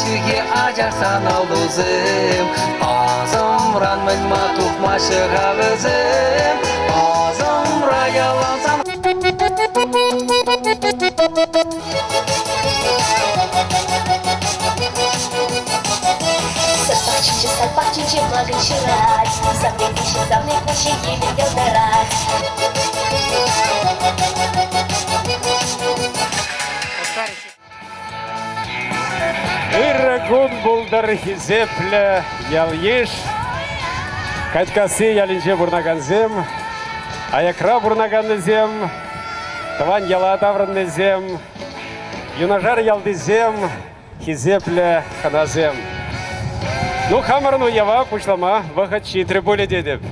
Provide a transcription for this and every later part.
ҫӳхе ачаш сан аллусем. Асӑмран мӗн-ма тухмаҫҫӗ-ха вӗсем? Асӑмра ялан сан Саппачинче, саппачинче мӑкӑнь ҫырать, Савни куҫӗ, савни куҫӗ евӗр йӑлтӑрать. Ырӑ кун пултӑр, хисеплӗ ял-йыш! Катькасси ялӗнче пурӑнакансем, аякра пурӑнаканнисем, тӑван яла таврӑннисем, юнашар ялтисем, хисеплӗ хӑнасем. Ну, хамӑрӑн уява пуҫлама вӑхӑт ҫитрӗ пулӗ тетӗп.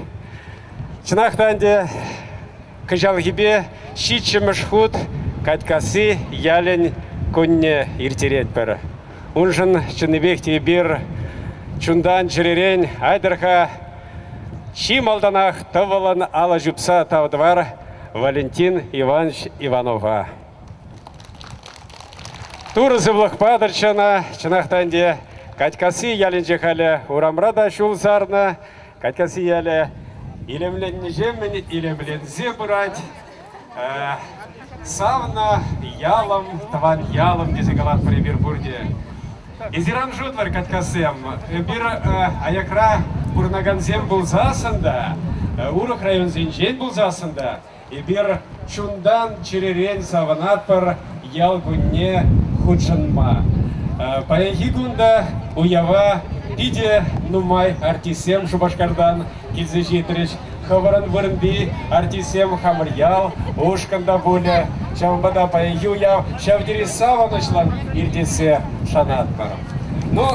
Чӑнах та ӗнтӗ кӑҫалхипе ҫиччӗмӗш хут Катькасси ялӗн кунне ирттеретпӗр. Уншӑн чӑннипех те эпир чунтан-чӗререн айтӑр-ха чи малтанах тӑвӑлӑн алӑ ҫупса тав тӑвар Валентин Иванович Иванова. Турӑ сывлӑх патӑрччӗ ӑна. Чӑнах та ӗнтӗ Катькасси ялӗнче халӗ урамра та ҫул сарнӑ. Катькасси ялӗ илемленнӗҫемӗн илемленсе пырать. Савнӑ ялӑм, тӑван ялӑм тесе калатпӑр эпир пурте. Эсир ан шутлӑр, Катькассем, эпир аякра пурӑнакансем пулсассӑн та, урӑх районсенчен пулсассӑн та, Эпир чунтан-чӗререн савӑнатпӑр ял кунне хутшӑнма. Паянхи кун та уява питӗ нумай артистсем Шупашкартан килсе ҫитрӗҫ. Хӑвӑрӑн вырӑнти артистсем хамӑр ял ушкӑн та пулӗ. Ҫавӑнпа та паянхи уяв ҫав тери савӑнӑҫлӑн иртессе шанатпӑр. Ну,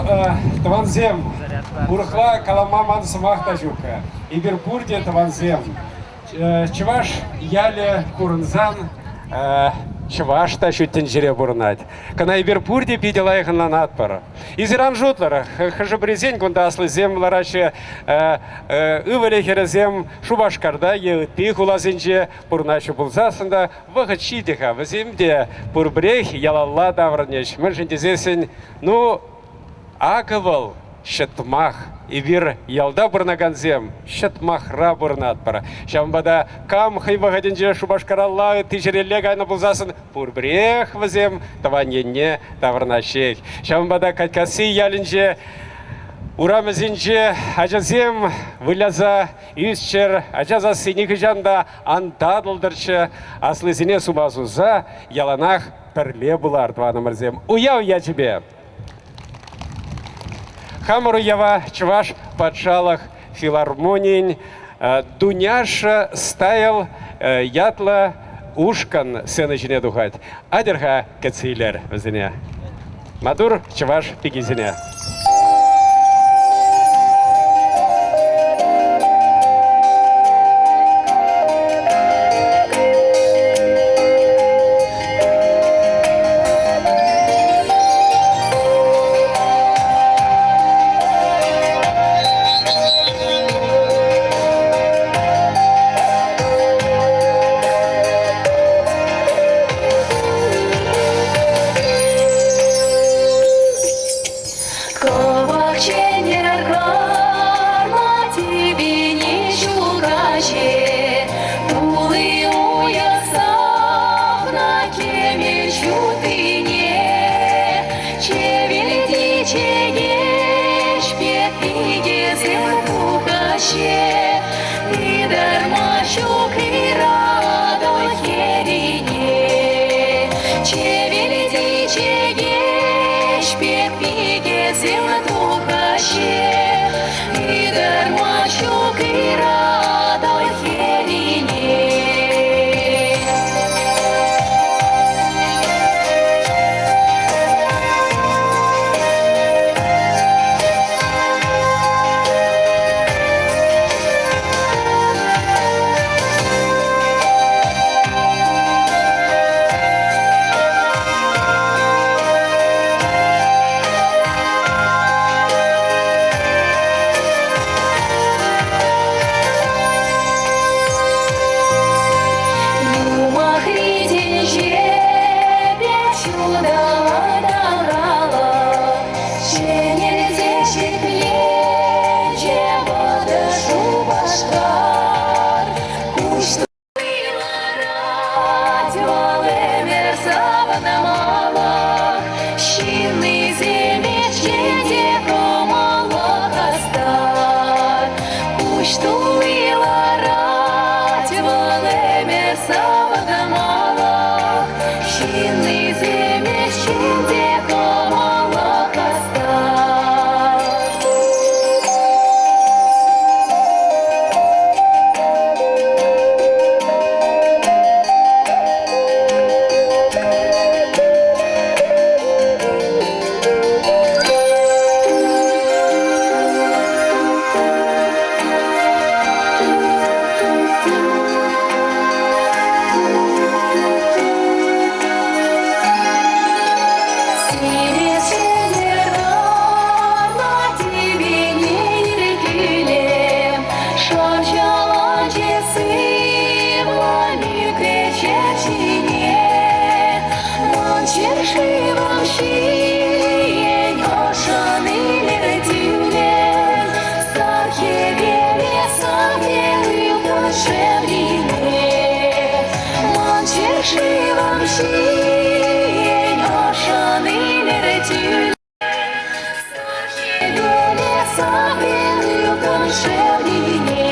тӑвансем, урӑхла калама ман сӑмах та ҫук. Эпир пурте тӑвансем. Чӑваш ялӗ курӑнсан чӑваш та ҫут тӗнчере пурӑнать. Кӑна эпир пурте питӗ лайӑх ӑнланатпӑр. Эсир ан шутлӑр, хӑшӗ-пӗрисен кунта аслисем лараҫҫӗ, ывӑлӗ-хӗрӗсем Шупашкарта е ытти хуласенче пурӑнаҫҫӗ пулсассӑн та вӑхӑт ҫитӗ-ха, вӗсем те пурпӗрех ялалла таврӑнӗҫ. Мӗншӗн тесессӗн, ну, Акӑ вӑл ҫӑтмах. Эпир ялта пурӑнакансем ҫӑтмахра пурӑнатпӑр. Ҫавӑнпа та кам хӑй вӑхӑтӗнче Шупашкаралла ытти ҫӗрелле кайнӑ пулсассӑн пурпӗрех вӗсем тӑван енне таврӑнаҫҫех. Ҫавӑнпа та Катькасси ялӗнче урамӗсенче ачасем выляса ӳсчӗр, ача сасси нихӑҫан та ан татӑлтӑрччӗ, аслисене сума суса яланах пӗрле пулар, тӑванӑмӑрсем. Уяв ячӗпе! Хамӑр уява Чӑваш патшалӑх филармонийӗн Дуняша Стайл ятлӑ ушкӑн сцена ҫине тухать. Атьӑр-ха кӗтсе илер вӗсене. Маттур чӑваш пикисене. Кӑвак ченер карма тӳпене ҫул каҫӗ, Тулли уйӑх савнӑ кӗмӗл ҫутине. Чӗвӗлти чӗкеҫ пек пикесем тухаҫҫӗ, Ытарма ҫук ырату хӗррине. Чӗвӗлти чӗкеҫ пек пикесем тухаҫҫӗ, Ытарма ҫук ырату хӗррине. савӑрнамалӑх, ҫыннисем ӗҫчен те кӑмӑллӑ хастар. Куҫ тулли ларать вӑл ӗмӗр савӑнмалӑх, ҫыннисем ӗҫчен те кӑмӑллӑ хастар. Ҫӗршывӑм ҫийӗн ӑшшӑн илӗртӳллӗн, Сар хӗвеле савнӗ ылтӑн шевлине. Ман ҫӗршывӑм ҫийӗн ӑшшӑн илӗртӳллӗн, Сар хӗвеле савнӗ ылтӑн шевлине.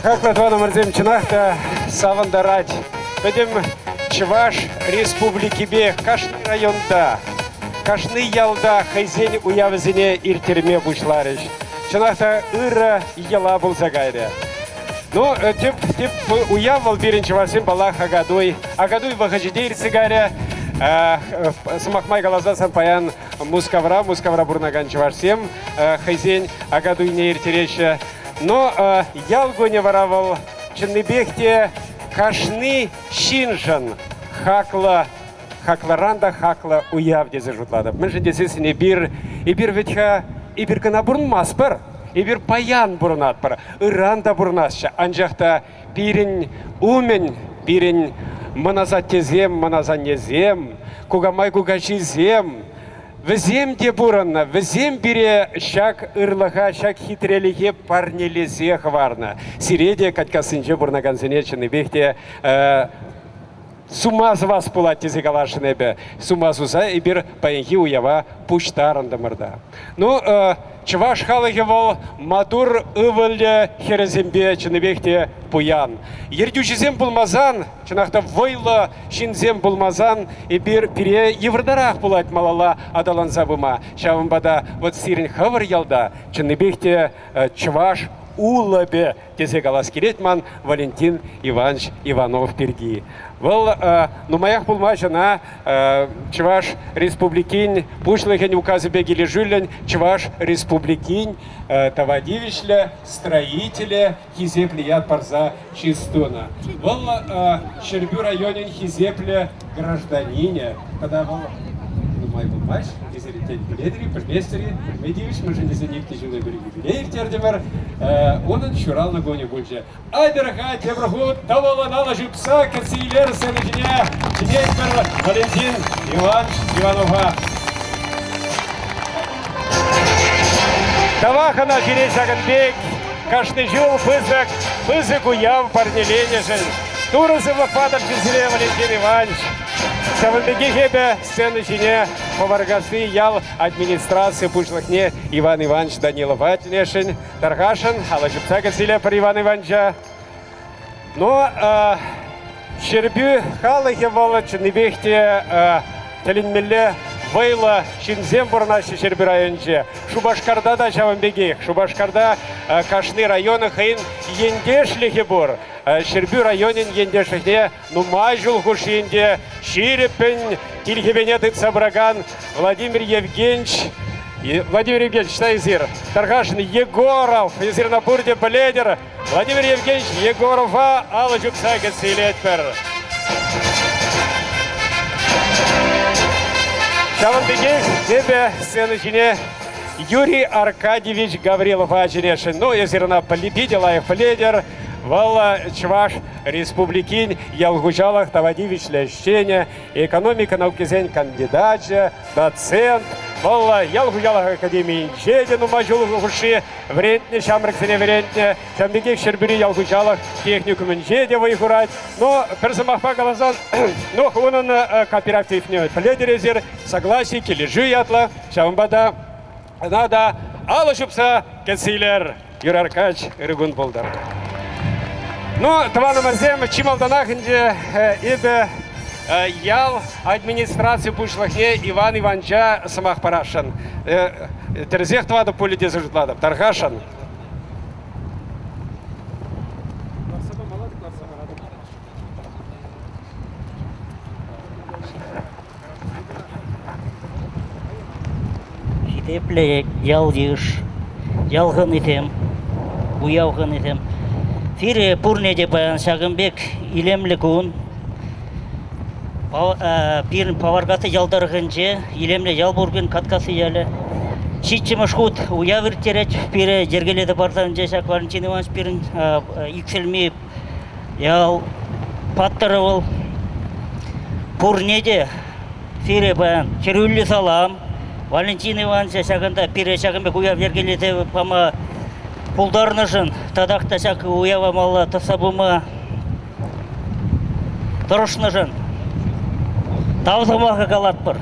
Хаклӑ тӑванӑмӑрсем, чӑнах та савӑнтарать. Пӗтӗм Чӑваш Республикипе кашни районта, кашни ялта хӑйсен уявӗсене ирттерме пуҫларӗҫ. Чӑнах та ырӑ йӑла пулса кайрӗ. Ну, тӗп, тӗп уяв вӑл пирӗн чӑвашсен, паллах, Акатуй. Акатуй вӑхӑчӗ те иртсе кайрӗ. Сӑмах май каласан паян Мускавра, Мускавра пурӑнакан чӑвашсем хӑйсен Акатуйне ирттереҫҫӗ. Но ял кунӗ вара вӑл чӑннипех те кашни ҫыншӑн хаклӑ, хаклӑран та хаклӑ уяв тесе шутлатӑп. Мӗншӗн тесессӗн эпир, эпир вӗт-ха, эпир кӑна пурӑнмастпӑр. Эпир паян пурӑнатпӑр, ыран та пурӑнасчӗ. Анчах та пирӗн умӗн, пирӗн мӑн асаттесем, мӑн асаннесем, кукамай-кукаҫисем, Вӗсем те пурӑннӑ, вӗсем пире ҫак ырлӑха, ҫак хитрелӗхе парнелесе хӑварнӑ. Сире те, Катькассинче пурӑнакансене, чӑннипех те сума сӑвас пулать тесе каласшӑн эпӗ. Сума суса эпир паянхи уява пуҫтарӑнтӑмӑр та. Ну, чӑваш халӑхӗ вӑл матур ывӑлӗ хӗрӗсемпе чӑннипех те пуян. Ертӳҫӗсем пулмасан Чӑнах та вӑйлӑ ҫынсем пулмасан эпир пире йывӑртарах пулать малалла аталанса пыма. Ҫавӑнпа та вот сирӗн хӑвӑр ялта чӑннипех те чӑваш улӑпӗ тесе калас килет ман Валентин Иванович Иванов пирки. Вӑл нумаях пулмасть ӑна Чӑваш Республикин Пуҫлӑхӗн указӗпе килӗшӳллӗн Чӑваш Республикин тава тивӗҫлӗ строителӗ хисеплӗ ят парса чыс тунӑ. Вӑл Ҫӗрпӳ районӗн хисеплӗ гражданинӗ тата вӑл нумай пулмасть, эсир тен пӗлетӗр-и, пӗлместӗр-и, пӗлме тивӗҫ, мӗншӗн тесен иртнӗ ҫул эпир юбилей ирттертӗмӗр. Унӑн ҫуралнӑ кунӗ пулчӗ. Айтӑр-ха тепӗр хут тӑвӑллӑн алӑ ҫупса кӗтсе илер сцена ҫине чӗнетпӗр Валентин Иванович Иванова. Тавах ӑна пире ҫакӑн пек кашни ҫул пысӑк, пысӑк уяв парнеленӗшӗн. Турӑ сывлӑх патӑрччӗ сире, Валентин Иванович. Ҫавӑн пекех эпӗ сцена ҫине Пӑваркасси ял администраци пуҫлӑхне Иван Иванович Данилова чӗнесшӗн. Тархасшӑн, алӑ ҫупса кӗтсе илетпӗр Иван Ивановича. Ну, Ҫӗрпӳ халӑхӗ вӑл чӑннипех те тӗлӗнмелле вӑйлӑ ҫынсем пурӑнаҫҫӗ Ҫӗрпӳ районӗнче. Шупашкарта та ҫавӑн пекех. Шупашкарта кашни районӑн хӑйӗн ентешлӗхӗ пур. Ҫӗрпӳ районӗн ентешлӗхне нумай ҫул хушши ӗнтӗ ҫирӗппӗн тилхепене тытса пыракан Владимир Евгеньевич Владимир Евгеньевич, ӑҫта эсир? Тархасшӑн, Егоров, эсир ӑна пурте пӗлетӗр. Владимир Евгеньевич Егорова алӑ ҫупса кӗтсе илетпӗр. Ҫавӑн пекех эпӗ сцена ҫине Юрий Аркадьевич Гаврилова чӗнесшӗн. Ну, эсир ӑна питӗ лайӑх пӗлетӗр. Вӑл Чӑваш Республикин ял хуҫалӑх тава тивӗҫлӗ ӗҫченӗ, экономика наукисен кандидачӗ, доцент. Вӑл ял хуҫалӑх академийӗнче те нумай ҫул хушши вӗрентнӗ, ҫамрӑксене вӗрентнӗ. Ҫавӑн пекех Ҫӗрпӳри ял хуҫалӑх техникумӗнче те вӑй хурать. Но пӗр сӑмахпа каласан, ну, унӑн кооперативне пӗлетӗр эсир, согласие, килӗшӳ ятлӑ. Ҫавӑнпа та ӑна та алӑ ҫупса кӗтсе илер. Юрий Аркадьевич, ырӑ кун пултӑр. Ну, тӑванӑмӑрсем, чи малтанах ӗнтӗ эпӗ ял администраци пуҫлӑхне Иван Иванча сӑмах парасшӑн. Тӗрӗсех тӑватӑп пулӗ тесе шутлатӑп. Тархасшӑн. Хисеплӗ ял-йыш, ял хӑнисем, уяв хӑнисем. Сире пурне те паян ҫакӑн пек илемлӗ кун. Пирӗн Паваркасси ял тӑрӑхӗнче илемлӗ ял пур пирӗн Каткасси ялӗ. Ҫиччӗмӗш хут уяв ирттерет пире йӗркелесе парса ӗнтӗ ҫак Валентин Иванович пирӗн иксӗлми ял паттӑрӗ вӑл. Пурне те сире паян хӗрӳллӗ салам. Валентин Ивановича ҫакӑнта пире ҫакӑн пек уяв йӗркелесе пама пултарнӑшӑн татах та ҫак уява малалла тӑсса пыма тӑрӑшнӑшӑн тав сӑмахӗ калатпӑр.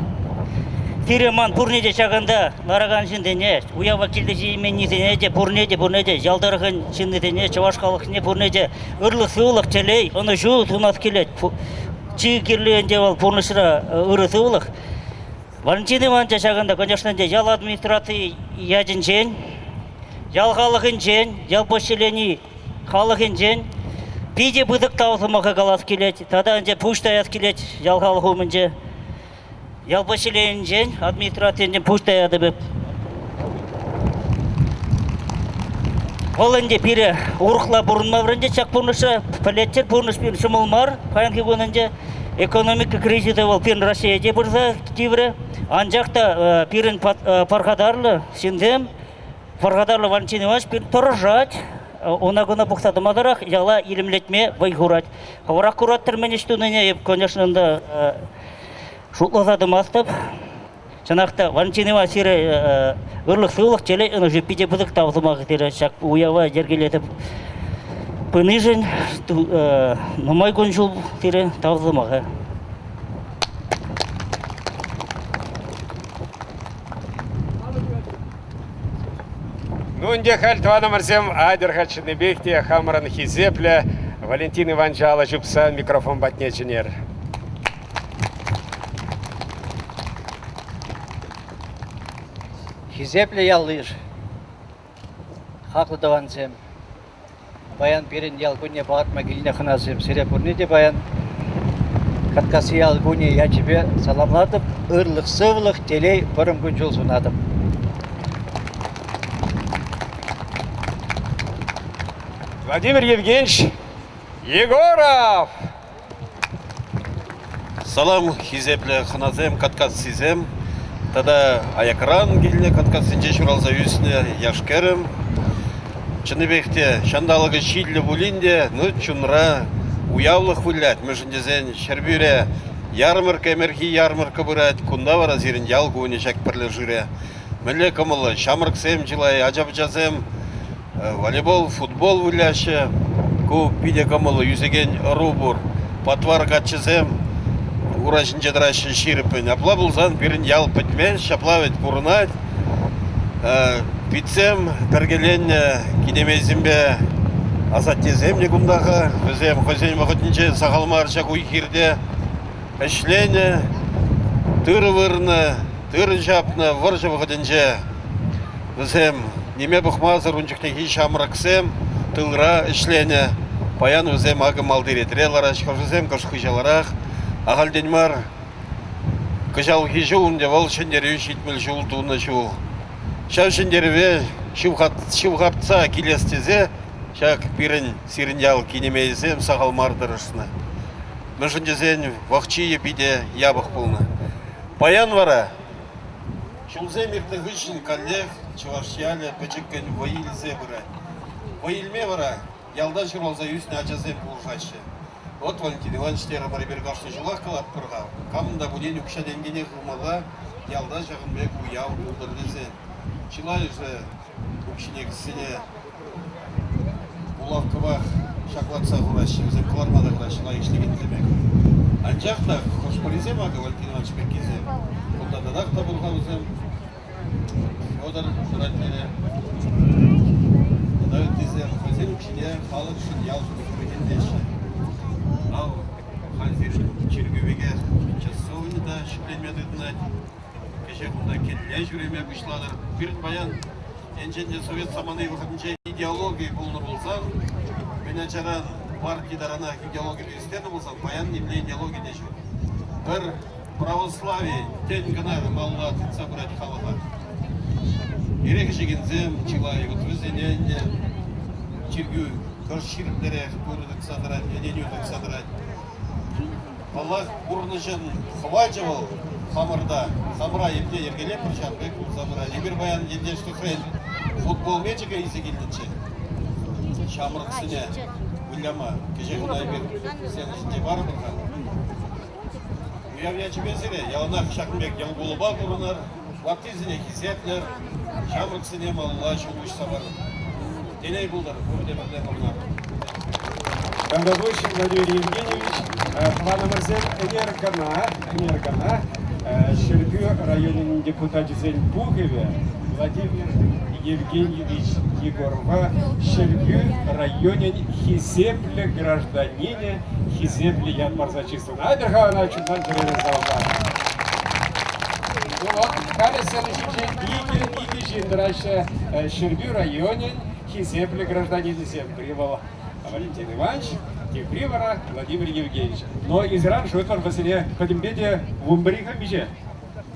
Пире ман пурне те ҫакӑнта ларакан ҫынсене, уява килсе ҫитменнисене те, пурне те, пурне те, ял тӑрӑхӗн ҫыннисене, чӑваш халӑхне пурне те ырлӑх-сывлӑх, телей, ӑнӑҫу сунас килет. Чи кирли ӗнтӗ вӑл пурнӑҫра ырӑ сывлӑх. Валентин Ивановича ҫакӑнта, конечно, ӗнтӗ ял администрацийӗ ятӗнчен, ял халӑхӗнчен, ял поселени халӑхӗнчен питӗ пысӑк тав сӑмахӗ калас килет. Тата ӗнтӗ пуҫ таяс килет ял халӑх умӗнче. Ял поселенийӗнчен, администрацийӗнчен пуҫ таятӑп эп. Вӑл ӗнтӗ пире урӑхла пурӑнма вӗрентет ҫак пурнӑҫра. Пӗлетчӗр, пурнӑҫ пирӗн ҫӑмӑл мар. Паянхи кун ӗнтӗ экономика кризисӗ вӑл пирӗн Раҫҫее те пырса тиврӗ. Анчах та пирӗн пархатарлӑ ҫынсем, пархатарлӑ Валентин Иванович пирӗн тӑрӑшать. Она-куна пӑхса тӑмасӑрах яла илемлетме вӑй хурать. Хӑвӑрах кураттӑр мӗн ӗҫ тунине, эп, конечно, ӗнтӗ шутласа тӑмастӑп. Чӑнах та, Валентин Иванович сире ырлӑх-сывлӑх, телей, ӑнӑҫу питӗ пысӑк тав сӑмахӗ сире ҫак уява йӗркелесе пынишӗн нумай кун-ҫул сире тав сӑмахӗ. Ну, ӗнтӗ халь, тӑванӑмӑрсем, атьӑр-ха чӑннипех те хамӑрӑн хисеплӗ Валентин Ивановича алӑ ҫупса микрофон патне чӗнер. Хисеплӗ ял-йыш, хаклӑ тӑвансем, паян пирӗн ял кунне палӑртма килнӗ хӑнасем, сире пурне те паян Каткасси ял кунӗ ячӗпе саламлатӑп, ырлӑх-сывлӑх, телей, вӑрӑм кун-ҫул сунатӑп. Владимир Евгеньевич Егоров! Салам, хисеплӗ хӑнасем, каткассисем тата аякран килнӗ Каткассинче ҫуралса ӳснӗ яш-кӗрӗм. Чӑннипех те ҫанталӑкӗ ҫиллӗ пулин те, ну, чунра уявлӑх вылять, мӗншӗн тесен Ҫӗрпӳре ярмарка, ӗмӗрхи ярмарка пырать, кунта вара сирӗн ял кунӗ ҫак пӗрлешӳре. Мӗнле кӑмӑллӑ, ҫамрӑксем чылай, ача-пӑчасем волейбол, футбол выляҫҫӗ. Ку питӗ кӑмӑллӑ ӳсекен ӑру пур. Патвар каччӑсем ура ҫинче тӑраҫҫӗ ҫирӗппӗн. Апла пулсан пирӗн ял пӗтмест, ҫапла вӗт пурӑнать. Питсем пӗркеленнӗ кинемейсемпе асаттесем те кунта-ха. Вӗсем хӑйсен вӑхӑтӗнче сахал мар ҫак уй-хирте ӗҫленӗ, тырӑ вырнӑ, тырӑ ҫапнӑ. Вӑрҫӑ вӑхӑтӗнче вӗсем ниме пӑхмасӑр ун чухнехи ҫамрӑксем тылра ӗҫленӗ. Паян вӗсем акӑ малти ретре лараҫ, хӑшӗсем кӑшт хыҫаларах. Ахальтен мар кӑҫалхи ҫул ӗнтӗ вӑл Ҫӗнтерӳ 70 ҫул тунӑ ҫул. Ҫав ҫӗнтерӗве ҫывхартса килес тесе ҫак пирӗн сирӗн ял кинемейӗсем сахал мар тӑрӑшнӑ. Мӗншӗн тесен вӑхчийӗ питӗ япӑх пулнӑ. Паян вара ҫулсем иртнӗ хыҫҫӑн каллех чӑваш ялӗ пӗчӗккӗн вӑй илсе пырать. Вӑй илме вара ялта ҫуралса ӳснӗ ачасем пулӑшаҫҫӗ. Вот, Валентин Иванович терӗмӗр эпир кашни ҫулах калатпӑр-ха, камӑн та пулин укҫа-тенкӗне хывмалла ялта ҫакӑн пек уяв пултӑр тесе. Чылайӑшӗ укҫине кӗсьене булавкӑпах ҫаклатса хураҫҫӗ, вӗсем кӑларма та хӑраҫҫӗ лайӑх ӗҫлекенсемех. Анчах та хӑш-пӗрисем акӑ Валентин Иванович пеккисем, кунта татах та пур-ха вӗсем, Федор тӑрать пире. Тата ыттисем хӑйсен укҫине халӑхшӑн, ялшӑн хӗрхенеҫҫӗ. Ав, халь сирӗн чиркӳ пекех часовня та ҫӗкленме тытӑнать. Кӗҫех унта кӗлле ҫӳреме пуҫлатӑр. Пирӗн паян енчен те совет самани вӑхӑтӗнче идеологи пулнӑ пулсан, мӗн ачаран парти таранах идеологипе ӳстернӗ пулсан, паян нимле идеологи те ҫук. Пӗр православи тӗн кӑна малалла тытса пырать халӑха. Эрех ӗҫекенсем чылай, вот вӗсене ӗнтӗ чиркӳ кӑшт ҫирӗплӗрех Турӑ тытса тӑрать, ӗненӳ тытса тӑрать. Паллах, пурнӑҫӑн хӑвачӗ вӑл хамӑрта. Хамӑра епле йӗркелетпӗр, ҫавӑн пек пулса пырать. Эпир паян ентешлӗхрен футбол мечӗкӗ илсе килнӗччӗ ҫамрӑксене выляма. Кӗҫех ӑна эпир сцена ҫинче парӑпӑр-ха. Уяв ячӗпе сире яланах ҫакӑн пек йӑл кулӑпа пурӑнӑр, ваттисене хисеплӗр, ҫамрӑксене малалла ҫул уҫса парӑр. Телей пултӑр, пурте пӗрле пурӑнар. Тавтапуҫ, Владимир Евгеньевич. Тӑванӑмӑрсем, ӗнер кӑна, ӗнер кӑна. Ҫӗрпӳ районӗн депутачӗсен пухӑвӗ Владимир Евгеньевич Егорова Ҫӗрпӳ районӗн хисеплӗ гражданинӗ хисеплӗ ят парса чысланӑ. Айтӑр-ха ӑна чунтан чӗререн саламлар. Ну вот, халӗ сцена ҫинче икӗ ҫын тӑраҫҫӗ. Ҫӗрпӳ районӗн хисеплӗ гражданинӗсем. Пӗри вӑл Валентин Иванович, тепри вара Владимир Евгеньевич. Но Изран шутлӑр вӗсене пӗтӗмпе те вунпӗр-и-ха миҫе?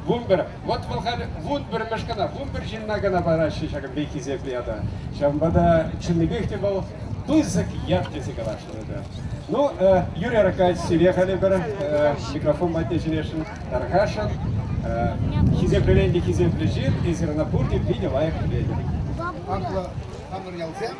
11. Вот вӑл халь 11-мӗш кӑна, 11 ҫынна кӑна параҫҫӗ ҫакӑн пек хисеплӗ ята. Ҫавӑнпа та чӑннипех те вӑл пысӑк ят тесе каласшӑн эпӗ. Ну, Юрий Аркадьевич, сире халӗ пӗр микрофон патне чӗнесшӗн, тархасшӑн. Хисеплӗрен те хисеплӗ ҫын, эсир ӑна пурте питӗ лайӑх пӗлетӗр. Хаклӑ хамӑр ялсем,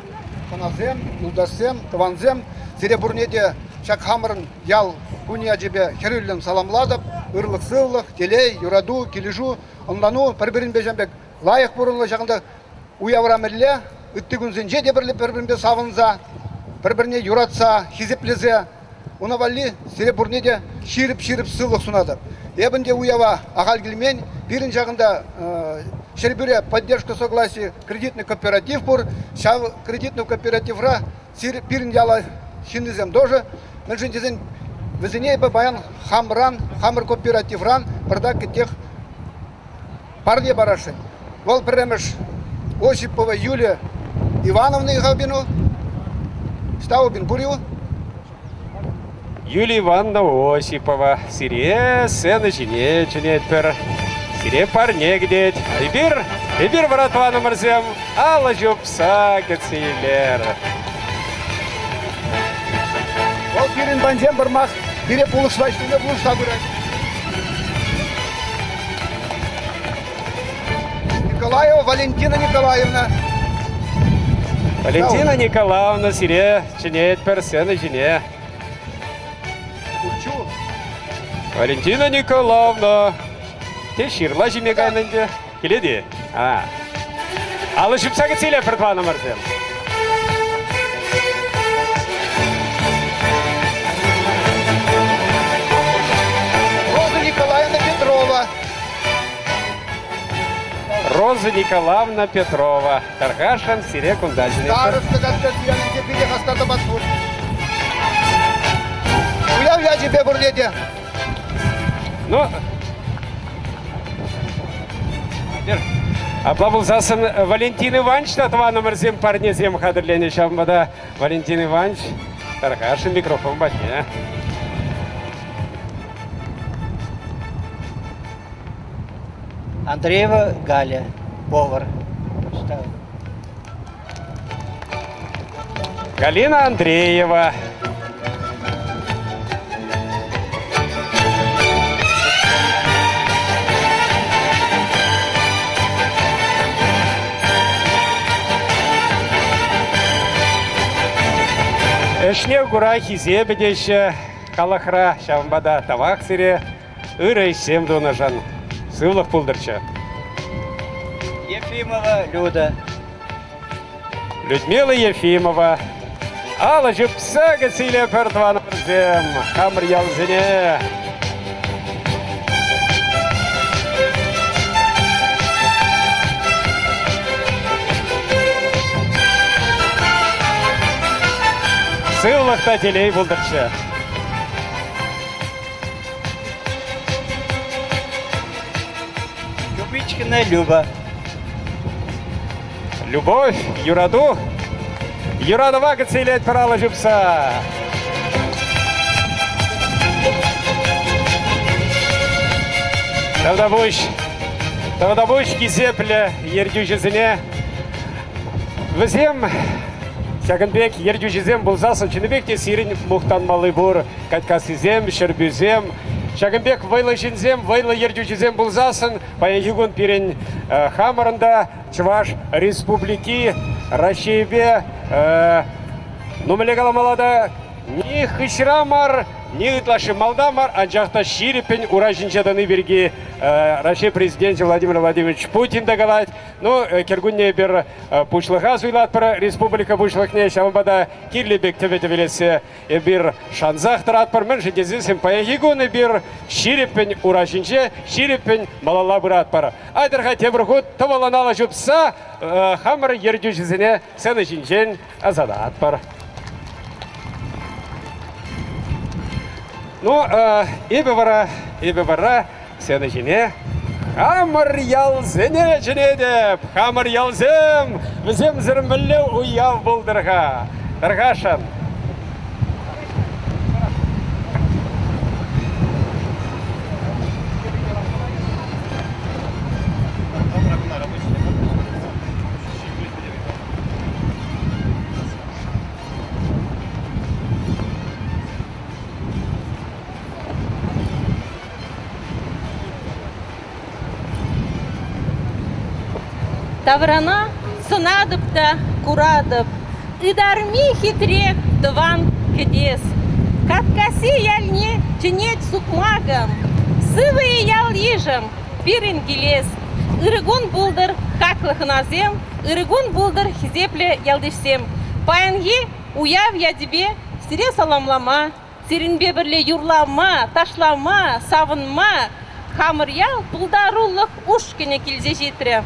хӑнасем, юлташсем, тӑвансем, сире пурне те ҫак хамӑрӑн ял кунӗ ячӗпе хӗрӳллӗн саламлатӑп. Ырлӑх-сывлӑх, телей, юрату, килӗшӳ, ӑнлану пӗр-пӗринпе ҫавӑн пек лайӑх пурӑннӑ ҫакӑнта уявра мӗнле, ытти кунсенче те пӗр-пӗринпе савӑнса, пӗр-пӗрне юратса, хисеплесе уна валли сире пурне те ҫирӗп-ҫирӗп сывлӑх сунатӑп. Эпӗ ӗнтӗ уява ахаль килмен. Пирӗн ҫакӑнта Ҫӗрпӳре «Поддержка согласия» кредитный кооператив пур. Ҫав кредитный кооперативра пирӗн яла ҫыннисем тоже. Мӗншӗн тесен вӗсене эпӗ паян хамран, хамӑр кооперативран пӑртак кӗтех парне парасшӑн. Вӑл пӗрремӗш Осипова Юлия Ивановна Ихабину. Ставобин пур-и Юлия Ивановна Осипова сире сцена ҫине чӗнетпӗр. Сире парне кӗтет. Эпир, эпир вара тӑванӑмӑрсем алӑ ҫупса кӗтсе илер. Вӑл пирӗн панчен пӑрмах пире пулӑшса ӗҫлеме пулӑшса пырать. Николаева Валентина Николаевна. Валентина Николаевна сире чӗнетпӗр сцена ҫине. Курчу. Валентина Николаевна, те ҫырла ҫиме кайнӑ ӗнтӗ. Килет-и? А. Алӑ ҫупса кӗтсе илетпӗр тӑванӑмӑрсем. Роза Николаевна Петрова. Роза Николаевна Петрова. Тархасшӑн сире кунта чӗнетпӗр. Староста каскад питӗ хастар та маттур. Уяв ячӗпе пурне те. Ну, Апла пулсассӑн Валентин Иванович та тӑванӑмӑрсем парнесем хатӗрленӗ. Ҫавӑнпа та Валентин Иванович тархасшӑн микрофон патне. Андреева Галя, повар. Галина Андреева. Ӗҫне кура хисепӗ теҫҫӗ халӑхра. Ҫавӑнпа та тавах сире ырӑ ӗҫсем тунӑшӑн. Сывлӑх пултӑрччӗ. Ефимова Люда. Людмила Ефимова. Алӑ ҫупса кӗтсе иле пӗр тӑванӑмӑрсем, хамӑр ялсене. Сывлӑх та телей пултӑрччӗ. Любичкина Люба. Любовь, юрату. Юратӑва кӗтсе илетпӗр алӑ ҫупса. Тавтапуҫ, тавтапуҫ хисеплӗ ертӳҫӗсене. Вӗсем ҫакӑн пек ертӳҫӗсем пулсассӑн чӑннипех те сирӗн мухтанмалли пур. Катькассисем, Ҫӗрпӳсем, ҫакӑн пек вӑйлӑ ҫынсем, вӑйлӑ ертӳҫӗсем пулсассӑн паянхи кун пирӗн хамӑрӑн та Чӑваш Республики Раҫҫейпе ну мӗнле каламалла та. Ни хыҫра мар, ни ытлашши малта мар, анчах та ҫирӗппӗн ура ҫинче тӑни пирки Раҫҫей Президенчӗ Владимир Владимирович Путин та калать. Ну, кӗркунне эпир пуҫлӑха суйлатпӑр, республика пуҫлӑхне, ҫавӑнпа та кирлӗ пек тӗвӗ тӗвӗлессе эпир шансах тӑратпӑр. Мӗншӗн тесен паянхи кун эпир ҫирӗппӗн ура ҫинче, ҫирӗппӗн малалла пыратпӑр. Айтӑр-ха тепӗр хут тӑвӑллӑн алӑ ҫупса хамӑр ертӳҫӗсене сцена ҫинчен ӑсататпӑр. Ну, эпӗ вара, эпӗ вара сцена ҫине хамӑр ялсене чӗнетӗп. Хамӑр ялсем, вӗсемсӗр мӗнле уяв пултӑр-ха? Тархасшӑн. Таврана сӑнатӑп та куратӑп, ытарми хитре тӑван кӗтес. Каткасси ялне чӗнет сукмакӑм, сывӑ-и ял-йышӑм, пирӗн килес. Ырӑ кун пултӑр, хаклӑ хӑнасем, ырӑ кун пултӑр, хисеплӗ ялтишсем. Паянхи уяв ячӗпе сире саламлама, сирӗнпе пӗрле юрлама, ташлама, савӑнма хамӑр ял пултарулӑх ушкӑнӗ килсе ҫитрӗ.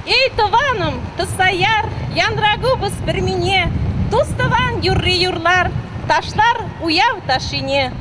Эй, тӑванӑм, тӑсса яр, янра купӑс пӗрмине, тус-тӑван юрри юрлар, ташлар уяв ташшине.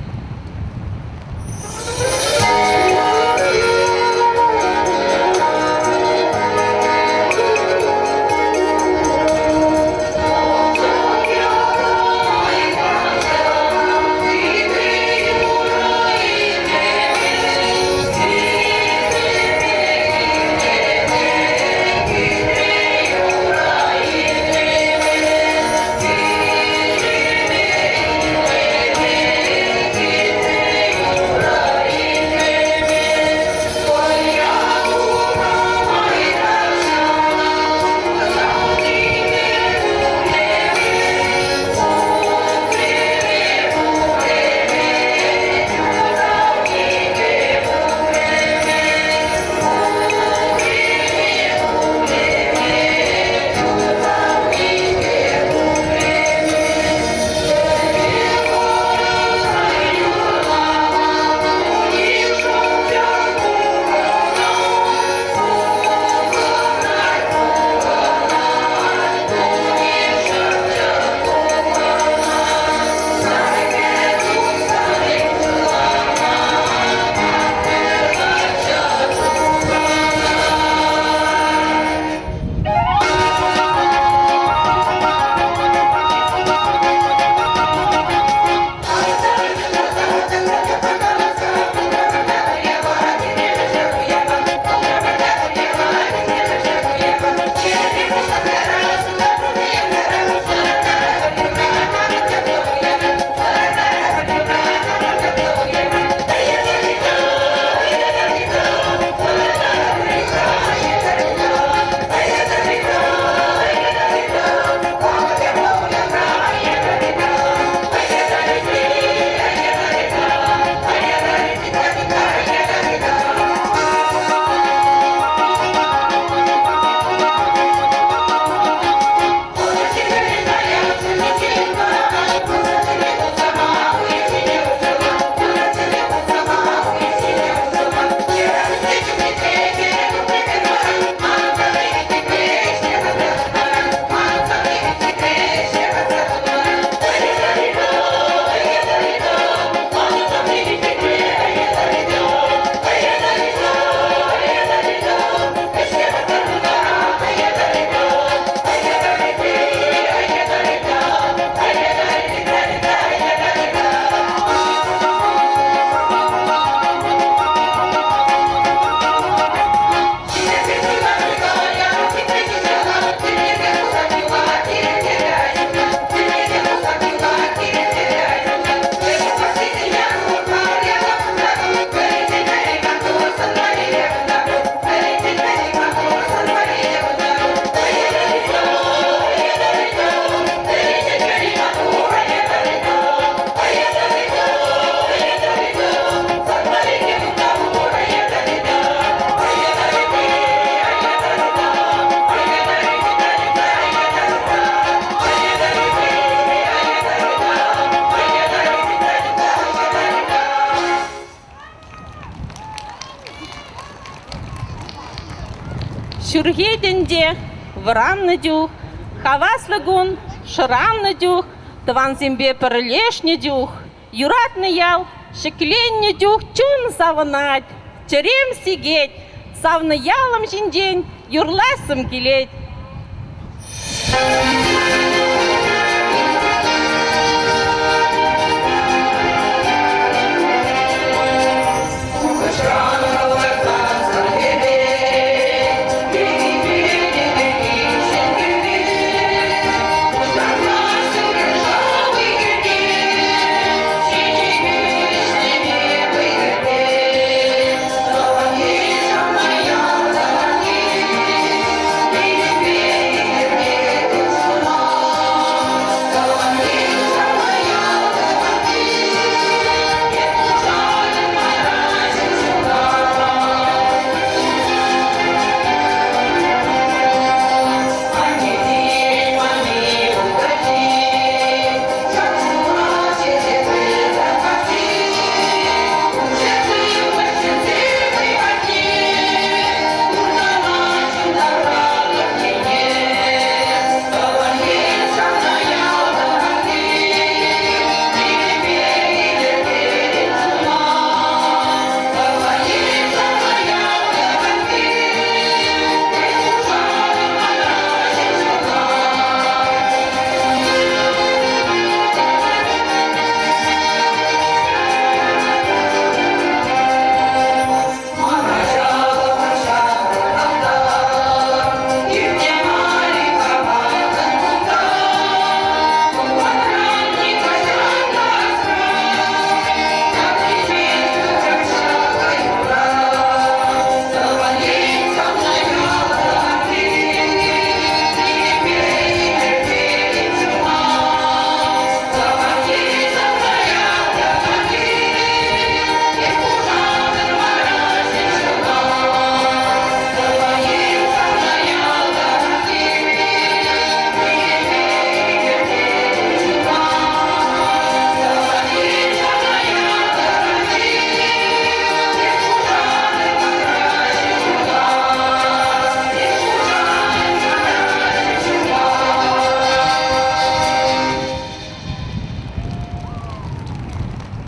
Ҫурхи тӗнче вӑраннӑ чух, хаваслӑ кун шӑраннӑ чух, тӑвансемпе пӗрлешнӗ чух, юратнӑ ял ҫӗкленнӗ чух чун савӑнать, чӗрем сикет, савнӑ ялӑм ҫинчен юрлассӑм килет.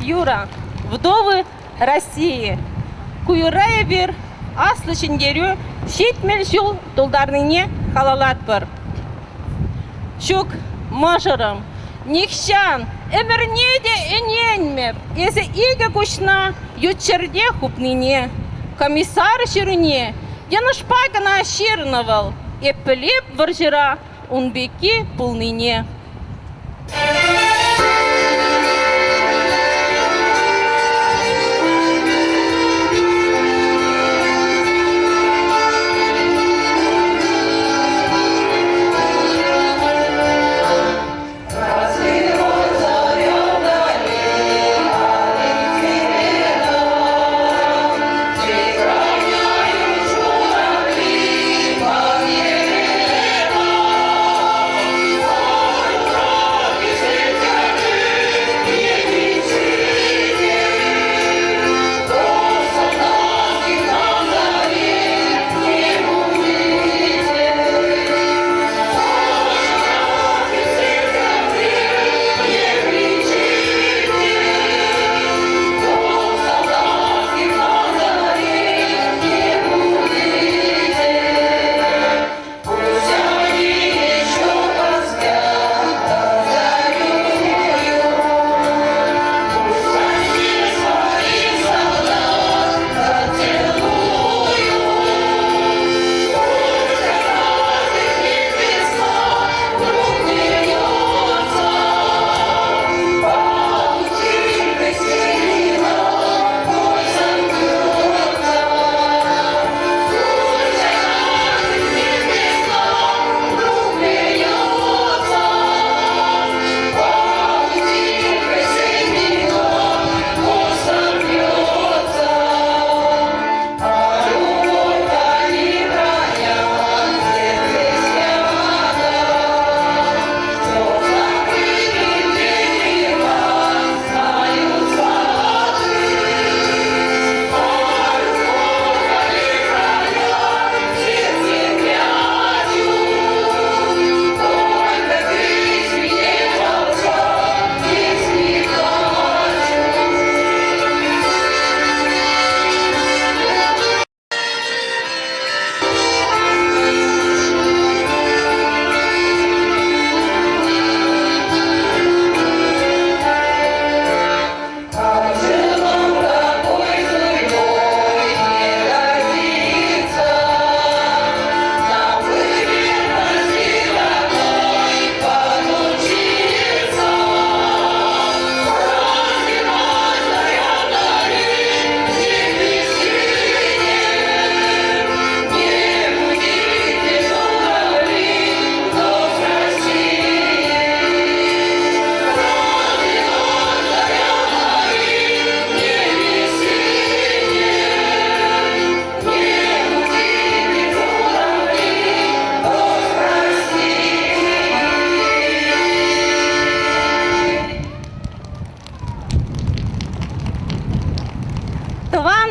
Юра, вдовы России. Ку юрра эпир Аслӑ Ҫӗнтерӳ 70 ҫул тултарнине халаллатпӑр. Ҫук, мӑшӑрӑм, нихҫан, ӗмӗрне те ӗненмӗп эсӗ икӗ куҫна ют ҫӗрте хупнине. Комиссар ҫыруне йӑнӑшпа кӑна ҫырнӑ вӑл, эп пӗлеп вӑрҫӑра ун пекки пулнине.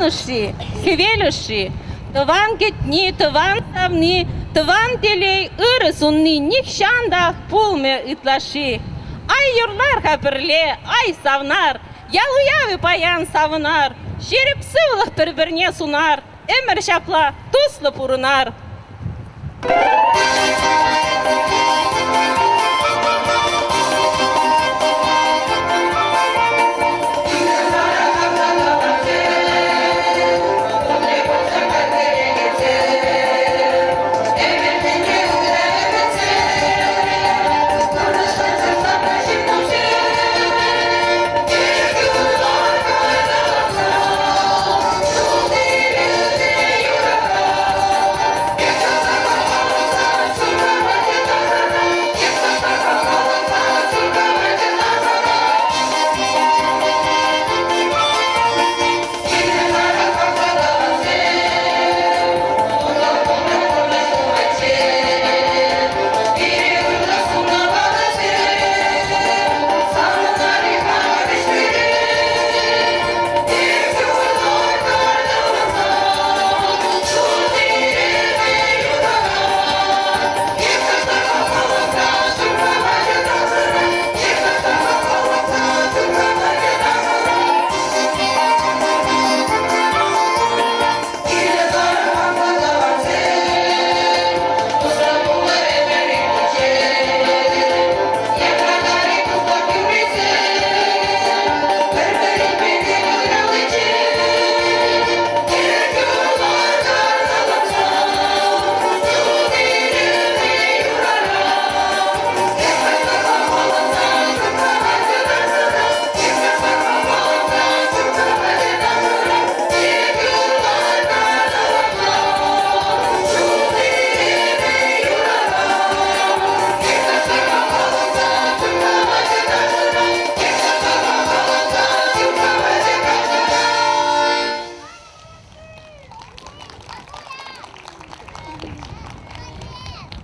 Вӑрман ӑшши, хӗвел ӑшши, тӑван кӗтни, тӑван савни, тӑван телей, ырӑ сунни нихҫан та пулмӗ ытлашши. Ай юрлар-ха пӗрле, ай савнар, ял уявӗ паян савӑнар, ҫирӗп сывлӑх пӗр-пӗрне сунар, ӗмӗр ҫапла туслӑ пурӑнар.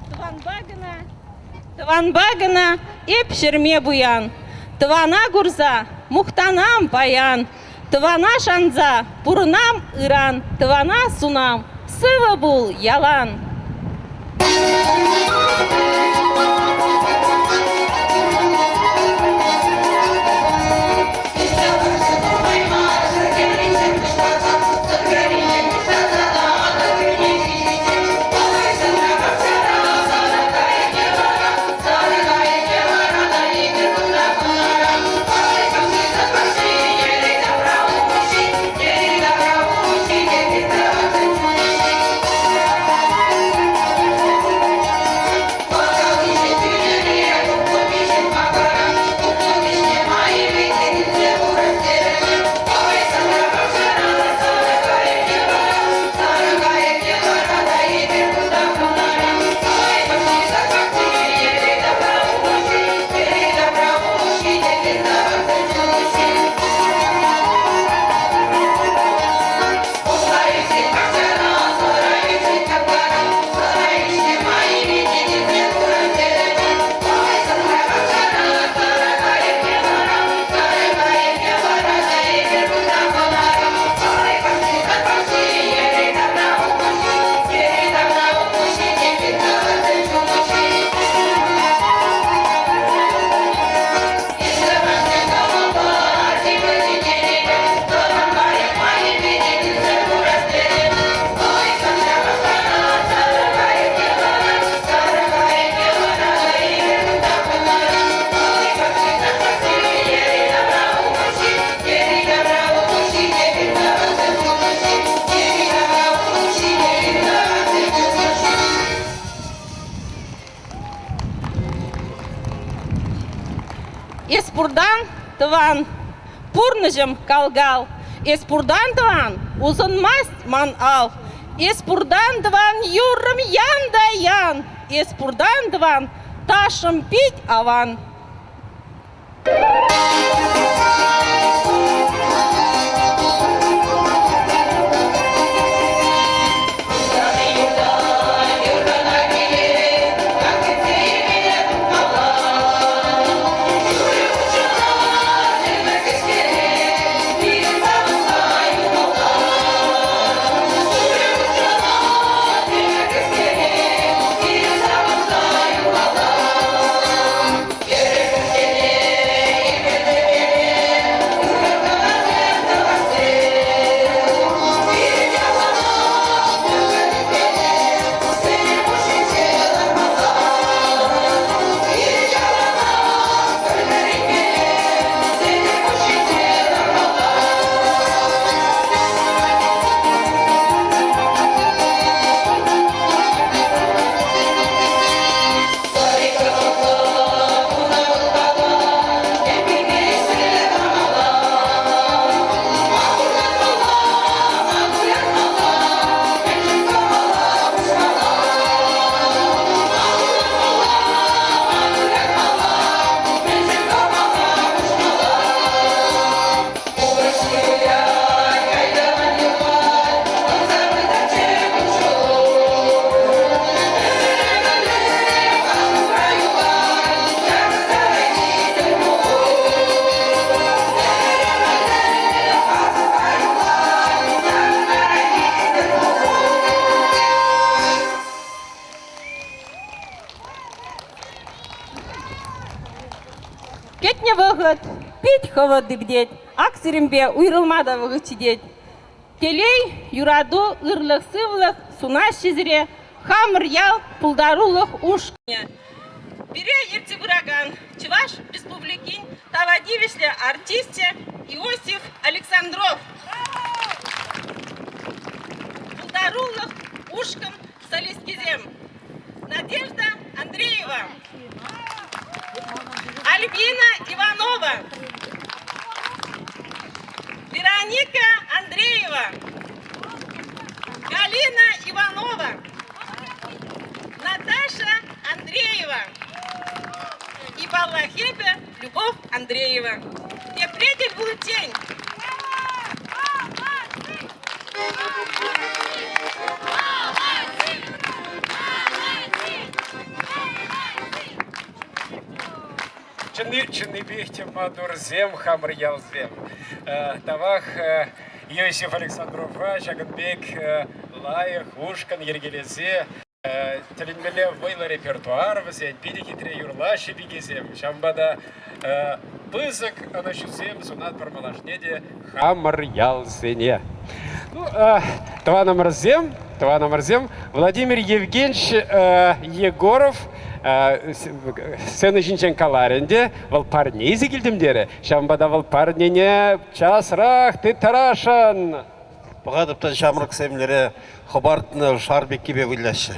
Тӑванпа кӑна, тӑванпа кӑна эп ҫӗрме пуян. Тӑвана курса мухтанам паян. Тӑвана шанса пурӑнам ыран. Тӑвана сунам, сывӑ пул ялан. Эс пуртан, тӑван, пурнӑҫӑм кал-кал. Эс пуртан, тӑван, усӑнмасть ман ал. Эс пуртан, тӑван, юррӑм ян та ян. Эс пуртан, тӑван, ташшӑм пит аван. Ҫитнӗ вӑхӑт пит хӑвӑрт иртет, ак сирӗнпе уйрӑлма та вӑхӑт ҫитет. Телей, юрату, ырлӑх-сывлӑх сунаҫҫӗ сире хамӑр ял пултарулӑх ушкӑнӗ. Пире ертсе пыракан Чӑваш Республикин тава тивӗҫлӗ артисчӗ Иосиф Александров. Пултарулӑх ушкӑн солисткисем Надежда Андреева, Альбина Иванова, Вероника Андреева, Галина Иванова, Наташа Андреева и паллах эпӗ Любовь Андреева. Тепре тӗл пуличчен! Чӑнни, чӑннипех те маттурсем хамӑр ялсем. Тавах Иосиф Александрова ҫакӑн пек лайӑх ушкӑн йӗркелесе тӗлӗнмелле вӑйлӑ репертуар вӗсен, питӗ хитре юрлаҫҫӗ пикесем. Ҫавӑнпа та пысӑк ӑнӑҫусем сунатпӑр малашне те хамӑр ялсене. Ну, тӑванӑмӑрсем, тӑванӑмӑрсем, Владимир Евгеньевич Егоров сцена ҫинчен каларӗ ӗнтӗ, вӑл парне илсе килтӗм терӗ. Ҫавӑнпа та вӑл парнене часрах тыттарасшӑн. Пӑхатӑп та ҫамрӑксем лере хӑпартнӑ шар пеккипе выляҫҫӗ.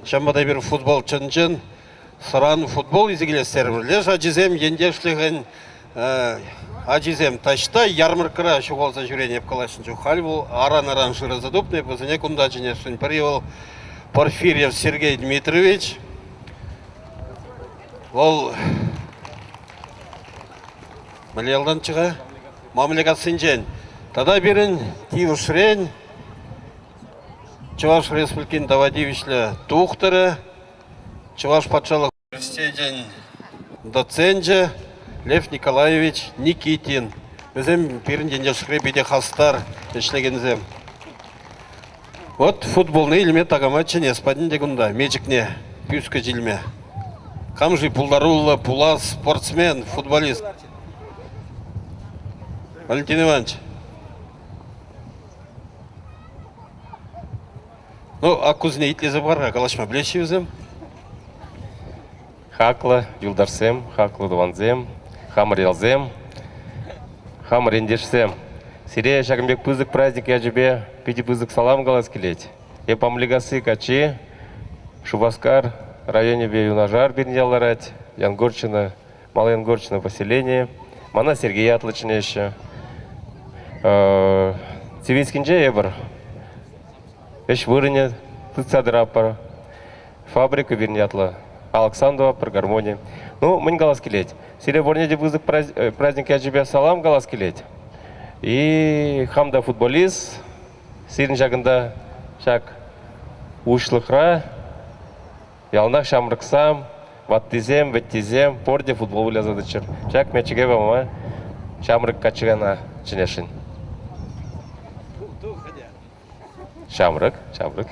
Ҫавӑнпа та эпир футбол чӑн-чӑн сӑран футбол илсе килес терӗмӗр. Леш ачисем ентешлӗхӗн ачисем таҫта ярмаркӑра ҫухалса ҫӳренӗ эп калаҫнӑ чух. Халь вӑл аран-аран шыраса тупнӑ, эп вӗсене кунта чӗнесшӗн. Пӗри вӑл Порфирьев Сергей Дмитриевич. Вӑл мӗнле ялтанччӗ-ха? Мамлекассинчен тата пирӗн Тивӗшрен Чӑваш Республикин тава тивӗҫлӗ тухтӑрӗ, Чӑваш патшалӑх университечӗн доценчӗ Лев Николаевич Никитин. Вӗсем пирӗн ентешре питӗ хастар ӗҫлекенсем. Вот футболне илме такама чӗнес патӗнче кунта, мечӗкне пӳскӗч илме. Кам-ши пултаруллӑ пулас спортсмен, футболист? Валентин Иванович. Ну, аккусене итлесе пар-ха, калаҫма пӗлеҫҫӗ вӗсем. Хаклӑ юлташсем, хаклӑ тӑвансем, хамӑр ялсем, хамӑр ентешсем. Сире ҫакӑн пек пысӑк праздник ячӗпе питӗ пысӑк салам калас килет. Эп Амликасси каччи, Шупашкар районӗпе юнашар пирӗн ял ларать, Янгорчино Малоянгорчино поселени. Мана Сергей ятлӑ чӗнеҫҫӗ. Цивильскинче эпир ӗҫ вырӑнӗ тытса тӑратпӑр. Фабрика пирӗн ятлӑ. Александрова пӗр гармони. Ну, мӗн калас килет? Сире пурне те пысӑк праздник ячӗпе салам калас килет. И хам та футболист. Сирӗн ҫакӑнта ҫак уҫлӑхра Яланах ҫамрӑксем, ваттисем, вӗттисем пурте футбол выляса тӑччӑр. Ҫак мечӗке пама ҫамрӑк каччӑна чӗнесшӗн. Ҫамрӑк, ҫамрӑк.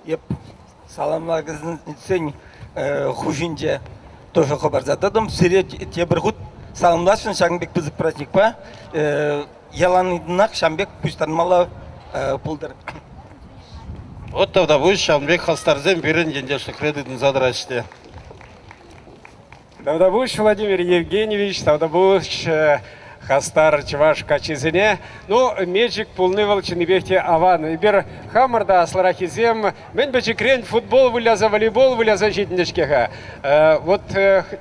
Эп саламлакансен хушшинче тоже хӑпарса тӑтӑм. Сире тепӗр хут саламласшӑн ҫакӑн пек пысӑк праздникпа. Яланах ҫавӑн пек пуҫтармалла пултӑр. Вот тавтапуҫ, ҫавӑн пек хастарсем пирӗн ентешлӗхре тытӑнса тӑраҫҫӗ те. Тавтапуҫ, Владимир Евгеньевич, тавтапуҫ хастар чӑваш каччисене. Ну, мечӗк пулни вӑл чӑннипех те аван. Эпир хамӑр та аслӑраххисем мӗн пӗчӗкрен футбол выляса, волейбол выляса ҫитӗннӗ-ҫке-ха. Вот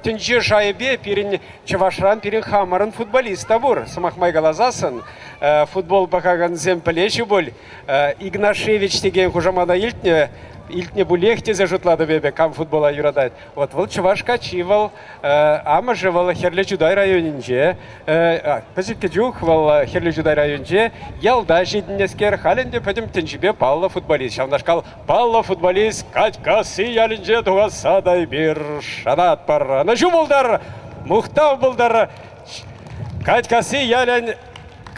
тӗнче шайӗпе пирӗн чӑвашран пирӗн хамӑрӑн футболист та пур. Сӑмах май каласассӑн, футбол пӑхакансем пӗлеҫҫӗ пуль. Игнашевич текен хушамата илтнӗ, илтнӗ пулех тесе шутлатӑп эпӗ, кам футбола юратать. Вот вӑл чӑваш каччи вӑл, амӑшӗ вӑл Хӗрлӗ Чутай районӗнче, пӗчӗккӗ чух вӑл Хӗрлӗ Чутай районӗнче ялта ҫитӗннӗскер, халь ӗнтӗ пӗтӗм тӗнчипе паллӑ футболист. Ҫавнашкал паллӑ футболист Катькасси ялӗнче тухасса та эпир шанатпӑр. Ӑнӑҫу пултӑр, мухтав пултӑр Катькасси ялӗн.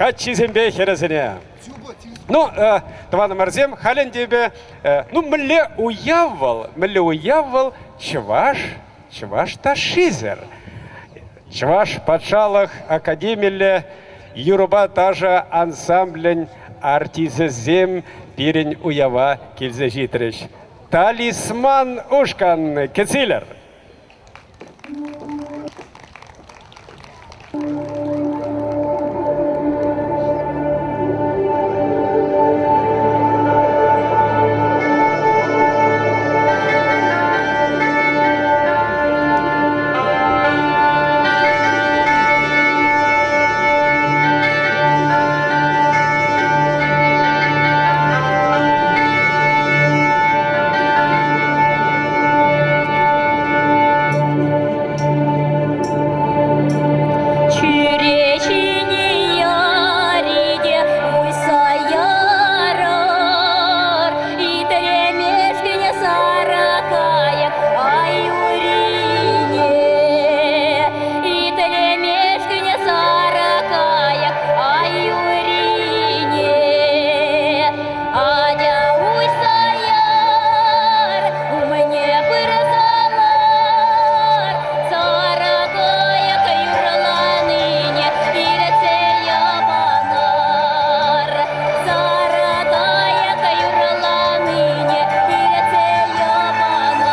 каччисемпе хӗрӗсене. Ну, тӑванӑмӑрсем, халь ӗнтӗ эпӗ, ну, мӗнле уяв вӑл, мӗнле уяв вӑл чӑваш, чӑваш ташшисӗр. Чӑваш патшалӑх академиллӗ юрӑпа ташӑ ансамблӗн артисчӗсем пирӗн уява килсе ҫитрӗҫ. Талисман ушкӑн кӗтсе илӗр. Чӳречине яри те уҫса ярӑр, Итлемешкӗн сарӑ кайӑк ай урине. Итлемешкӗн сарӑ кайӑк ай урине. Атя уҫса яр, умне пырса лар, Сарӑ кайӑк юрланине илтсе йӑпанар. Сарӑ кайӑк юрланине илтсе йӑпанар.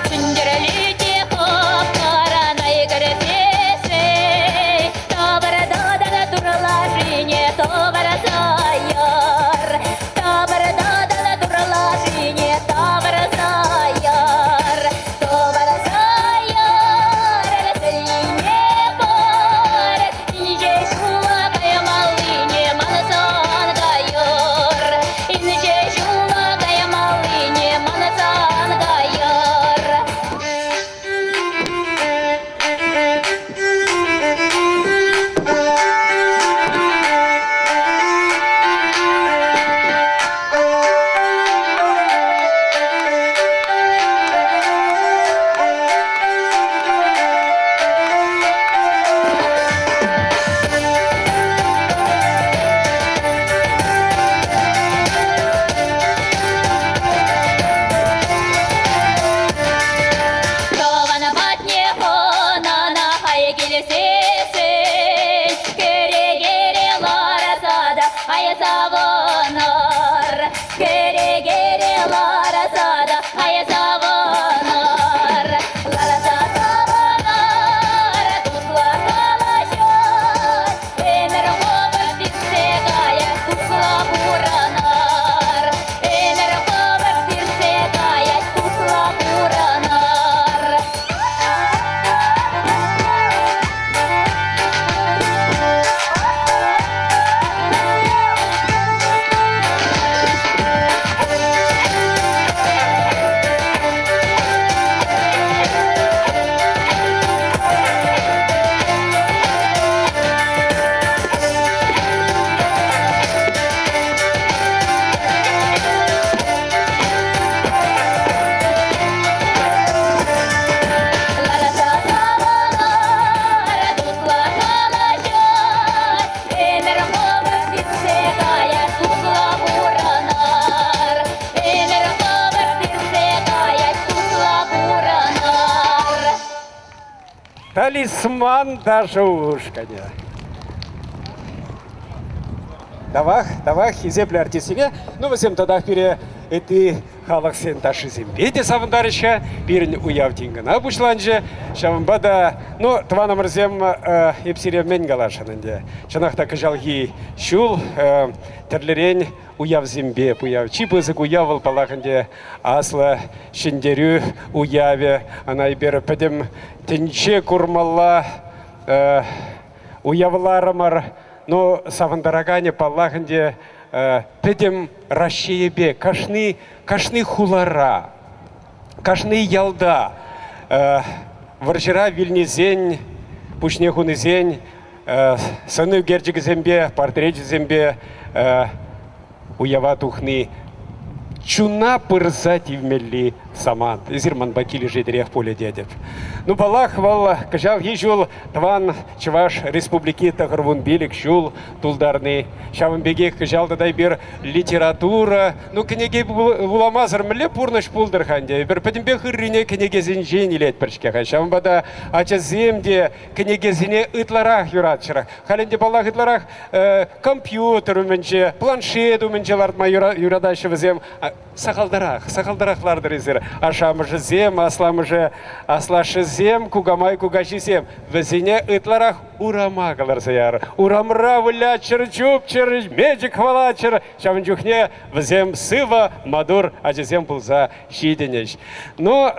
Чӗнтӗрлӗ те хӑп-хӑран айкӑртесе, Тӑпӑртатан турлашине тӑварса яр. Тӑпӑртатан турлашине тавӑрса яр. Тӑварса яр, сӗллине пар, Инҫе ҫула каймаллине мансан кайӑр. Инҫе ҫула каймаллине мансан кайӑр. Тӑван патне хӑнана хай килсессӗн, кӗрекере ларса та ай савӑнар. Кӗрекере ларса та ай савӑнар. Ларса савӑнар, туслӑ калаҫар, ӗмӗр хӑвӑрт иртсе каять, туслӑ пурӑнар. Ӗмӗр хӑвӑрт иртсе каять, туслӑ пурӑнар. Ларса савӑнар, туслӑ калаҫар, ӗмӗр хӑвӑрт иртсе каять, туслӑ пурӑнар. Ӗмӗр хӑвӑрт иртсе каять, туслӑ пурӑнар. Талисман ташӑ ушкӑнӗ. Тавах, тавах хисеплӗ артистсене. Ну, вӗсем татах пире ытти халӑхсен ташшисемпе те савӑнтарӗҫ-ха. Пирӗн уяв тин кӑна пуҫланчӗ. Ҫавӑнпа та, ну, тӑванӑмӑрсем, эп сире мӗн каласшӑн ӗнтӗ. Чӑнах та кӑҫалхи ҫул тӗрлӗрен уявсемпе пуяв. Чи пысӑк уяв вӑл, паллах ӗнтӗ, Аслӑ Ҫӗнтерӳ уявӗ. Ӑна эпир пӗтӗм тӗнче курмалла уявларӑмӑр. Ну, савӑнтараканӗ, паллах ӗнтӗ, пӗтӗм Раҫҫейӗпе кашни, кашни хулара. Кашни ялта вӑрҫӑра вилнисен, пуҫне хунисен сӑн ӳкерчӗкӗсемпе, портречӗсемпе уява тухни чуна пырса тивмелли самант. Эсир манпа килӗшетӗрех пулӗ тетӗп. Ну, паллах, вӑл кӑҫалхи ҫул тӑван Чӑваш Республики 95 ҫул тултарни. Ҫавӑн пекех кӑҫал тата эпир литература, ну, кӗнеке вуламасӑр мӗнле пурнӑҫ пултӑр-ха ӗнтӗ? Эпир пӗтӗмпех ыррине кӗнекесенчен илетпӗр-ҫке-ха. Ҫавӑнпа та ачасем те кӗнекесене ытларах юратчӑр. Халь ӗнтӗ, паллах, ытларах компьютер умӗнче, планшет умӗнче лартма юратаҫҫӗ вӗсем. Сахалтарах, сахалтарах лартӑр эсир. Ашшӗ-амӑшӗсем, асламӑшӗ, аслашшӗсем, кукамай, кукаҫисем. Вӗсене ытларах урама кӑларса яр. Урамра выляччӑр, чупчӑр, мечӗк хӑвалаччӑр. Ҫавӑн чухне вӗсем сывӑ, маттур ачасем пулса ҫитӗнӗҫ. Ну,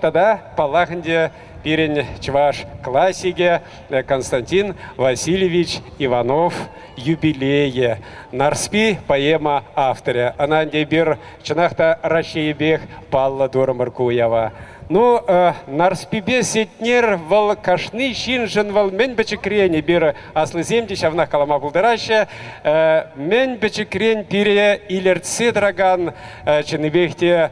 тата, паллах ӗнтӗ, пирӗн чӑваш классикӗ Константин Васильевич Иванов юбилейӗ. Нарспи поэма авторӗ. Ӑна ӗнтӗ эпир чӑнах та Раҫҫейӗпех паллӑ турӑмӑр ку уява. Ну, Нарспипе Сетнер вӑл кашни ҫыншӑн вӑл мӗн пӗчӗкрен эпир аслисем те ҫавнах калама пултараҫҫӗ. Мӗн пӗчӗкрен пире илӗртсе тӑракан чӑннипех те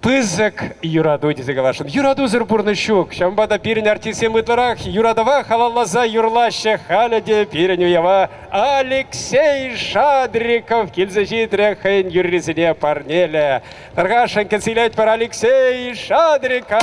пысӑк юрату тесе каласшӑн. Юратусӑр пурнӑҫ ҫук. Ҫавӑнпа та пирӗн артистсем ытларах юратӑва халалласа юрлаҫҫӗ. Халӗ те пирӗн уява Алексей Шадриков килсе ҫитрӗ, хӑйӗн юррисене парнелӗ. Тархасшӑн кӗтсе илетпӗр Алексей Шадриков!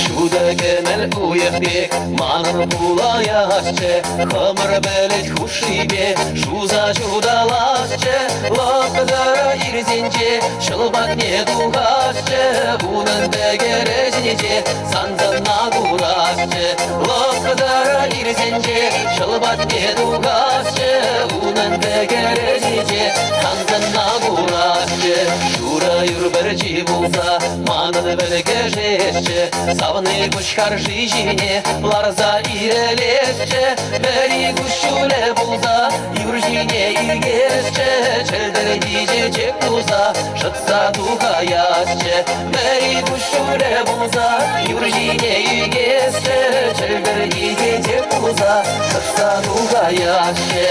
Ҫутӑ кӗмӗл уйӑх пек манӑн пулаясчӗ, Хӑмӑр пӗлӗт хушшипе шуса ҫуталасчӗ, Лӑпкӑ ирсенче ҫӑл патне тухасчӗ, Унӑн тӗкӗрӗ ҫинче сан сӑнна курасчӗ. Лӑпкӑ ирсенче ҫӑл патне тухасчӗ, Унӑн тӗкӗрӗ ҫинче сан сӑнна курасчӗ. Шурӑ юр пӗрчи пулса манӑн вӗлкӗшесчӗ, Савни куҫ харши ҫине ларса ирӗлесчӗ, Вӗри куҫҫулӗ пулса юр ҫине ӳкесчӗ, Чӗлтӗрти чечек пулса шӑтса тухаясчӗ. Вӗри куҫҫулӗ пулса юр ҫине ӳкесчӗ, Чӗлтӗрти чечек пулса шӑтса тухаясчӗ.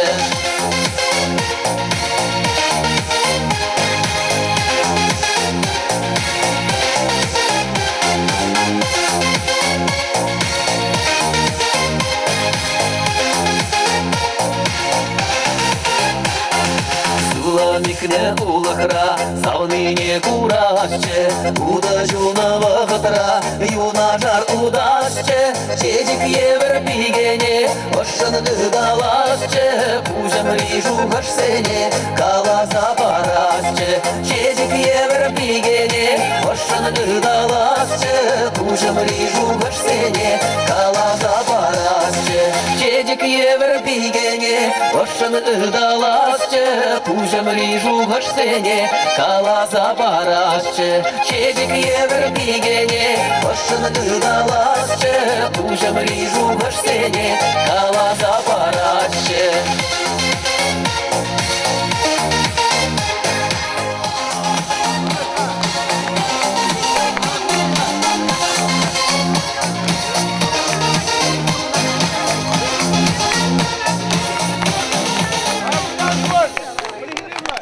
Сывлӑмикне улӑхра савнине курасчӗ, Утӑ ҫунӑ вӑхӑтра юнашар утасчӗ, Чечек евӗр пикене ӑшшӑн ыталасчӗ, Пуҫӑмри шухӑшсене каласа парасчӗ. Чечек евӗр пикене ӑшшӑн ыталасчӗ, Пуҫӑмри шухӑшсене каласа парасчӗ. Чечек евӗр пикене ӑшшӑн ыталасчӗ, Пуҫӑмри шухӑшсене каласа парасчӗ. Чечек евӗр пикене ӑшшӑн ыталасчӗ, Пуҫӑмри шухӑшсене каласа парасчӗ.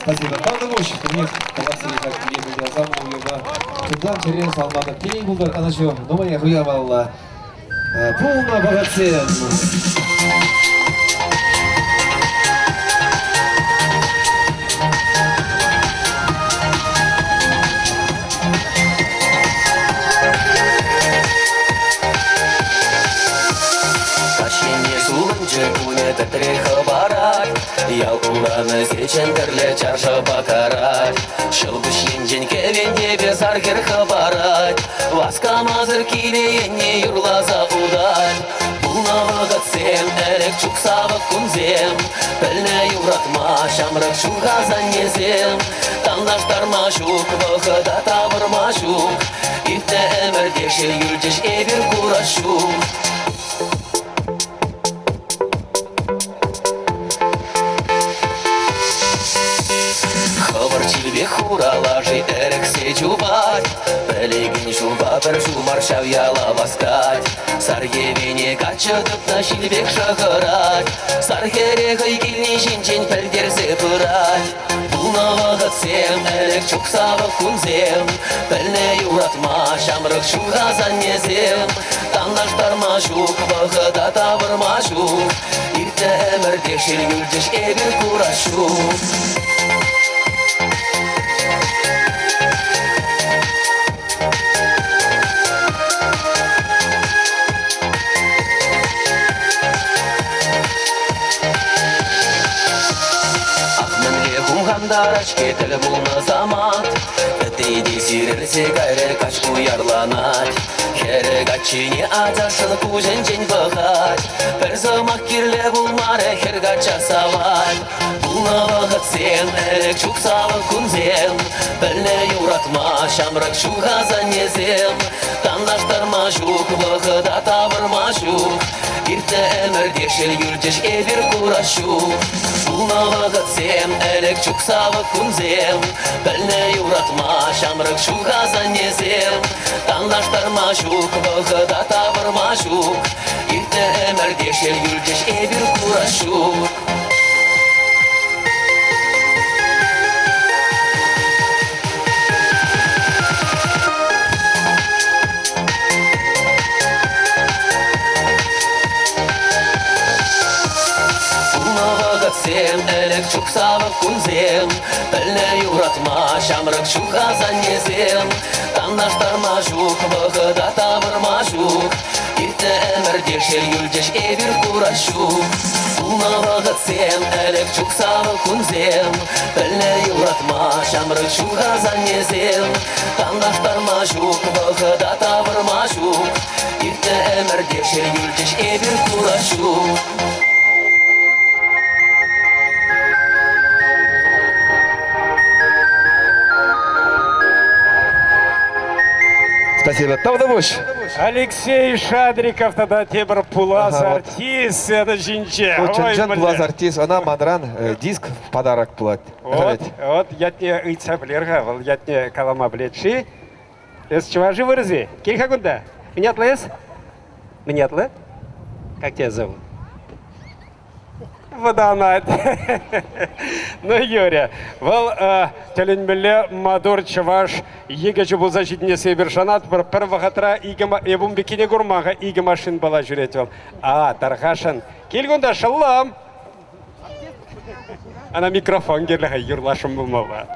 Спасибо. Тавтапуҫ. Пӗрлех Василий Жаккине пуҫласа уява чунтан чӗререн саламлатӑп. Телей пултӑр, ӑнӑҫу нумаях уявалла. Пулнӑ вӑхӑтсем. Каҫ енне сулӑнчӗ кунӗ тӗтре хӑпарать, Ял урамӗ чӗнтӗрлӗ чаршавпа карать. Ҫӑлкуҫ енчен кӗвентепе сар хӗр хӑпарать, Васкамасӑр киле енне юрласа утать. Пулнӑ вӑхӑтсем, ӗлӗк чух савӑк кунсем, Пӗлнӗ юратма ҫамрӑк чух асаннесем. Танлаштарма ҫук, вӑхӑта тавӑрма ҫук. Иртнӗ ӗмӗрте шел юлчӗҫ эпир курас ҫук. Хӑвӑр чирпе хура лаши ӗрӗхсе чупать, Пӗлекен ҫулпа пӗр ҫумар ҫав яла васкать. Сар йӗвене каччӑ тытнӑ ҫил пек шӑхӑрать, Сар хӗре хӑй килни ҫинчен пӗлтерсе пырать. Пулнӑ вӑхӑтсем, ӗлӗк чух савӑк кунсем, Пӗлнӗ юратма ҫамрӑк чух асаннесем. Танлаштарма ҫук, вӑхӑта тавӑрма ҫук, Иртнӗ ӗмӗрте шел юлчӗҫ эпир курас ҫук. Ах, мӗнле хумхантарать-ҫке тӗл пулнӑ самант, Пӗтри те сирӗлсе кайрӗ, каҫ уярланать. Хӗрӗ каччине ачашшӑн куҫӗнчен пӑхать, Пӗр сӑмах кирлӗ пулмарӗ, хӗр качча савать. Пулнӑ вӑхӑтсем, ӗлӗк чух савӑк кунсем, Пӗлнӗ юратма ҫамрӑк чух асаннесем. Танлаштарма ҫук, вӑхӑта тавӑрма ҫук, Иртнӗ ӗмӗрте шел юлчӗҫ эпир курас ҫук. Пулнӑ вӑхӑтсем, ӗлӗк чух савӑк кунсем, Пӗлнӗ юратма ҫамрӑк чух асаннесем. Танлаштарма ҫук, вӑхӑта тавӑрма ҫук, Иртнӗ ӗмӗрте шел юлчӗҫ эпир курас ҫук. Пулнӑ вӑхӑтсем, ӗлӗк чух савӑк кунсем, Пӗлнӗ юратма ҫамрӑк чух асаннесем. Танлаштарма ҫук, вӑхӑта тавӑрма ҫук, Иртнӗ ӗмӗрте шел юлчӗҫ эпир курас ҫук. Пулнӑ вӑхӑтсем, ӗлӗк чух савӑк кунсем, Пӗлнӗ юратма ҫамрӑк чух асаннесем. Танлаштарма ҫук, вӑхӑта тавӑрма ҫук, Иртнӗ ӗмӗрте шел юлчӗҫ эпир курас ҫук. Спасибо. Тавтапуҫ. Алексей Шадриков тата тепӗр пулас артист сцена ҫинче. Ку чӑн-чӑн пулас артист. Ӑна манран диск в подарок пулать. Вот, вот ятне ыйтса пӗлер-ха, вӑл ятне калама пӗлет-ши? Эс чӑваш-и вырӑс-и? Кил-ха кунта. Мӗн ятлӑ эс? Мӗн ятлӑ? Как тебя зовут? Вӑтанать. Ну, Юря, вӑл тӗлӗнмелле маттур чӑваш йӗкӗчӗ пулса ҫитӗнессе эпир шанатпӑр. Пӗр вӑхӑтра икӗ, эп ун пеккине курман-ха, икӗ машинпала ҫӳрет вӑл. А, тархасшӑн. Кил кунта, шӑллӑм! Ана микрофон кирлӗ-ха, юрласшӑн пулмалла.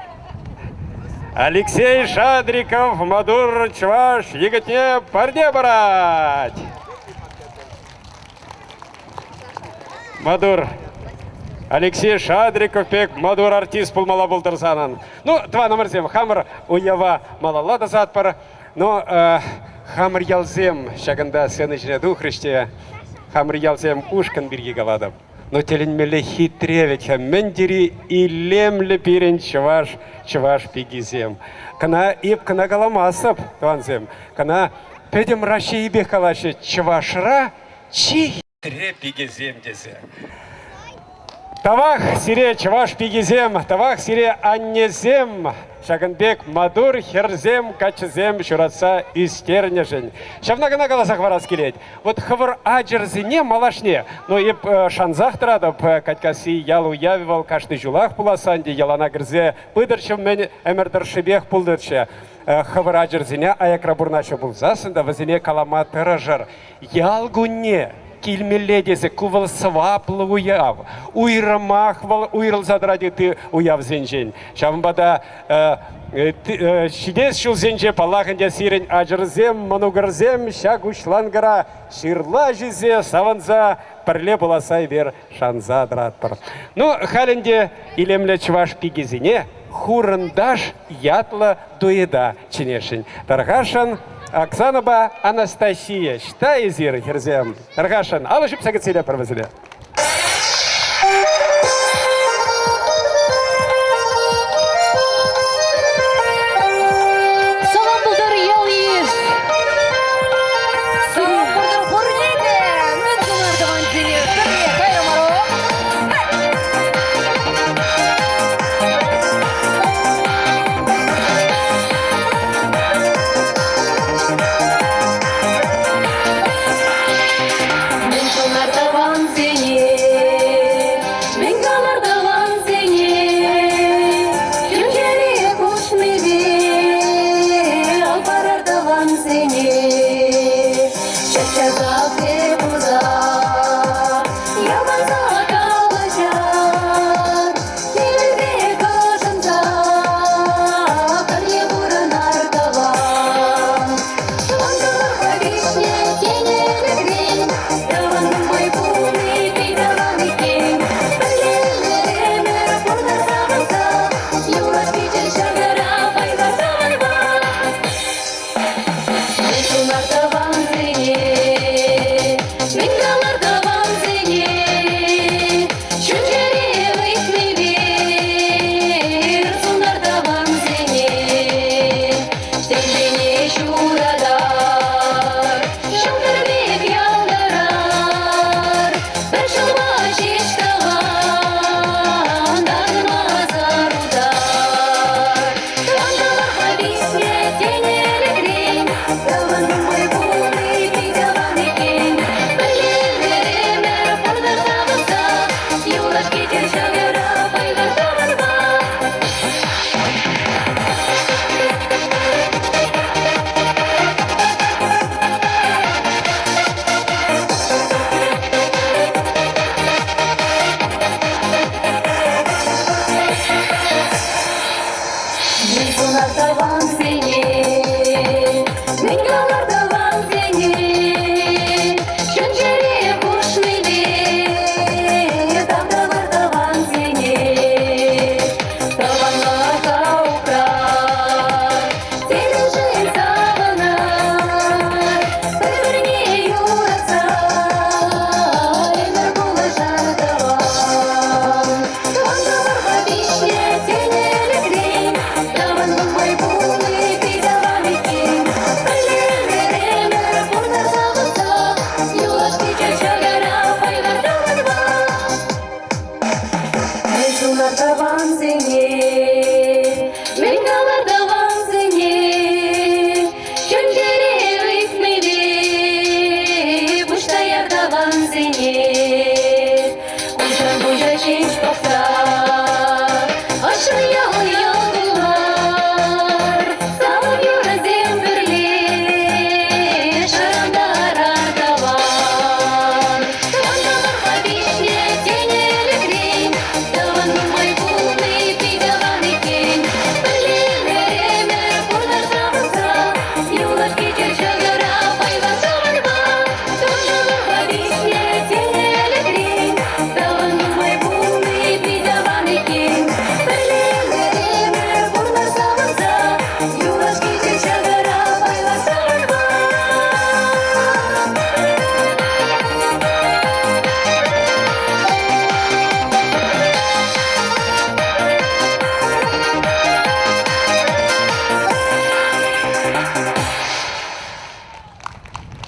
Алексей Шадриков маттур чӑваш йӗкӗтне парне парать. Маттур. Алексей Шадриков пек маттур артист пулмалла пултӑр санӑн. Ну, тӑванӑмӑрсем, хамӑр уява малалла тӑсатпӑр. Но хамӑр ялсем ҫакӑнта сцена ҫине тухрӗҫ те, хамӑр ялсем ушкӑн пирки калатӑп. Но тӗлӗнмелле хитре вӗт-ха, мӗн тери илемлӗ пирӗн чӑваш, чӑваш пикисем. Кӑна эп кӑна каламастӑп, тӑвансем. Кӑна пӗтӗм Раҫҫейӗпех калаҫҫӗ, Чӑвашра чи хитре пикесем тесе. Тавах сире, чӑваш пикисем, тавах сире, аннесем, ҫакӑн пек маттур хӗрсем, каччӑсем ҫуратса ӳстернӗшӗн. Ҫавна кӑна каласа хӑварас килет. Вот хӑвӑр ачӑрсене малашне, ну эп шансах тӑратӑп, Катькасси ял уявӗ вӑл кашни ҫулах пуласса ӗнтӗ йӑлана кӗрсе пытӑрччӗ, мӗн ӗмӗр тӑршшӗпех пултӑрччӗ. Хӑвӑр ачӑрсене аякра пурӑнаҫҫӗ пулсассӑн та вӗсене калама тӑрӑшӑр. Ял кунне килмелле тесе ку вӑл сӑваплӑ уяв. Уйрӑмах вӑл уйрӑлса тӑрать ытти уявсенчен. Ҫавӑнпа та ҫитес ҫулсенче, паллах ӗнтӗ, сирӗн ачӑрсем, мӑнукӑрсем ҫак уҫланкӑра ҫырла ҫисе савӑнса пӗрле пуласса эпир шанса тӑратпӑр. Ну, халь ӗнтӗ илемлӗ чӑваш пикисене Хурӑнташ ятлӑ дуэта чӗнесшӗн. Тархасшӑн Оксанӑпа Анастасия. Ӑҫта эсир, хӗрсем? Тархасшӑн, алӑ ҫупса кӗтсе илетпӗр вӗсене.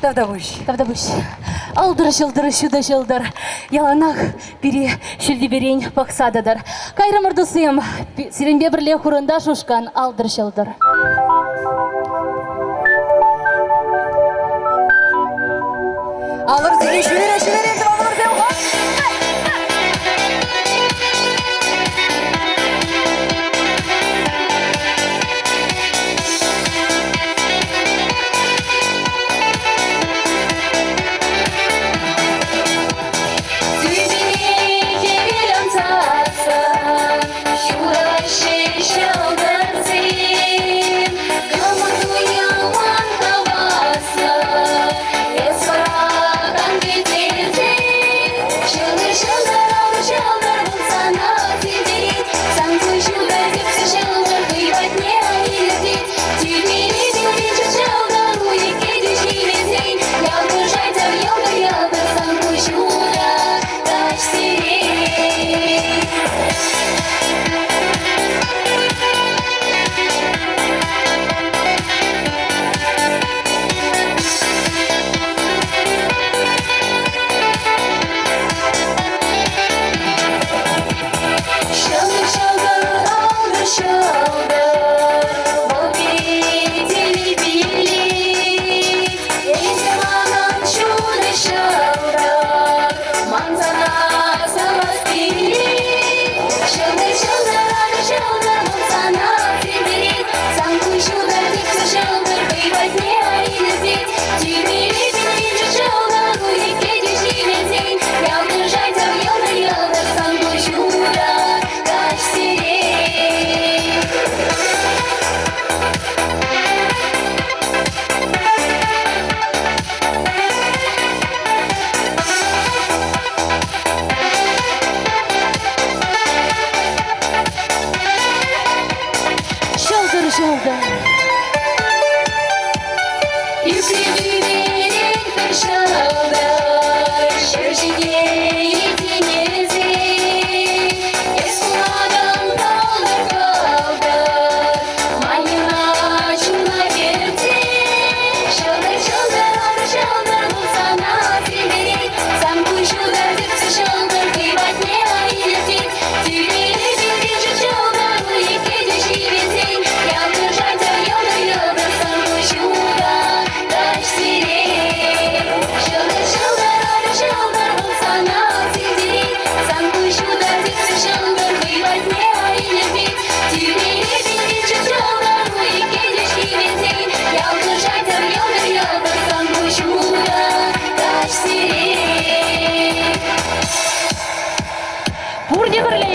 Тавтапуҫ. Тавтапуҫ. Алтӑр ҫӑлтӑр, ҫутӑ ҫӑлтӑр. Яланах пире ҫӳлтӳперен пӑхса тӑтӑр. Кайрӑмӑр, туссем, сирӗнпе пӗрле хурӑнташ ушкӑн Алтӑр ҫӑлтӑр. Алӑрсене ҫӳлере ҫӳлере тӑванӑмӑрсем. Ҫӑлтӑр, ҫӑлтӑр. Пурте пӗрле!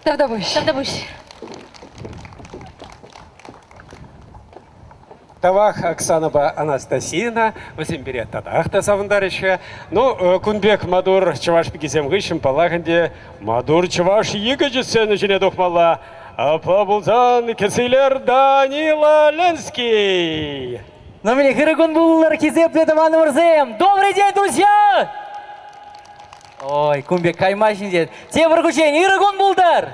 Тавтапуҫ. Тавтапуҫ. Тавах Оксанӑпа Анастасийӑна, вӗсем пире татах та савӑнтарӗҫ-ха. Ну, кун пек маттур чӑваш пикисем хыҫҫӑн, паллах ӗнтӗ, маттур чӑваш йӗкӗчӗ сцена ҫине тухмалла. Апла пулсан, кӗсилер Данила Ленский! Ну, мені ырӑ кун пултӑр, хисеплӗ тӑванӑмӑрсем! Добрый день, друзья! Ой, кун пек кайма ҫинчен. Тепӗр хутчен ырӑ кун пултӑр!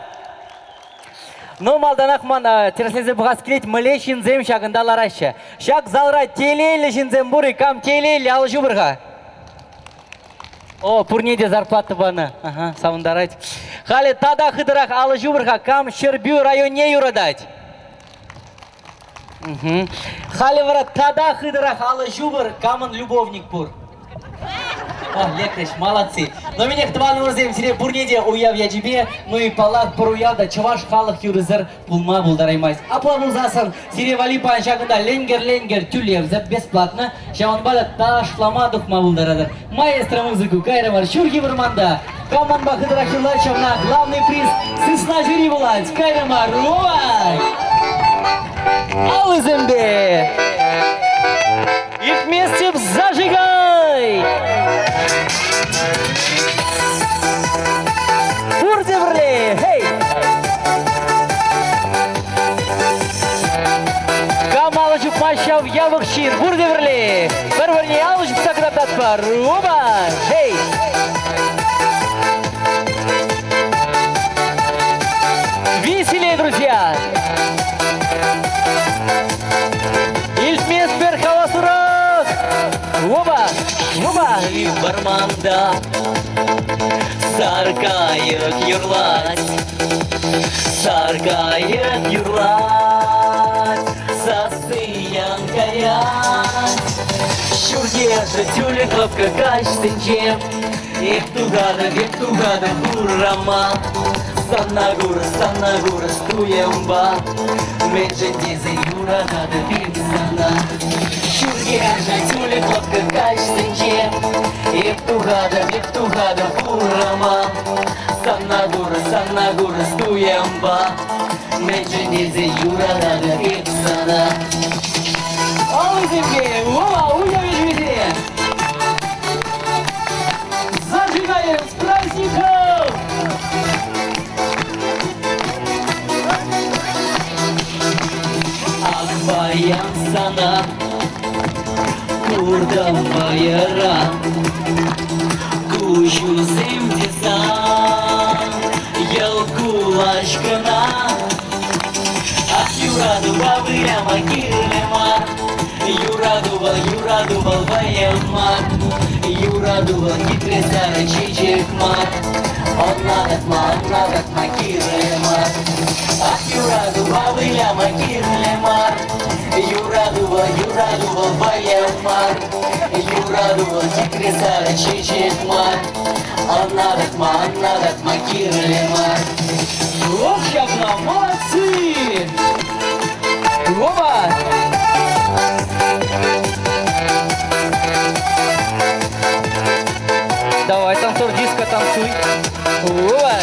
Ну, малтанах ман тӗрӗслесе пӑхас килет, мӗнле ҫынсем ҫакӑнта лараҫҫӗ. Ҫак залра телейлӗ ҫынсем пур-и? Кам телейлӗ, алӑ ҫупӑр-ха. О, пурне те зарплата панӑ. Ага, савӑнтарать. Халӗ тата хытӑрах алӑ ҫупӑр-ха, кам Ҫӗрпӳ районне юратать? Халӗ вара тата хытӑрах алӑ ҫупӑр, камӑн любовник пур. О, лекрӗҫ, молодцы. Но минех, тӑванӑмӑрсем, сире пурне те уяв ячӗпе, ну и паллах, пур уяв та чӑваш халӑх юрӑсӑр пулма пултараймасть. Апла пулсассӑн, сире валли паян ҫакӑнта ленкӗр-ленкӗр тӳлевсӗр, бесплатно, ҫавӑнпа та ташлама тухма пултаратӑр. Маэстро музыку кайрӑмӑр ҫурхи вӑрманта. Кам манпа хытӑрах юрлать, ҫавна главный приз сысна ҫури пулать. Кайрӑмӑр, ой! Алӑ. курмасть ҫав япӑх ҫын. Пурте пӗрле пӗр-пӗрне алӑ ҫупса кӑтартатпӑр. Опа! Эй! Веселее, друзья! Илтместпӗр хаваслӑрах! Опа! Опа! Вӑрманта саркайӑк юрлать, саркайӑк юрлать, сасси ян каять. Ҫурт-йӗршӗ тӳлек лӑпкӑ каҫсенче эп тухатӑп, эп тухатӑп урама. Сана курас, сана курас туйӑмпа, мӗншӗн тесен юрататӑп эп сана. Ҫурт-йӗршӗ тӳлек лӑпкӑ каҫсенче эп тухатӑп, эп тухатӑп урама. Сана курас, сана курас туйӑмпа, мӗншӗн тесен юрататӑп эп сана. Алӑсемпе, опа, уяв ӗҫмесен! Зажигаем с праздником! Ах, паян сана куртӑм вӑйӑра, куҫусем те сан йӑл кулаҫ кӑна. Ах, юратупа выляма кирлӗ мар, юрату вӑл, юрату вӑл вӑйӑ мар, юрату вӑл хитре сарӑ чечек мар. Ӑнланатма, ӑнланатма кирлӗ мар. Ах, юратупа выляма кирлӗ мар, юрату вӑл, юрату вӑл вӑйӑ мар, юрату вӑл хитре сарӑ чечек мар. Ӑнланатма, ӑнланатма кирлӗ мар. Вот ҫапла, молодцы! Опа! Давай, танцор диско, танцуй. Опа!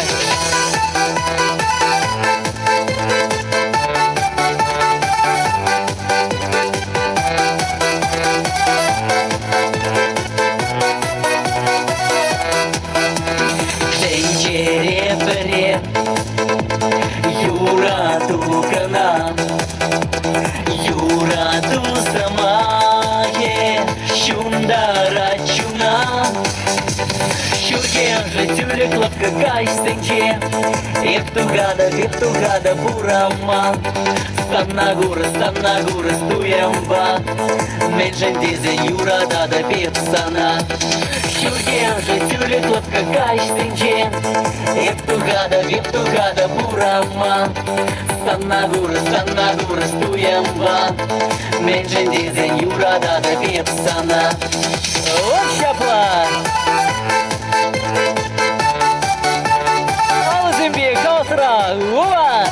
Тӗнчере пӗрре юрату кӑна, юрату сӑмахӗ ҫунтарать чуна. Ҫуркемшӗ тӳлек лӑпкӑ каҫсенче эп тухатӑп, эп тухатӑп урама. Сана курас, сана курас туйӑмпа, мӗншӗн тесен юрататӑп эп сана. Ҫуркемшӗ тӳлек лӑпкӑ каҫсенче эп тухатӑп, эп тухатӑп урама. Сана курас, сана курас туйӑмпа, мӗншӗн тесен юрататӑп эп сана. Вот ҫапла! Алӑсемпе каласра! Опа!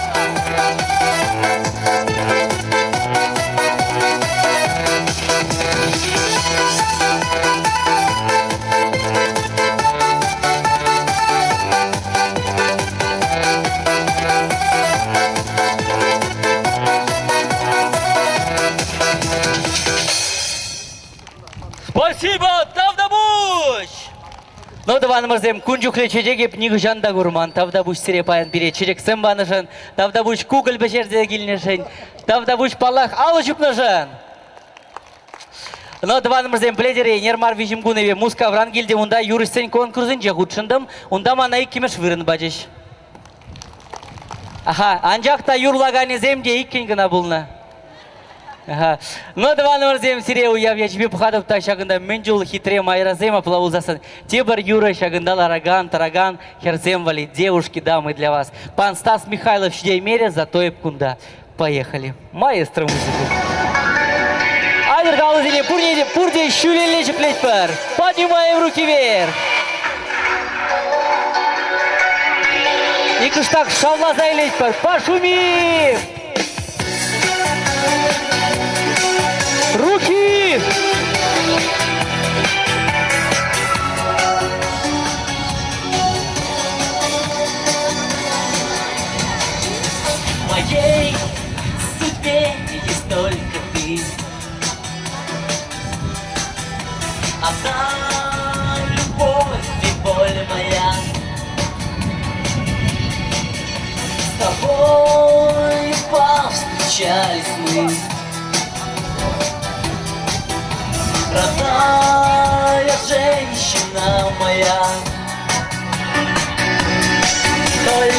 Спасибо, тавтапуҫ! Ну, тӑванӑмӑрсем, кун чухлӗ чечек эп нихӑҫан та курман. Тавтапуҫ сире паян пире чечексем панӑшӑн, тавтапуҫ кукӑль пӗҫерсе килнӗшӗн, тавтапуҫ, паллах, алӑ ҫупнӑшӑн. Ну, тӑванӑмӑрсем, пӗлетӗр-и, ӗнер мар виҫӗм кун эпӗ Мускавран килтӗм, унта юрӑҫсен конкурсӗнче хутшӑнтӑм, унта мана иккӗмӗш вырӑн пачӗҫ. Аха, анчах та юрлаканӗсем те иккӗн кӑна пулнӑ. Аха. Ну, тӑванӑмӑрсем, сире уяв ячӗпе пӑхатӑп та ҫакӑнта мӗн чул хитре майрасем апла пулсассӑн. Тепӗр юрӑ ҫакӑнта ларакан, тӑракан хӗрсем валли, девушки, дамы для вас. Пан Стас Михайлов ҫитеймерӗ, зато эп кунта. Поехали. Маэстро музыку. Айтӑр алӑсене пурне те пурте ҫӳлелле ҫӗклетпӗр. Поднимаем руки вверх. И кӑштах шавласа илетпӗр. Пошумим! Руки! В моей судьбе есть только ты. Одна любовь и боль моя. С тобой повстречались мы.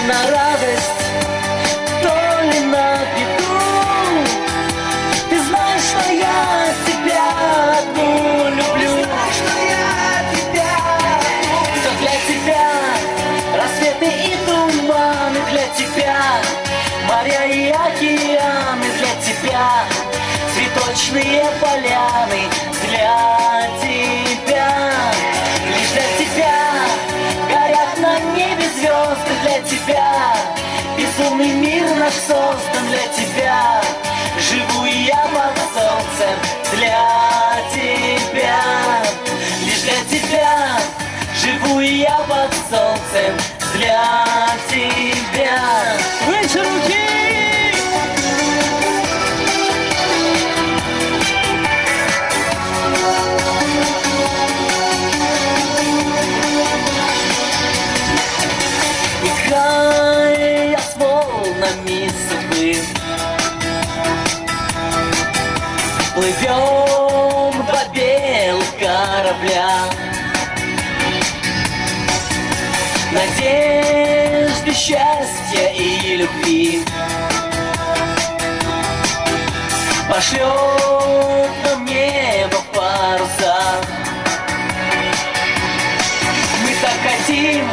на радость, то ли на беду. Ты знаешь, что я тебя одну люблю. Ты знаешь, что я тебя одну. Все для тебя, рассветы и туманы для тебя, моря и океаны для тебя, цветочные поляны для тебя, лишь для тебя горят на небе звезды для тебя, безумный мир наш создан для тебя, живу я под солнцем для тебя, лишь для тебя, живу я под солнцем для тебя. Выше руки! Играя с волнами судьбы, Плывем два белых корабля. Надежды, счастья и любви Пошлет нам небо паруса. Мы так хотим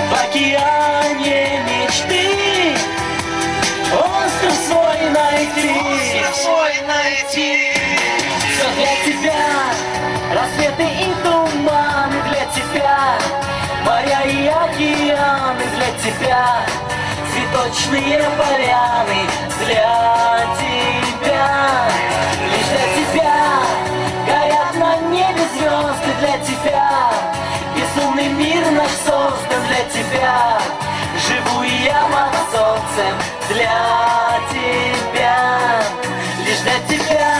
в океане мечты Остров свой найти. Остров свой найти. Все для тебя, рассветы и туманы для тебя, моря и океаны для тебя, цветочные поляны для тебя, лишь для тебя горят на небе звезды для тебя, безумный мир наш создан для тебя, живу я под солнцем для тебя, лишь для тебя,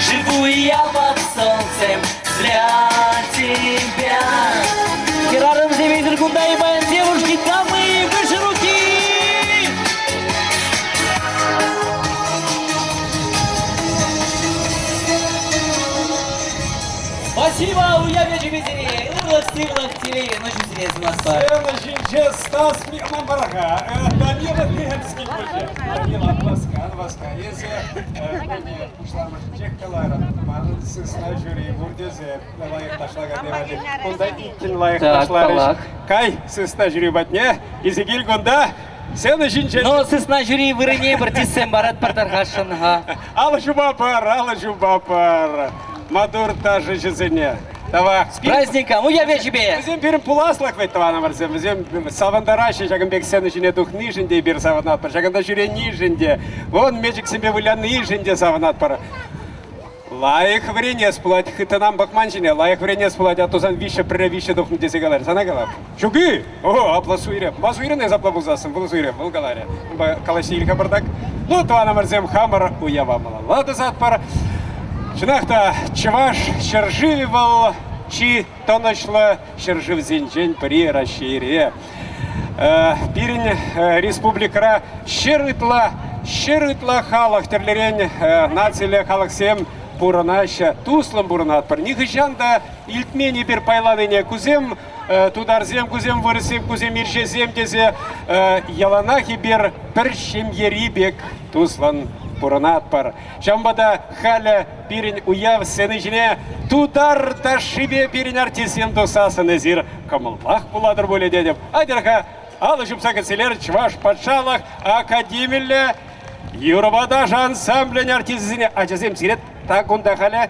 живу я под солнцем для тебя. Хӗрарӑмсем эсир кунта паян девушки, дамы, выше руки! Спасибо, уяв ячӗпе сире, ырлӑх-сывлӑх, телей, ӑнӑҫу сире сунатпӑр. Сцена ҫинче Стас Мамбарга, Данила Ленский пулчӗ. Данила, ан васка, ан васка. Эсӗ пуҫламӑшӗнчех каларӑн, манӑн сысна ҫури пур тесе лайӑх ташлакан валли. Кунта иккӗн лайӑх ташларӗҫ. Кай, сысна ҫури патне, илсе кил кунта. Сцена ҫинче... Ну, сысна ҫури вырӑнне пӗр тиссем паратпӑр тархасшӑн-ха. Алӑ ҫупа пар, алӑ ҫупа пар. Маттур ташӑҫӑсене. Тавах. С праздником, уяв ячӗпе! Вӗсем пирӗн пуласлӑх вӗт, тӑванӑмӑрсем. Вӗсем савӑнтараҫҫӗ ҫакӑн пек сцена ҫине тухнишӗн те эпир савӑнатпӑр, ҫакӑнта ҫӳренишӗн те, вон мечӗксемпе вылянишӗн те савӑнатпӑр. Лайӑх вӗренес пулать, хыттӑнам пӑхман ҫине, лайӑх вӗренес пулать, аттусан виҫҫӗ пӗрре виҫҫӗ тухнӑ тесе каларӗ. Сана калап. Ҫук-и? О, апла суйрӗ. Ма суйрӑн эс апла пулсассӑн? Вӑл суйрӗ, вӑл каларӗ. Унпа калаҫса ил-ха пӑртак. Ну, тӑванӑмӑрсем, хамӑр уява малалла тӑсатпӑр. Чӑнах та, Чӑваш ҫӗршывӗ вӑл чи тӑнӑҫлӑ ҫӗршывсенчен пӗри Раҫҫейре. Пирӗн республикӑра 100 ытла халӑх, тӗрлӗрен нациллӗ халӑхсем пурӑнаҫҫӗ, туслӑн пурӑнатпӑр. Нихӑҫан та илтмен эпир пайланине. Кусем тутарсем, кусем вырӑссем, кусем ирҫесем тесе яланах эпир пӗр ҫемьери пек туслӑн пурӑнатпӑр. Ҫавӑнпа та халӗ пирӗн уяв сцени ҫине тутар ташшипе пирӗн артистсем тухсассӑн эсир кӑмӑллах пулатӑр пулӗ тетӗп. Атьӑр-ха, алӑ ҫупса кӗтселер Чӑваш патшалӑх академиллӗ юрӑпа ташӑ ансамблӗн артисчӗсене. Ачасем, сире та кунта халӗ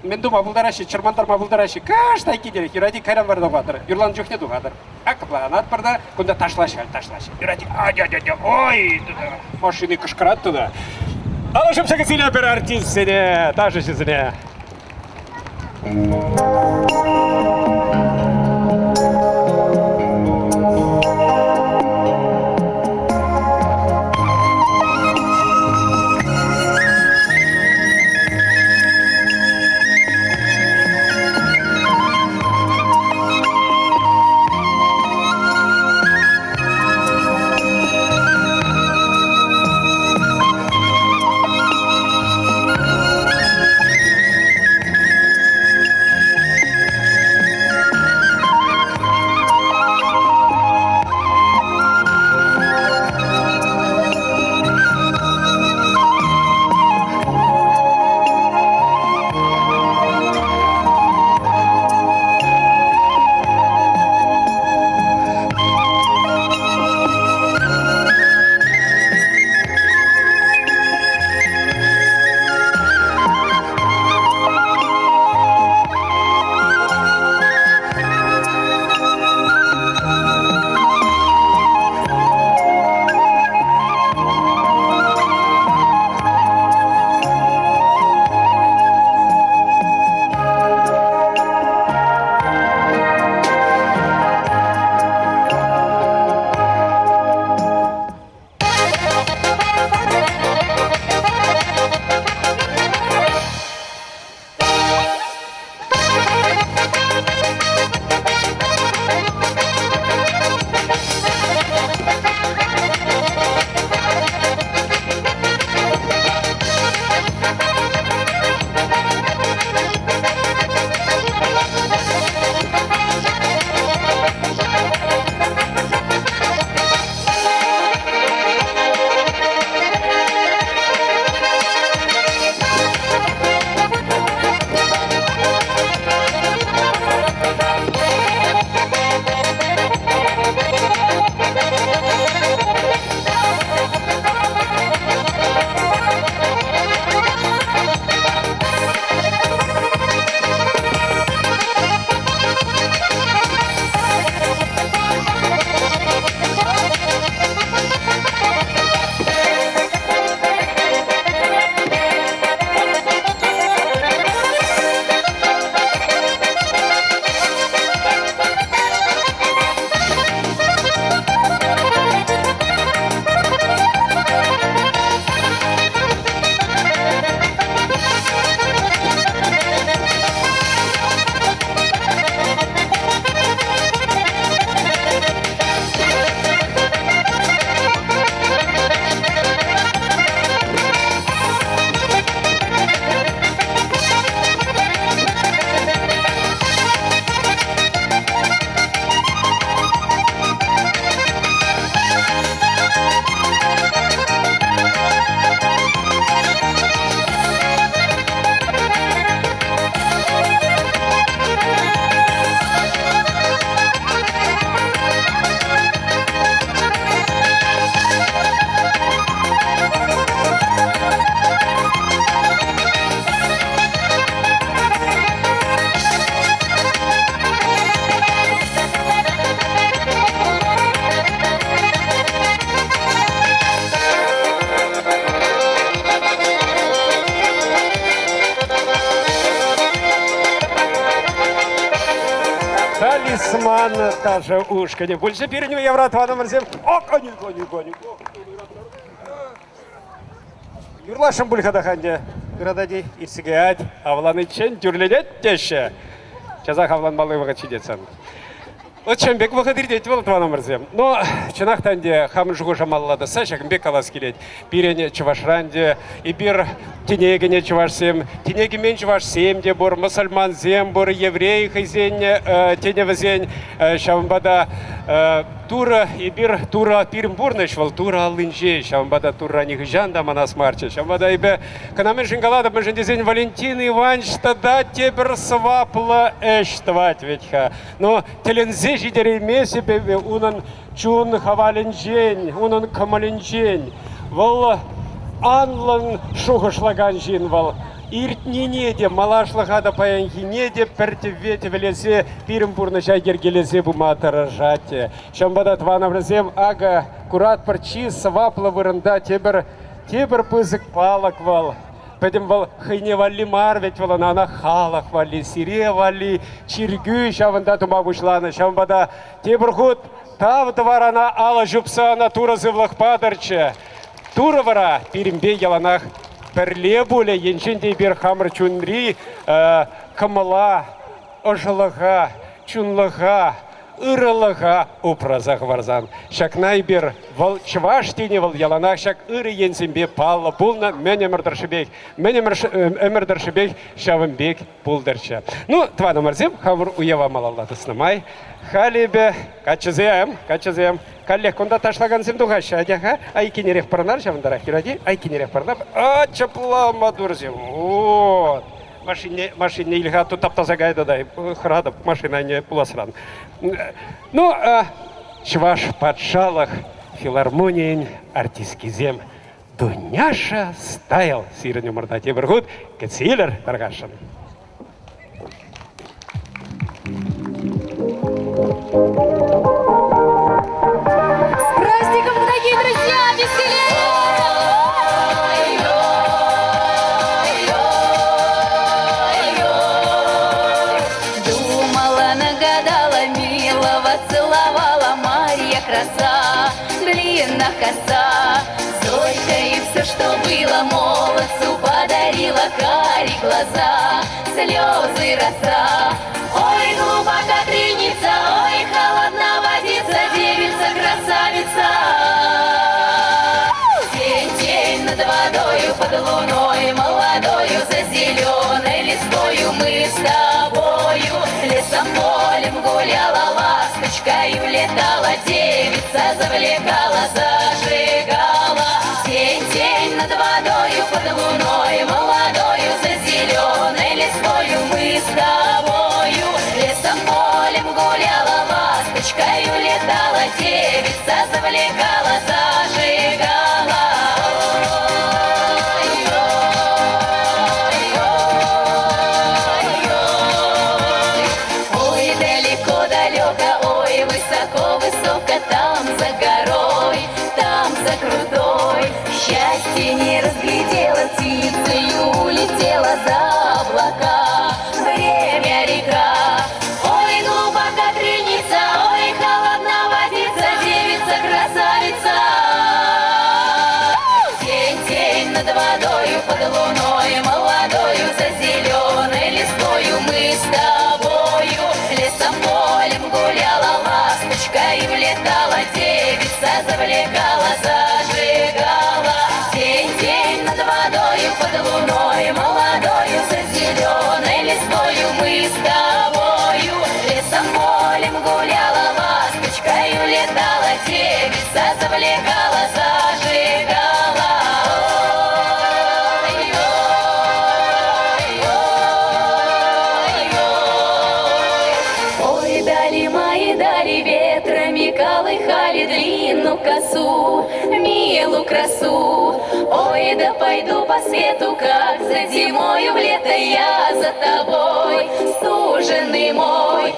мӗн тума пултараҫҫӗ, чӑрмантарма пултараҫҫӗ. Кашт айккинерех юрать кайран вара тухатӑр. Юрланӑ чухне тухатӑр. Акӑпланатпӑр та кунта ташлаҫҫӗ, ташлаҫҫӗ. Юрать, атя-тя-тя, ой, машини кӑшкӑрать тата. Алӑ ҫупса кӗтсе илетпӗр артистсене, ташӑҫӑсене. Юман ташӑ ушкӑнӗ пулчӗ пирӗн уявра, тӑванӑмӑрсем. О, кони, кони, кони. Юрласшӑн пуль-ха та ӗнтӗ. Ыратать-и, иртсе каять, авланиччен тӳрленет теҫҫӗ. Часах авланмалли вӑхӑт ҫитет сан. Вӑт ҫавӑн пек вӑхӑт иртет вӑл, тӑванӑмӑрсем. Но чӑнах та ӗнтӗ хамӑн шухӑша малалла тӑсса ҫакӑн пек калас килет. Пирӗн Чӑвашра ӗнтӗ эпир тӗне кӗнӗ чӑвашсем, тӗне кӗмен чӑвашсем те пур, мӑсӑльмансем пур, еврей хӑйсен тӗнӗ вӗсен. Ҫавӑнпа та Турӑ, эпир Турӑ, пирӗн пурнӑҫ вӑл Турӑ аллинче, ҫавӑнпа та Турра нихӑҫан та манас марччӗ. Ҫавӑнпа та эпӗ кӑна мӗншӗн калатӑп, мӗншӗн тесен Валентин Иванович тата тепӗр сӑваплӑ ӗҫ тӑвать вӗт-ха. Но тӗлӗнсе ҫитереймест эпӗ унӑн чун хавалӗнчен, унӑн кӑмӑлӗнчен. Вӑл анлӑн шухӑшлакан ҫын вӑл. Иртнине те, малашлӑха та, паянхине те пӗр тӗвве тӗвӗлесе пирӗн пурнӑҫа йӗркелесе пыма тӑрӑшать. Ҫавӑнпа та, тӑванӑмӑрсем, акӑ куратпӑр чи сӑваплӑ вырӑнта тепӗр тепӗр пысӑк палӑк вӑл. Пӗтӗм вӑл хӑйне валли мар вӗт вӑл ӑна, ӑна халӑх валли, сире валли чиркӳ ҫавӑнта тума пуҫланӑ. Ҫавӑнпа та тепӗр хут тав тӑвар ӑна алӑ ҫупса ӑна Турӑ сывлӑх патӑрччӗ. Турӑ вара пирӗнпе яланах пӗрле пулӗ, енчен те эпир хамӑр чунри кӑмӑла, ӑшӑлӑха, чунлӑха, ырӑлӑха упраса хӑварсан. Ҫакна эпир вӑл чӑваш тени вӑл яланах ҫак ырӑ енсемпе паллӑ пулнӑ мӗн ӗмӗр тӑршшӗпех, мӗн ӗмӗр тӑршшӗпех ҫавӑн пек пултӑрччӗ. Ну, тӑванӑмӑрсем, хамӑр уява малалла тӑснӑ май, халь эпӗ каччӑсем, каччӑсем, каллех кунта ташлакансем тухаҫҫӗ. Атя-ха, айккинерех пӑрӑнар ҫавӑнтарах, юрать-и? Айккинерех пӑрӑнар. А, чапла маттурсем. Вот. Машине, машине Ильха тут таптаса кайнӑ та хӑратӑп машина айне пуласран. Ну, Чӑваш патшалӑх филармонийӗн артисткисем Дуняша Стайл сирӗн умӑрта тепӗр хут кӗтсе илӗр тархасшӑн. С праздником, дорогие друзья! Веселее! Думала, нагадала, милого целовала Марья краса, длинна коса. Зорька и все, что было, молодцу подарила кари глаза, слезы роса. Ой, глубока криница, ой, холодна водица, девица, красавица. Тень, тень над водою, под луной молодою, за зеленой листвою мы с тобою. Лесом полем гуляла ласточкою, летала девица, завлекала, зажигала. Тень, тень над водою, под луной молодою, за зеленой листвою мы с тобою. Лесом полем гуляла ласточкою, летала девица, завлекала, зажигала. Ой, далеко-далеко, ой, высоко-высоко, там за горой, там за крутой. Счастье не разглядела, птицею улетела за облака. Время река. Ой, глубока криница, ой, холодна водица, девица, красавица. Тень, тень над водою, под луной молодою, за зеленой листвою мы с тобою. Лесом полем гуляла ласточка и влетала девица, завлекала, зажигала. Тень, тень над водою, под луной молодою, за зеленой листвою мы с тобою. Лесом полем гуляла ласточка и улетала девица, завлекала, зажигала. Ой, дали мои, дали ветрами колыхали длинну косу, милу красу. Ой, да пойду по свету, как за зимою в лето я за тобой, суженый мой.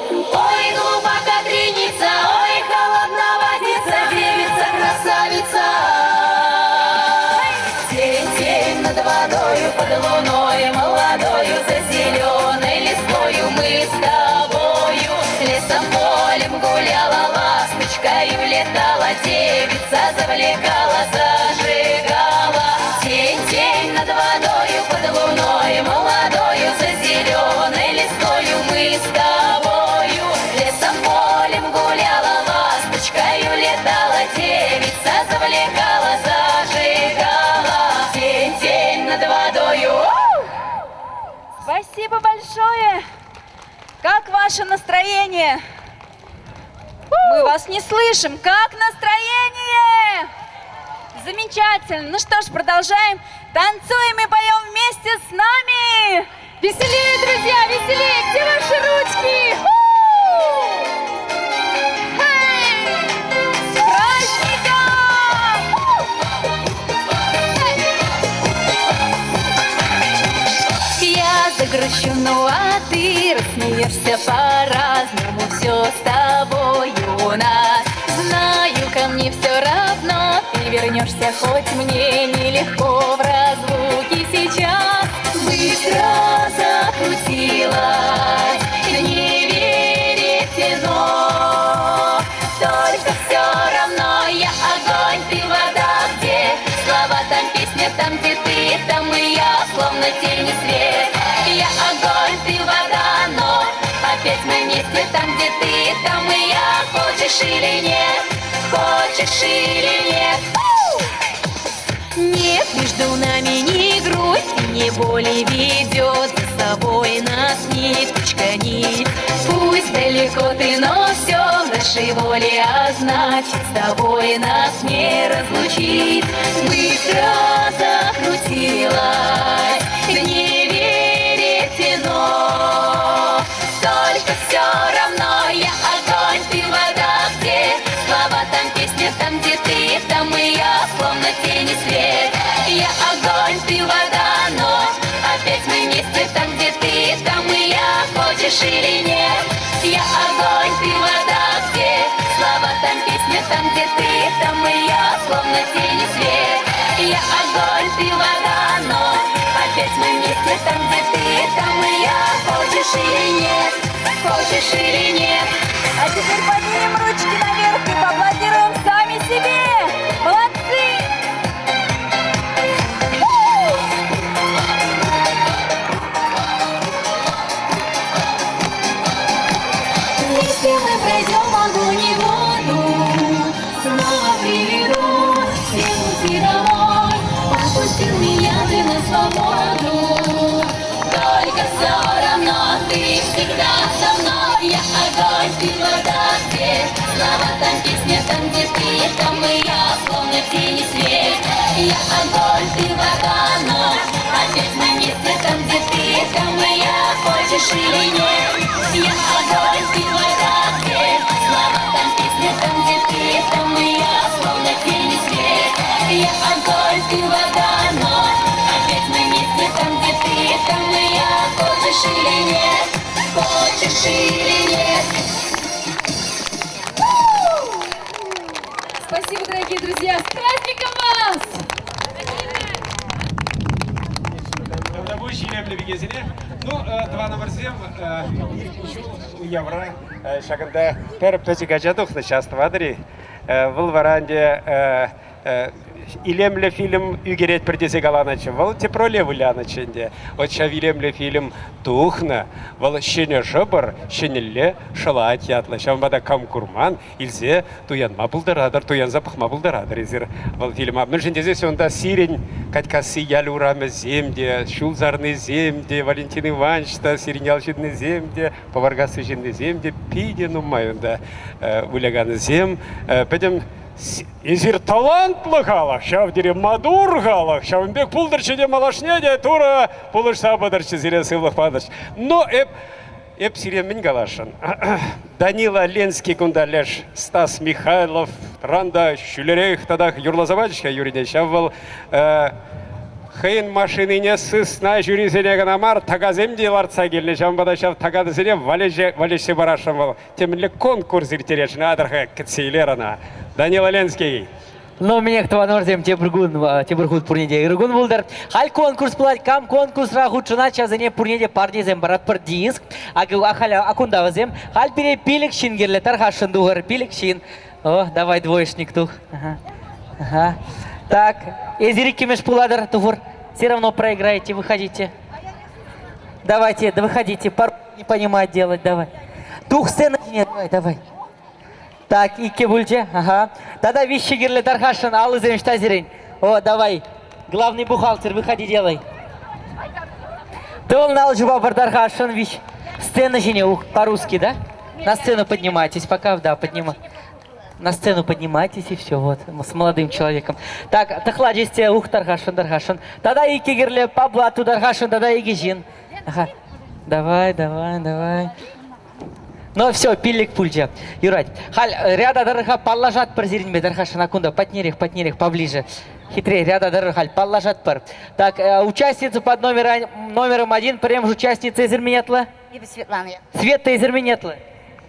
Ой, глубока криница, ой, холодна водица, девица, красавица. Тень, тень над водою, под луной молодою, за зеленой листвою мы с тобою. Лесом полем завлекала, зажигала. Тень, тень над водою, под луной молодою, за зеленой листвою мы с тобою. Лесом полем гуляла, ласточкою летала, девица завлекала, зажигала. Тень, тень над водою. Спасибо большое! Как ваше настроение? Мы вас не слышим. Как настроение? Замечательно. Ну что ж, продолжаем. Танцуем и поем вместе с нами. Веселее, друзья, веселее! Где ваши ручки? Эй! С праздником! Я загрущу, ну а ты рассмеешься по-разному. Все с тобою у нас. Знаю, ко мне все равно ты вернешься, хоть мне нелегко в разлуке сейчас. Быстро закрутилась, не верите, но только все равно я огонь, ты вода, где слова, там песня, там где ты, там и я, словно тень и свет. Я огонь, ты вода, но опять мы вместе там, где ты, там и я, хочешь или нет, хочешь или нет. Нет между нами ни грусти, ни боли ведет за собой нас ниточка нить. Пусть далеко ты, но все в нашей воле, а значит с тобой нас не разлучить. Быстро закрутилась, не верите, но только все равно я огонь, ты вода, где слова, там песня, там где ты, там и я, словно тень и свет. Я огонь, ты вода, но опять мы вместе там, где ты, там и я, хочешь или нет. Я огонь, ты вода, где слова, там песня, там где ты, там и я, словно тень и свет. Я огонь, ты вода, но опять мы вместе там, где ты, там и я, хочешь или нет, хочешь или нет. А теперь поднимем ручки наверх и поаплодируем сами себе. Молодцы! Вместе мы пройдем огонь и воду, Снова приведу все пути домой. Отпустил меня ты на свободу, Только все равно ты всегда со мной. Я огонь, ты вода, где слова, там песня, там где ты, там и я, словно тень и свет. Я огонь, ты вода, но опять мы вместе там, где ты, там и я, хочешь или нет. Я огонь, ты вода, где слова, там песня, там где ты, там и я, словно тень и свет. Я огонь, ты вода, но опять мы вместе там, где ты, там и я, хочешь или нет, хочешь или нет. Спасибо, дорогие друзья! С праздником вас! Тавтапуҫ илемлӗ пикесене. Ну, тӑванӑмӑрсем, иртнӗ ҫул уявра ҫакӑнта пӗр пӗчӗк ача тухнӑ, час тӑватӑр-и? Вӑл вара ӗнтӗ илемлӗ фильм ӳкеретпӗр тесе каланӑччӗ. Вӑл тӗп роле вылянӑччӗ ӗнтӗ. Вот ҫав илемлӗ фильм тухнӑ. Вӑл ҫӗнӗ шӑпӑр, ҫӗнӗлле шӑлать ятлӑ. Ҫавӑнпа та кам курман, илсе туянма пултаратӑр, туянса пӑхма пултаратӑр эсир вӑл фильма. Мӗншӗн тесессӗн унта сирӗн Катькасси ял урамӗсем те, ҫул сарнисем те, Валентин Иванович та, сирӗн ял ҫыннисем те, Пӑваркасси ҫыннисем те питӗ нумай унта выляканӗсем. Пӗтӗм Эсир талантлӑ халӑх, ҫав тери маттур халӑх, ҫавӑн пек пултӑрччӗ те малашне те Турӑ пулӑшса пытӑрччӗ сире сывлӑх патӑрччӗ. Но эп Эп сире мӗн каласшӑн? Данила Ленский кунта леш Стас Михайлов ранда ҫӳлерех татах юрласа пачӗ-ҫке юрине. Ҫав вӑл хӑйӗн машинине сысна ҫурисене кӑна мар, такасем те лартса килнӗ. Ҫавӑнпа та ҫав такадӑсене валеҫсе парасшӑн вӑл. Темӗнле конкурс ирттересшӗн. Атӑр-ха, кӗтсе илер ӑна. Данила Ленский. Ну, минех тӑванӑмӑрсем тепӗр кун, тепӗр хут пурне те ырӑ кун пултӑр. Халь конкурс пулать. Кам конкурсра хутшӑнать, ҫавсене пурне те парнесем паратпӑр. Диск. Халь акунта вӗсем. Халь пире пилӗк ҫын кирлӗ. Тархасшӑн тухӑр. Пилӗк ҫын. О, давай, двоечник тух. Ага. Ага. Так, эсир иккӗмӗш пулатӑр, тухӑр. Все равно проиграете, выходите. Давайте, да выходите, пар не понимать делать, давай. Тух сцена ҫине, давай, давай. Так, иккӗ пулчӗ, ага. Тата виҫҫӗ кирлӗ тархасшӑн, алӑсем ӑҫта сирӗн? О, давай, главный бухгалтер, выходи, делай. Тӑвӑлнӑ ал ҫупа пӗр тархасшӑн виҫ. Сцена ҫине, ух, по-русски, да? На сцену поднимайтесь, пока, да, поднимай. На сцену поднимайтесь и все, вот, с молодым человеком. Так, тӑхлачӗ ух, тархасшӑн, тархасшӑн. Тата иккӗ кирлӗ, по блату тархасшӑн, тата икӗ ҫын. Ага. Давай, давай, давай. Ну все, пиллӗк пулчӗ. Юрать. Халь ряда тӑрӑха паллашатпӑр сирӗнпе тархасшӑн кунта патнерех, патнерех, поближе. Хитре ряда тӑрӑх халь паллашатпӑр. Так, участница под номером один, пӗрремӗш участница эсир мӗн ятлӑ? Эпӗ Светлана. Света эсир мӗн ятлӑ?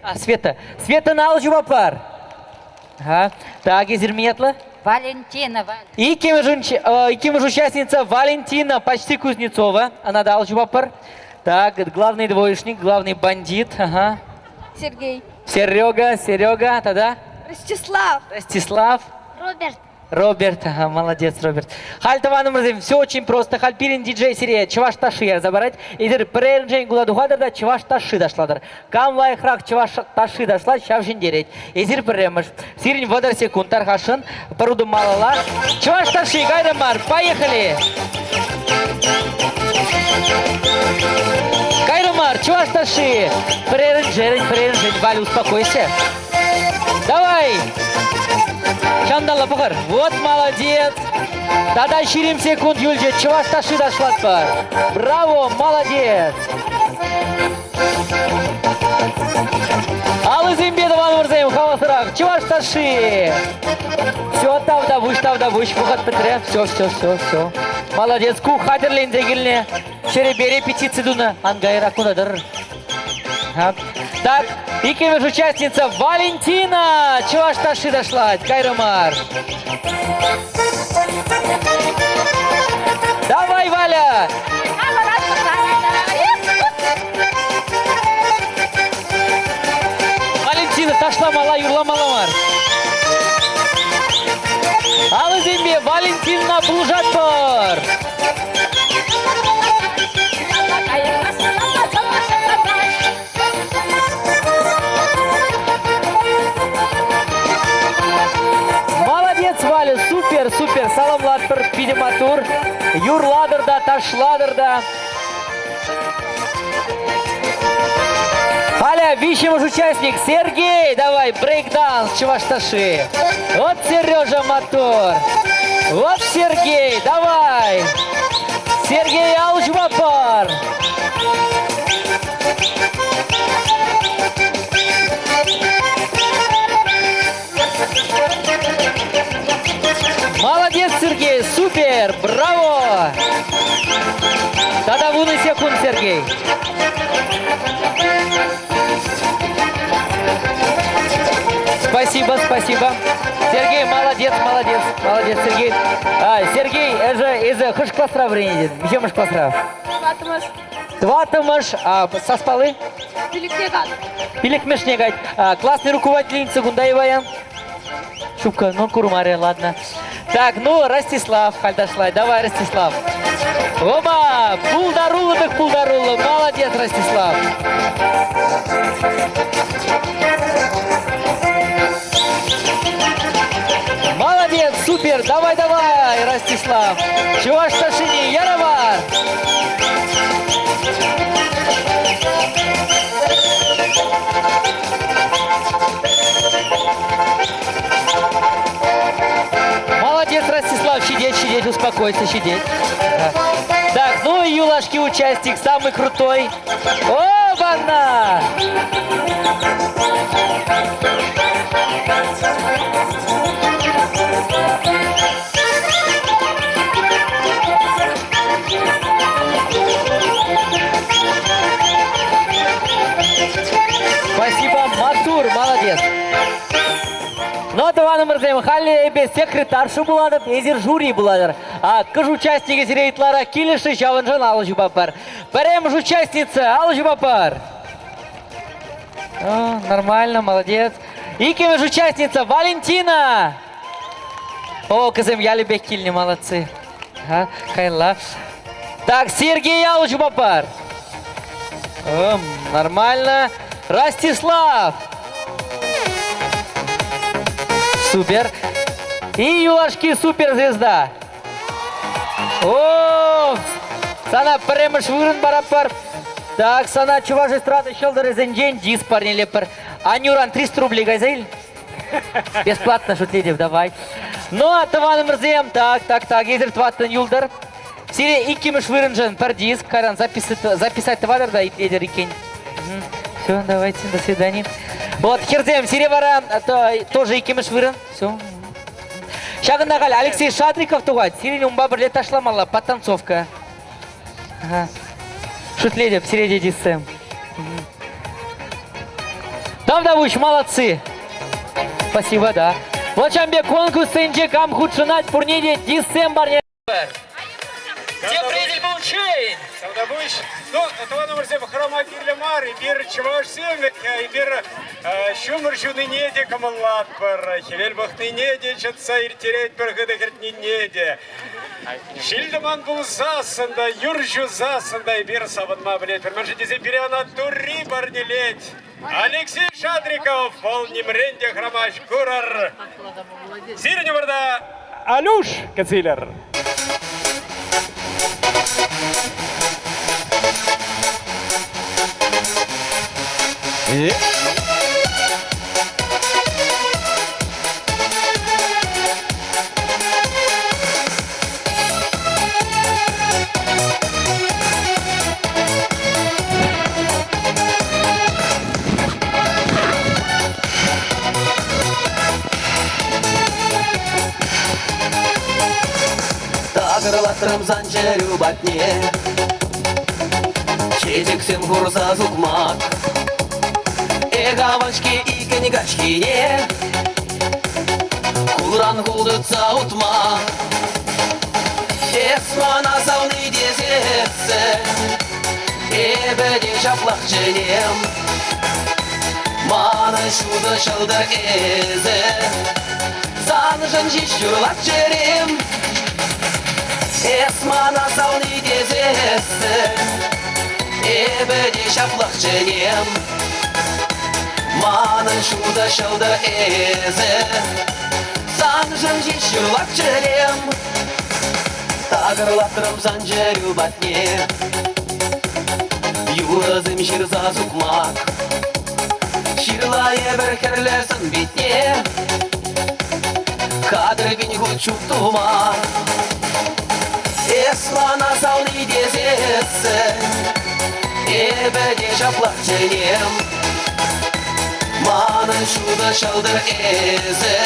А, Света. Светӑна ал ҫупа пар. Ага. Так, эсир мӗн ятлӑ? Валентина. Иккӗмӗш участница Валентина почти Кузнецова. Она да ал ҫупа пар. Так, главный двоечник, главный бандит. Ага. Сергей. Серега, Серега, тогда? Ростислав. Ростислав. Роберт. Роберт, ага, молодец, Роберт. Халь тӑванӑмӑрсем, все очень просто. Халь пирӗн диджей сире чӑваш ташши ярса парать. Эсир пӗрерӗншӗн кула тухатӑр та чӑваш ташши ташлатӑр. Кам лайӑхрах чӑваш ташши ташлать, ҫав ҫӗнтерет. Эсир пӗрремӗш. Сирӗн 30 секунд тархасшӑн. Пӗр утӑм малалла. Чӑваш ташши, кайрӑмӑр, поехали! Кайрӑмӑр, чӑваш ташши! Пӗрерӗншерӗн, пӗрерӗншӗн, Валя, успокойся. Давай! Ҫанталла пӑхӑр. Вот молодец! Тата 20 секунд юлчӗ, чӑваш ташши ташлатпӑр. Браво, молодец! Алӑсемпе тӑванӑмӑрсем хавасрах чӑваш ташши! Все, тавтапуҫ, тавтапуҫ, вӑхӑт пӗтрӗ. Все, все, все, все. Молодец, ку хатӗрленсе килнӗ. Чӗрепе репетици тунӑ. Ан кайӑр, кунта тӑрӑр. Так, иккӗмӗш участница Валентина чӑваш ташши ташлать. Кайрӑмӑр. Давай, Валя! Валентина, ташламалла, юрламалла мар. Алӑсемпе Валентина пулӑшатпӑр. Молодец, Валя, супер, супер, саламлатпӑр, питӗ маттур. Юрлатӑр та, ташлатӑр та. Халя, виҫҫӗмӗш участник, Сергей, давай, брейк-данс, чӑваш ташши. Вот Сережа маттур. Вот Сергей, давай. Сергей ал ҫупа пар. Молодец, Сергей, супер, браво! Тата вунӑ секунд, Сергей. Спасибо, спасибо. Сергей, молодец, молодец, молодец, Сергей. А, Сергей, эсӗ, эсӗ хӑш класра вӗренетӗн? Миҫемӗш класра? Тӑваттӑмӗш. Тӑваттӑмӗш, а, саспалли? Пилӗкне катӑк. Пилӗкмӗшне кать. А, классный руководительница кунта Иваян? Шупка, ну курмарӗ, ладно. Так, ну, Ростислав халь ташлай. Давай, Ростислав. Оба! Пултаруллӑ тӑк пултаруллӑ. Молодец, Ростислав. Молодец, супер! Давай, давай, Ростислав! Чӑваш ташшине яравар! Молодец, Ростислав, сидеть, сидеть, успокойся, сидеть. Так, ну и юлашки участник, самый крутой. Оба-на! Спасибо, маттур, молодец. Ну, тӑванӑмӑрсем, халӗ эпӗ секретарша пулатӑп, эсир жюри пулатӑр. А кӑш участникӗ сире ытларах килӗшрӗ, ҫавӑншӑн алӑ ҫупатпӑр. Пӗрремӗш участница, алӑ ҫупатпӑр. Нормально, молодец. Иккӗмӗш участница Валентина. О, кӗсем ялӗпех килнӗ, молодцы. Ага, каялла. Так, Сергей алӑ ҫупа пар. Нормально. Ростислав! Супер. И юлашки суперзвезда. О, сана пӗрремӗш вырӑн параппар. Так, сана чӑваш эстрада ҫӑлтӑрӗсенчен диск парнелеппӗр. Анюран 300 рублей кайса ил. Бесплатно шутлетӗп, давай. Ну, а тӑванӑмӑрсем, так, так, так, эсир тӑваттӑн юлтӑр. Сире иккӗмӗш вырӑншӑн пӗр диск, кайран записать тӑватӑр та итлетӗр иккен. Все, давайте, до свидания. Вот, хӗрсем, сире вара тоже иккӗмӗш вырӑн. Все. Ҫакӑнта халь Алексей Шадриков тухать. Сирӗн унпа пӗрле ташламалла, подтанцовка. Ага. Шӳтлетӗп, сире те дисем. Тавтапуҫ, молодцы! Спасибо, да. Вот ҫавӑн пек конкурссенче кам хутшӑнать, пурне те диссем парне. Тепре тӗл пулччен! Тавтапуҫ. Ну, тӑванӑмӑрсем, хӑрама кирлӗ мар. Эпир чӑвашсем, эпир ҫумӑр ҫунине те кӑмӑллатпӑр, хӗвел пӑхнине те чӑтса ирттеретпӗр, хытӑ хӗртнине те. Ҫил-тӑман пулсассӑн та, юр ҫусассӑн та эпир савӑнма пӗлетпӗр. Мӗншӗн тесен пире ӑна Турри парнелет. Алексей Шадриков, вӑл нимрен те хӑрамасть, курӑр. Сирӗн умӑрта Алюш кӗтсе илер. Такӑрлатрӑм сан чӗрӳ патне Чечексем хурса сукмак Эх, аван-ҫке иккӗн каҫхине Хулран хул тытса утма Эс мана савни тесессӗн Эпӗ те ҫаплах чӗнем Манӑн ҫутӑ ҫӑлтӑр эсӗ Саншӑн ҫеҫ юрлать чӗрем Эс мана савни тесессӗн Эпӗ те ҫаплах чӗнем Манӑн ҫутӑ ҫӑлтӑр эсӗ, Саншӑн ҫеҫ юрлать чӗрем. Такӑрлатрӑм сан чӗрӳ патне, Юрӑсем ҫырса сукмак. Ҫырла евӗр хӗрлӗ сӑн-питне, Хатӗр пин хут чуп тума. Эс мана савни тесессӗн, Эпӗ те ҫаплах чӗнем. Манӑн ҫутӑ ҫӑлтӑр эсӗ,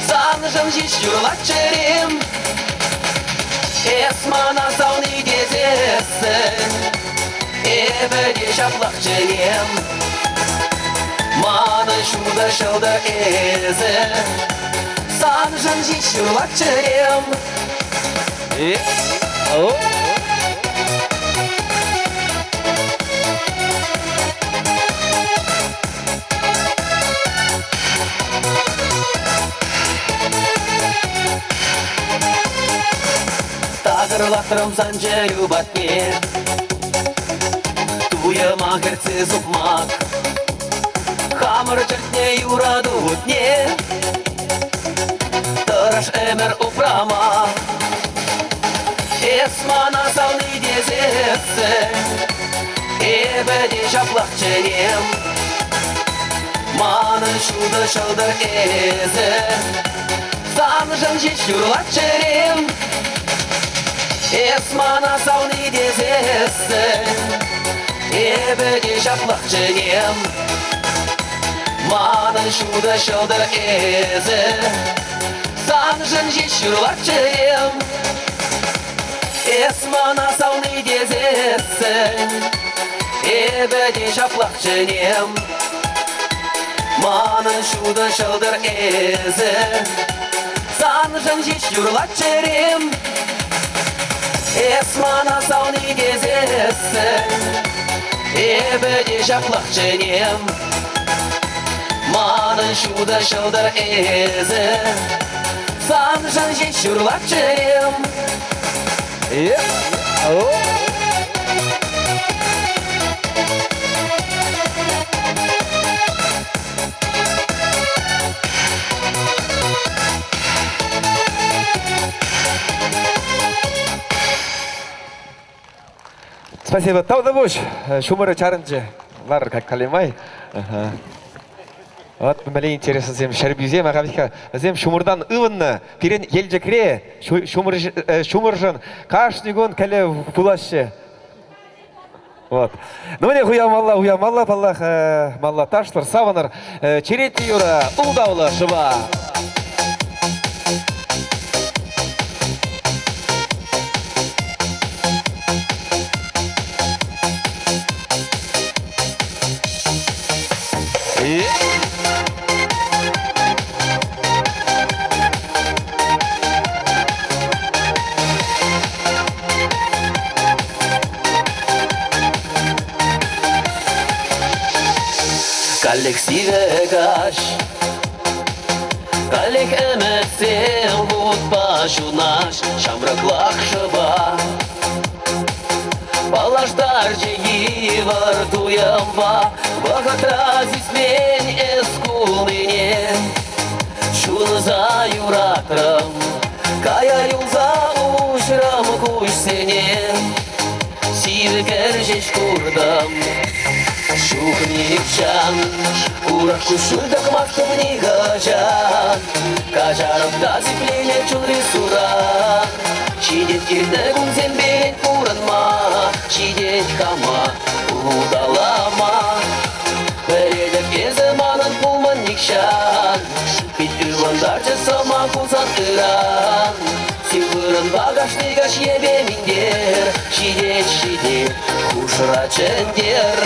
Саншӑн ҫеҫ юрлать чӗрем. Эс мана савни тесессӗн, Эпӗ те ҫаплах чӗнем. Манӑн ҫутӑ ҫӑлтӑр эсӗ, Саншӑн ҫеҫ юрлать чӗрем. Такӑрлатрӑм сан чӗрӳ патне Туйӑма кӗртсе сукмак Хамӑр чӗртнӗ юрату вутне Тӑрӑш ӗмӗр упрама. Эс мана савни тесессӗн, эпӗ те ҫаплах чӗнем. Манӑн ҫутӑ ҫӑлтӑр эсӗ, саншӑн ҫеҫ юрлать чӗрем. Эс мана савни тесессӗн, эпӗ те ҫаплах чӗнем. Манӑн ҫутӑ ҫӑлтӑр эсӗ, Саншӑн ҫеҫ юрлать чӗрем. Эс мана савни тесессӗн, Эпӗ те ҫаплах чӗнем. Манӑн ҫутӑ ҫӑлтӑр эсӗ, Саншӑн ҫеҫ юрлать чӗрем. Эс мана савни тесессӗн, Эпӗ те ҫаплах чӗнем. Манӑн ҫутӑ ҫӑлтӑр эсӗ. Саншӑн ҫеҫ юрлать чӗрем. Спасибо. Тавтапуҫ. Ҫумӑрӗ чарӑнчӗ. Лар, как калемай. Вот мӗнле интереслисем, ҫӗрпӳсем, аха вӗсем ҫумӑртан ывӑннӑ. Пирӗн Елчӗкре ҫумӑр, ҫумӑршӑн кашни кун кӗлӗ пулаҫҫӗ. Вот. Ну, не уявмалла, уявмалла, паллах, малла ташлӑр, савӑнӑр. Черетли юрӑ, ултавлӑ шӑва. Каллех сивӗ каҫ, каллех ӗмӗтсем вутпа ҫунаҫ, ҫамрӑклах шӑпа. Паллаштарчӗ йывӑр туйӑмпа, вӑхӑтра сисмен эс кулнине. Чунӑса юратрӑм, кая юлса уҫрӑм куҫсене. Сивӗ кӗр ҫеҫ куртӑм, ҫук нихҫан, урӑх куҫҫуль тӑкмастӑп нихӑҫан. Каҫарӑп та сипленӗ чунри суран. Ҫитет иртнӗ кунсемпе пурӑнма, ҫитет хама улталама. Пӗлетӗп эсӗ манӑн пулман нихҫан, пит ывӑнтарчӗ сӑмах пулсан ыран. Сив вырӑнпа кашни каҫ йӗпе минтер, ҫитет, ҫитет, хушӑра чӗнтер.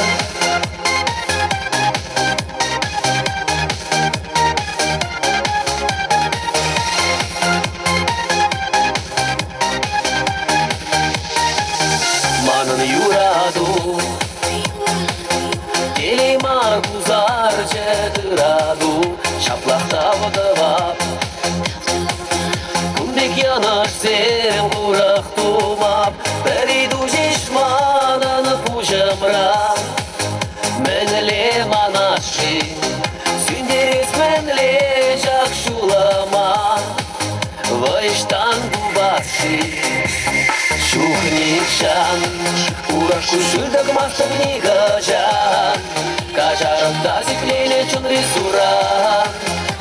Манӑн юрату телей мар пусарчӗ ырату, ҫаплах тав тӑвап. Кун пек йӑнӑшсем урӑх тумап, пӗр ыйту ҫеҫ манӑн пуҫӑмра. Мӗнле манас-ши, сӳнтерес мӗнле ҫак ҫулӑма? Вӑйӑҫтан тупас-ши? Ҫук нихҫан, урӑх куҫҫуль тӑкмастӑп нихӑҫан. Каҫарӑп та сипленӗ чунри суран.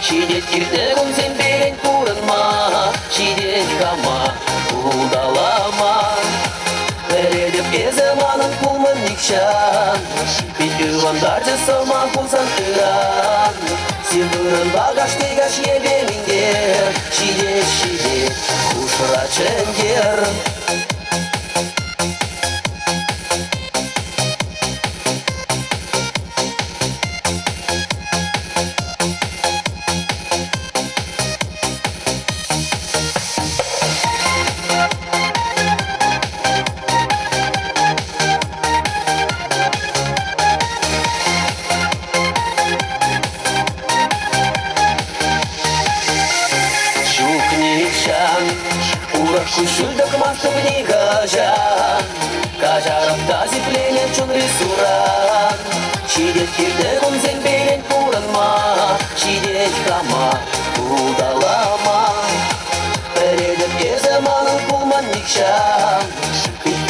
Ҫитет иртнӗ кунсем пирӗн пурӑнма, ҫитет хама улталама. Пӗлетӗп эсӗ манӑн пулмӑн нихҫан, Пит ывӑнтарчӗ сӑмах пулсан ыран. Сив вырӑнпа кашни каҫ йӗпе минтер, Ҫитет, ҫитет, хушӑра чӗнтер. Ҫук нихҫан, урӑх куҫҫуль тӑкмастӑп нихӑҫан. Каҫарӑп та сипленӗ чунри суран. Ҫитет хирте кунсемпе пурӑнма, ҫитет хама улталама. Пӗлетӗп эсӗ манӑн пулман нихҫан.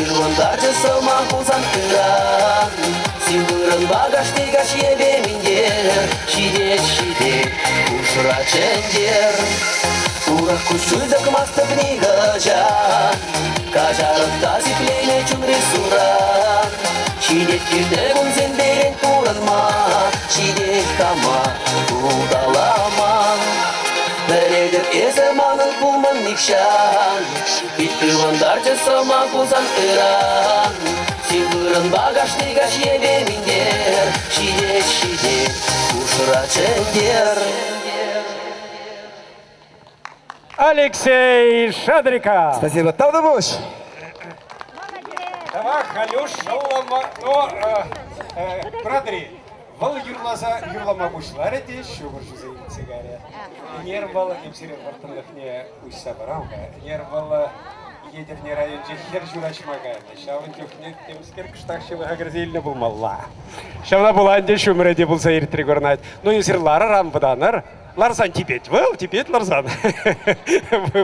Ывӑнтарчӗ сӑмах пулсан ыран. Сив вырӑнпа кашни каҫ йӗпе минтер. Ҫитет, ҫитет, хушӑра чӗнтер. Урӑх куҫҫуль тӑкмастӑп нихӑҫан. Каҫарӑп та сипленӗ чунри суран. Ҫитет килте кунсемпе пурӑнма, ҫитет хама улталама. Пӗлетӗп эсӗ манӑн пулман нихҫан, Пит ывӑнтарчӗ сӑмах пулсан ыран. Сив вырӑнпа кашни каҫ йӗпе минтер, Ҫитет, ҫитет, хушӑра чӗнтер. Алексей Шадриков. Спасибо. Тавтапуҫ. Тавах, Алюш, шӑллӑм. Ну, братри. Вӑл юрласа юрлама пуҫларӗ те ҫумӑр ҫуса иртсе кайрӗ. Ӗнер вӑл, эп сире вӑрттӑнлӑхне уҫса парам-ха, ӗнер вӑл Етӗрне районӗнче хӗр ҫураҫма кайнӑ. Ҫавӑн чухне темскер кӑштах ҫылӑха кӗрсе илнӗ пулмалла. Ҫавна пула ӗнтӗ ҫумӑрӗ те пулса иртрӗ курӑнать. Ну, эсир ларӑр, ан вӑтанӑр. Ларсан типет вӑл, типет ларсан.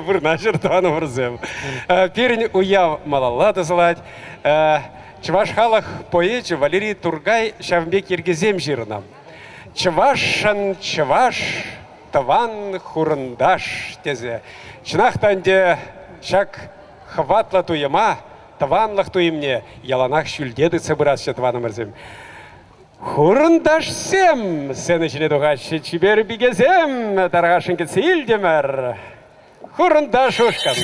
Вырнаҫӑр, тӑванӑмӑрсем. Пирӗн уяв малалла тӑсӑлать. Чӑваш халӑх поэчӗ Валерий Туркай ҫавӑн пек йӗркесем ҫырнӑ. Чӑвашшӑн чӑваш, тӑван хурӑнташ тесе. Чӑнах та ӗнтӗ ҫак хӑватлӑ туйӑма, тӑванлӑх туйӑмне яланах ҫӳлте тытса пырасчӗ тӑванӑмӑрсем. Хурӑнташсем сцена ҫине тухаҫҫӗ чипер пикесем, тархасшӑн кӗтсе илтӗмӗр. Хурӑнташ ушкӑн.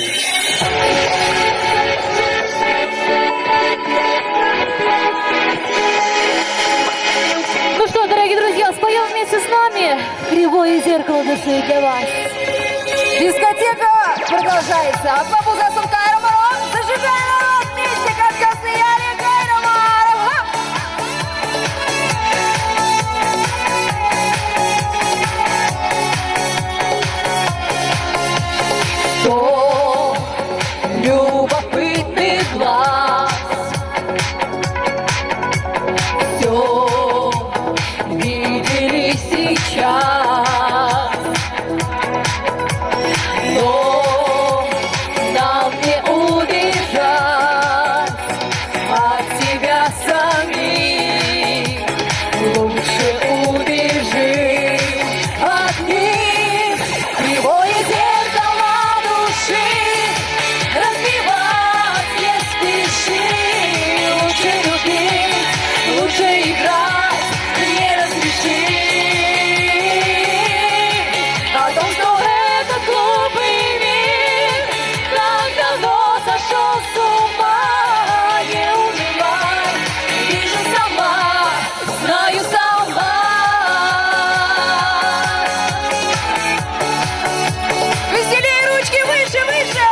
Ну что, дорогие друзья, споем вместе с нами «Кривое зеркало души» для вас. Дискотека продолжается. Аппа пулсассӑн кайрӑмӑр. Зажигай народ вместе, Каткасы ялӗ кайрӑмӑр. Сто любопытных глаз Все видели сейчас Но нам не убежать от себя самих. Лучше убежим от них. Кривое зеркало души разбивать не спеши. Лучше любить, лучше играть не разреши. О том, что этот глупый мир так давно сошел с ума, не унывай, вижу сама, знаю сама. Веселее ручки выше, выше!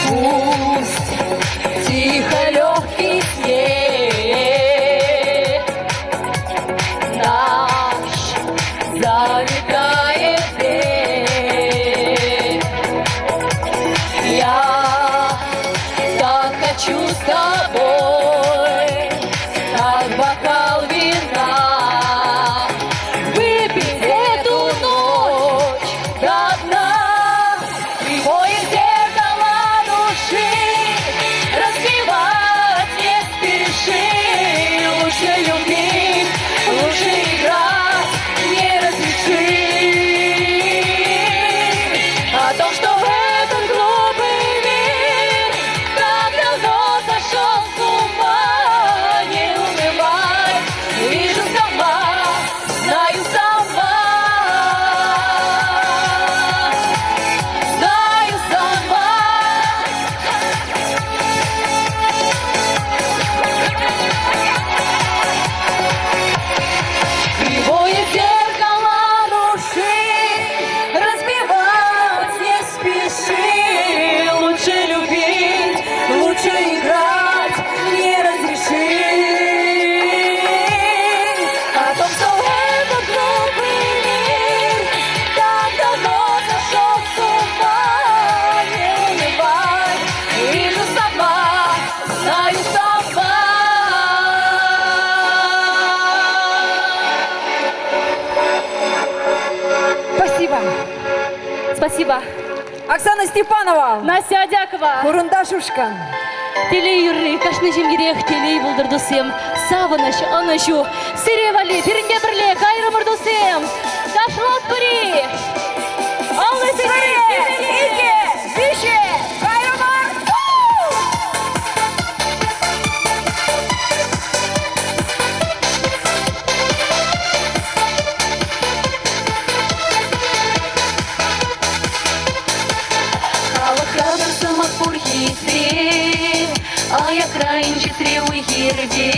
Пусть тихо легкий снег наш заметает день. Я так хочу с тобой, как бокал вина, выпить эту ночь до дна. Кривое зеркало души разбивать не спеши. Лучше любить, лучше играть не разреши. О том, что этот глупый мир так давно сошел с ума, не унывай, вижу сама, знаю сама. Знаю сама. Кривое зеркало души разбивать не спеши. Лучше любить, лучше играть не разреши. О том, что этот глупый мир так давно сошел с ума, не унывай, вижу сама, знаю сама. Спасибо. Спасибо. Оксана Степанова. Настя Адякова. Хурӑнташ ушкӑн. Телей юрри, кашни ҫемьерех телей пултӑр, туссем. Савӑнӑҫ, ӑнӑҫу. Сире валли пирӗнпе пӗрле кайрӑмӑр, туссем. Ташлатпӑр-и? Аллисене Икӗ, виҫӗ, кайрӑмӑр! Халӑхра пӗр сӑмах пур хитре, аякра инҫетре уй-хирте.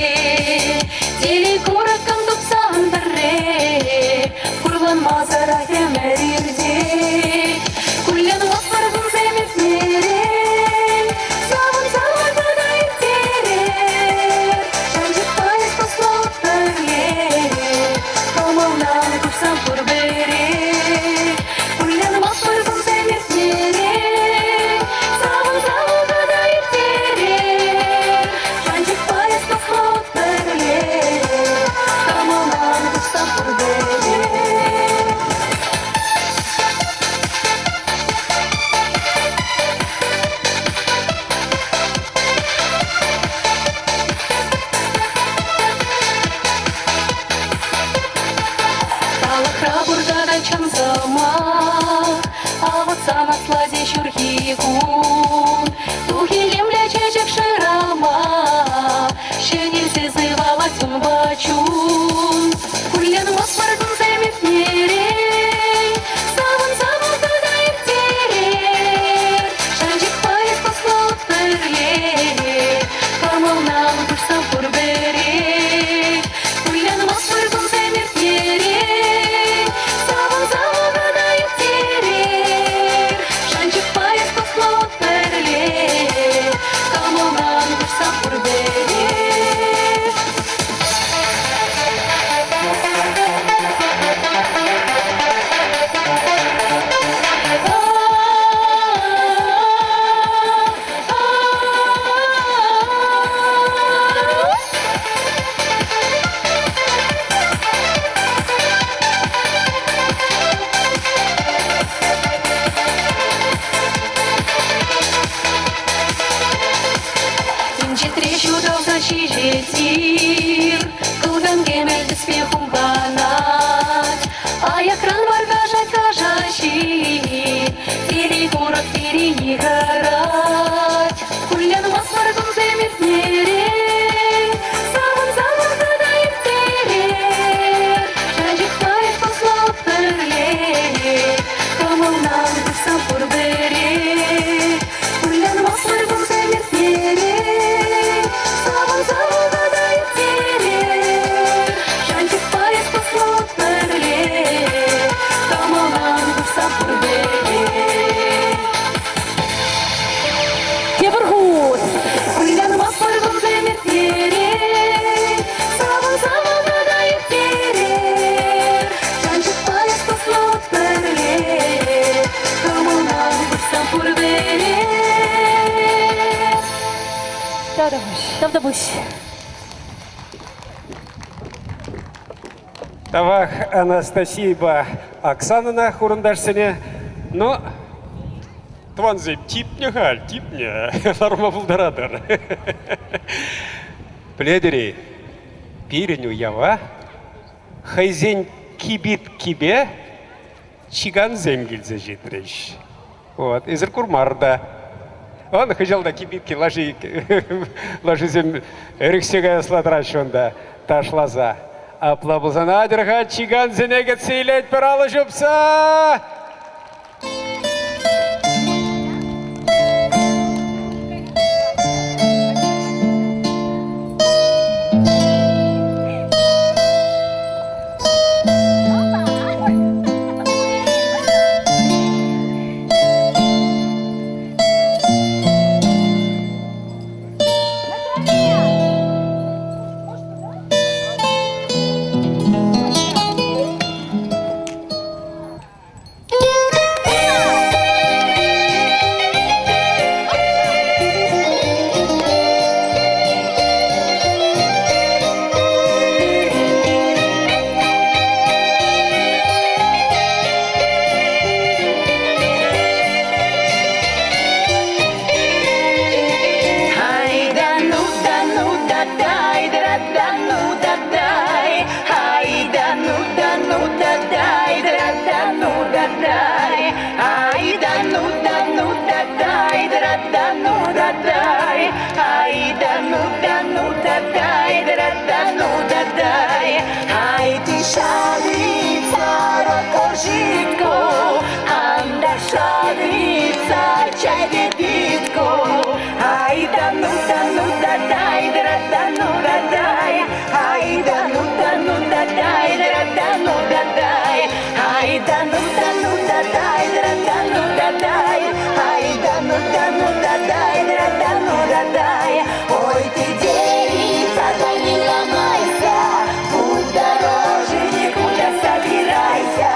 Телей курӑкӑн тупсан пӗрре, хурланмасӑрах ӗмӗр иртет. Куллен вӑхӑтсӑр кунсем иртмерен, сӑмах. Авӑтсан аслати ҫурхи кун, тух илемлӗ чечек шырама, ҫӗнелсе сывалать унпа чун. Куллен мӑсмӑр кунсем иртнерен, савӑнса вӑхӑта ирттерер. Шанчӑкпа эс туслӑх пӗрле, кӑмӑлна уҫса пурпӗрех. Куллен мӑсмӑр кунсем иртнерен, савӑнса вӑхӑта ирттерер. Шанчӑкпа эс туслӑх пӗрле, кӑмӑлна уҫса пурпӗрех. Инҫетре ҫуталса ҫиҫет ир, Кӑлкан кӗмӗл тӗспе хумханать. Аякран варкашать каша ҫил, Телей курӑк тери йыхӑрать. Куллен мӑсмӑр кунсем иртнерен, Савӑнса вӑхӑта ирттерер. Шанчӑкпа эс туслӑх пӗрле, Кӑмӑлна уҫса пурпӗрех. Куллен мӑсмӑр кунсем иртнерен, Савӑнса вӑхӑта ирттерер. Шанчӑкпа эс туслӑх пӗрле, Кӑмӑлна уҫса пурпӗрех. Тепӗр хут Куллянмастпӑр кунсем ирттерер, Савӑнса вӑхӑта ирттерер. Шанчӑкпа эс туслӑх пӗрле, Кӑмӑлна уҫса пурпӗрех. Тавтапуҫ. Тавтапуҫ. Тавах Анастасийӑпа Оксанӑна хурӑнташсене. Но тӑвансем типнӗ халь, типнӗ. Ларма пултаратӑр. Пӗлетӗр-и, пирӗн уява хӑйсен кибиткипе чикансем килсе ҫитрӗҫ. Вот, эсир курмар та. Он хыҫалта кибитки лаши, лашисем ӗрӗхсе каясла тӑраҫҫӗ унта ташласа. Апла пулсан атьӑр-ха чикансене кӗтсе илетпӗр алӑ ҫупса! Ай да ну да ну да дай да да ну да дай. Ай да ну да ну да дай да да ну да дай. Ай да ну да ну да дай да да ну да дай. Ай да ну да ну да дай да да ну да дай. Ай ты шалица, ракожитко, анда шалица, чай дедитко. Ай да ну да ну да дай да да ну да дай. Ай да ну да ну да дай да да ну да дай. Ай да ну да ну да дай да да ну да дай. Ай да ну да ну да дай да да ну да дай. Ой ты девица, да не ломайся, будь дороже, никуда собирайся.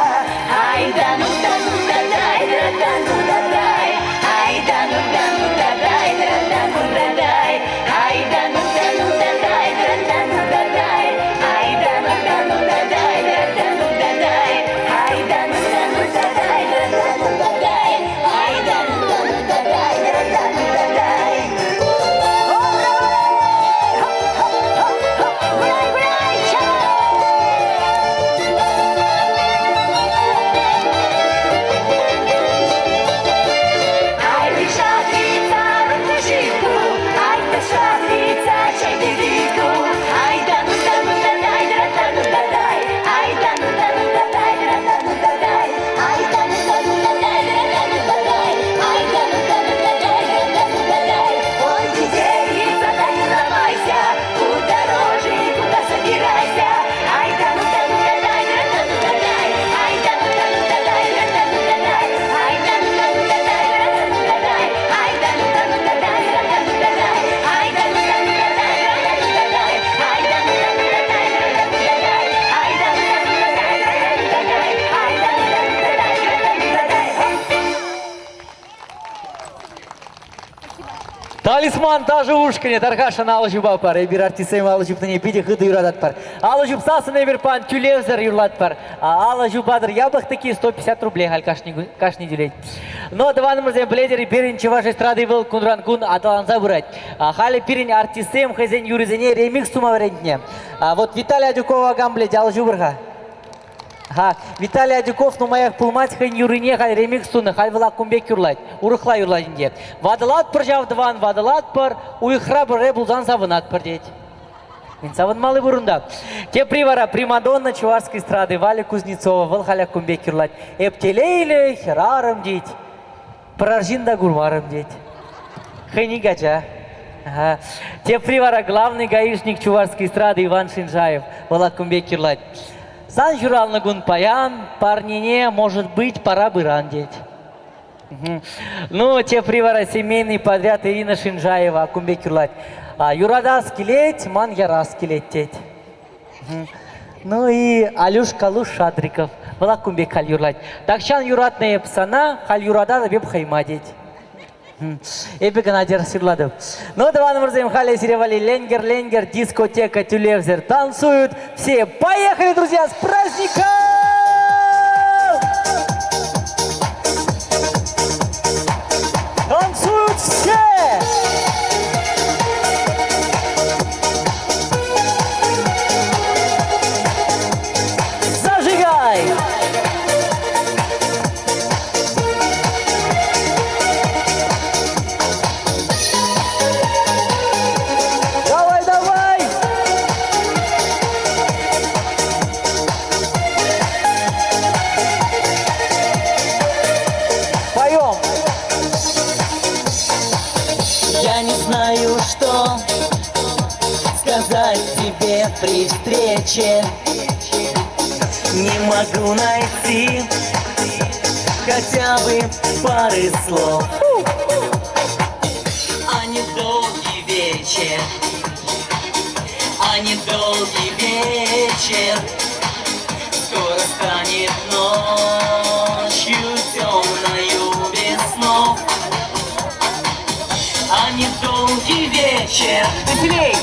Талисман ташӑ ушкӑнӗ тархасшӑн алӑ ҫупатпӑр. Эпир артистсем алӑ ҫупнине питӗ хытӑ юрататпӑр. Алӑ ҫупсассӑн эпир пан тӳлевсӗр юрлатпӑр. Алӑ ҫупатӑр япӑх таки 150 рублей халь кашни, кашни тӳлет. Но, тӑванӑмӑрсем, пӗлетӗр, пирӗн чӑваш эстради вӑл кунран-кун аталанса пырать. Халӗ пирӗн артистсем хӑйсен юррисене ремикс тума вӗрентнӗ. Вот Виталий Адюкова кам пӗлет, алӑ ҫупӑр-ха. Ха, Виталий Адюков нумаях пулмасть хӑйӗн юррине халь ремикс тунӑ, халь вӑл ак кун пек юрлать, урӑхла юрлать ӗнтӗ. Ватӑлатпӑр ҫав тӑван, ватӑлатпӑр, уйӑхра пӗрре пулсан савӑнатпӑр тет. Мӗн савӑнмалли пур унта? Тепри вара примадонна чувашской эстрады Валя Кузнецова, вӑл халь ак кун пек юрлать. Эп телейлӗ хӗрарӑм тет, пӗр арҫын та курмарӑм тет. Хӑй ик ача. Ага. Тепри вара главный гаишник чувашской эстрады Иван Шинжаев. Вӑл ак кун пек юрлать. Сан ҫуралнӑ кун паян, парнене, может быть, пора пыран тет. Ну, тепри вара семейный подряд Ирина Шинжаева кун пек юрлать. Юратас килет, ман ярас килет тет. Ну и Алюш Калуш Шадриков. Вӑл ак кун пек халь юрлать. Тахҫан юратнӑ эп сана, халь юрататӑп эп хӑйма тет. Эпӗ кӑна тӗрӗс юрлатӑп. Ну, тӑванӑмӑрсем, халӗ сире валли ленкер-ленкер дискотека тӳлевсӗр танцуют все. Поехали, друзья, с праздником! Танцуют все! Зажигай! Давай, давай! Поем! Я не знаю, что сказать тебе при встрече. Не могу найти хотя бы пары слов. А недолгий вечер, а недолгий вечер скоро станет ночью темною без снов. А недолгий вечер, веселей!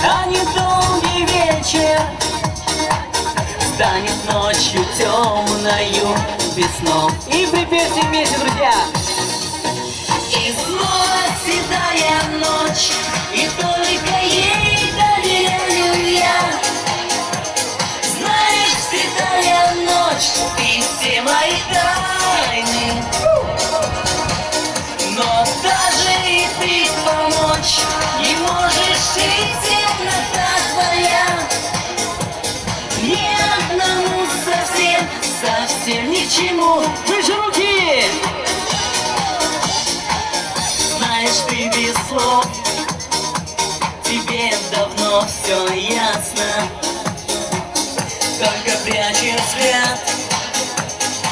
А недолгий вечер станет ночью темною без снов. И припев все вместе, друзья! И снова седая ночь, и только ей доверяю я. Знаешь, седая ночь, ты все мои тайны. Но даже и ты помочь не можешь, и темнота твоя. Ни одному совсем, совсем ни к чему. Выше руки! Знаешь, ты без слов, тебе давно все ясно. Только прячешь взгляд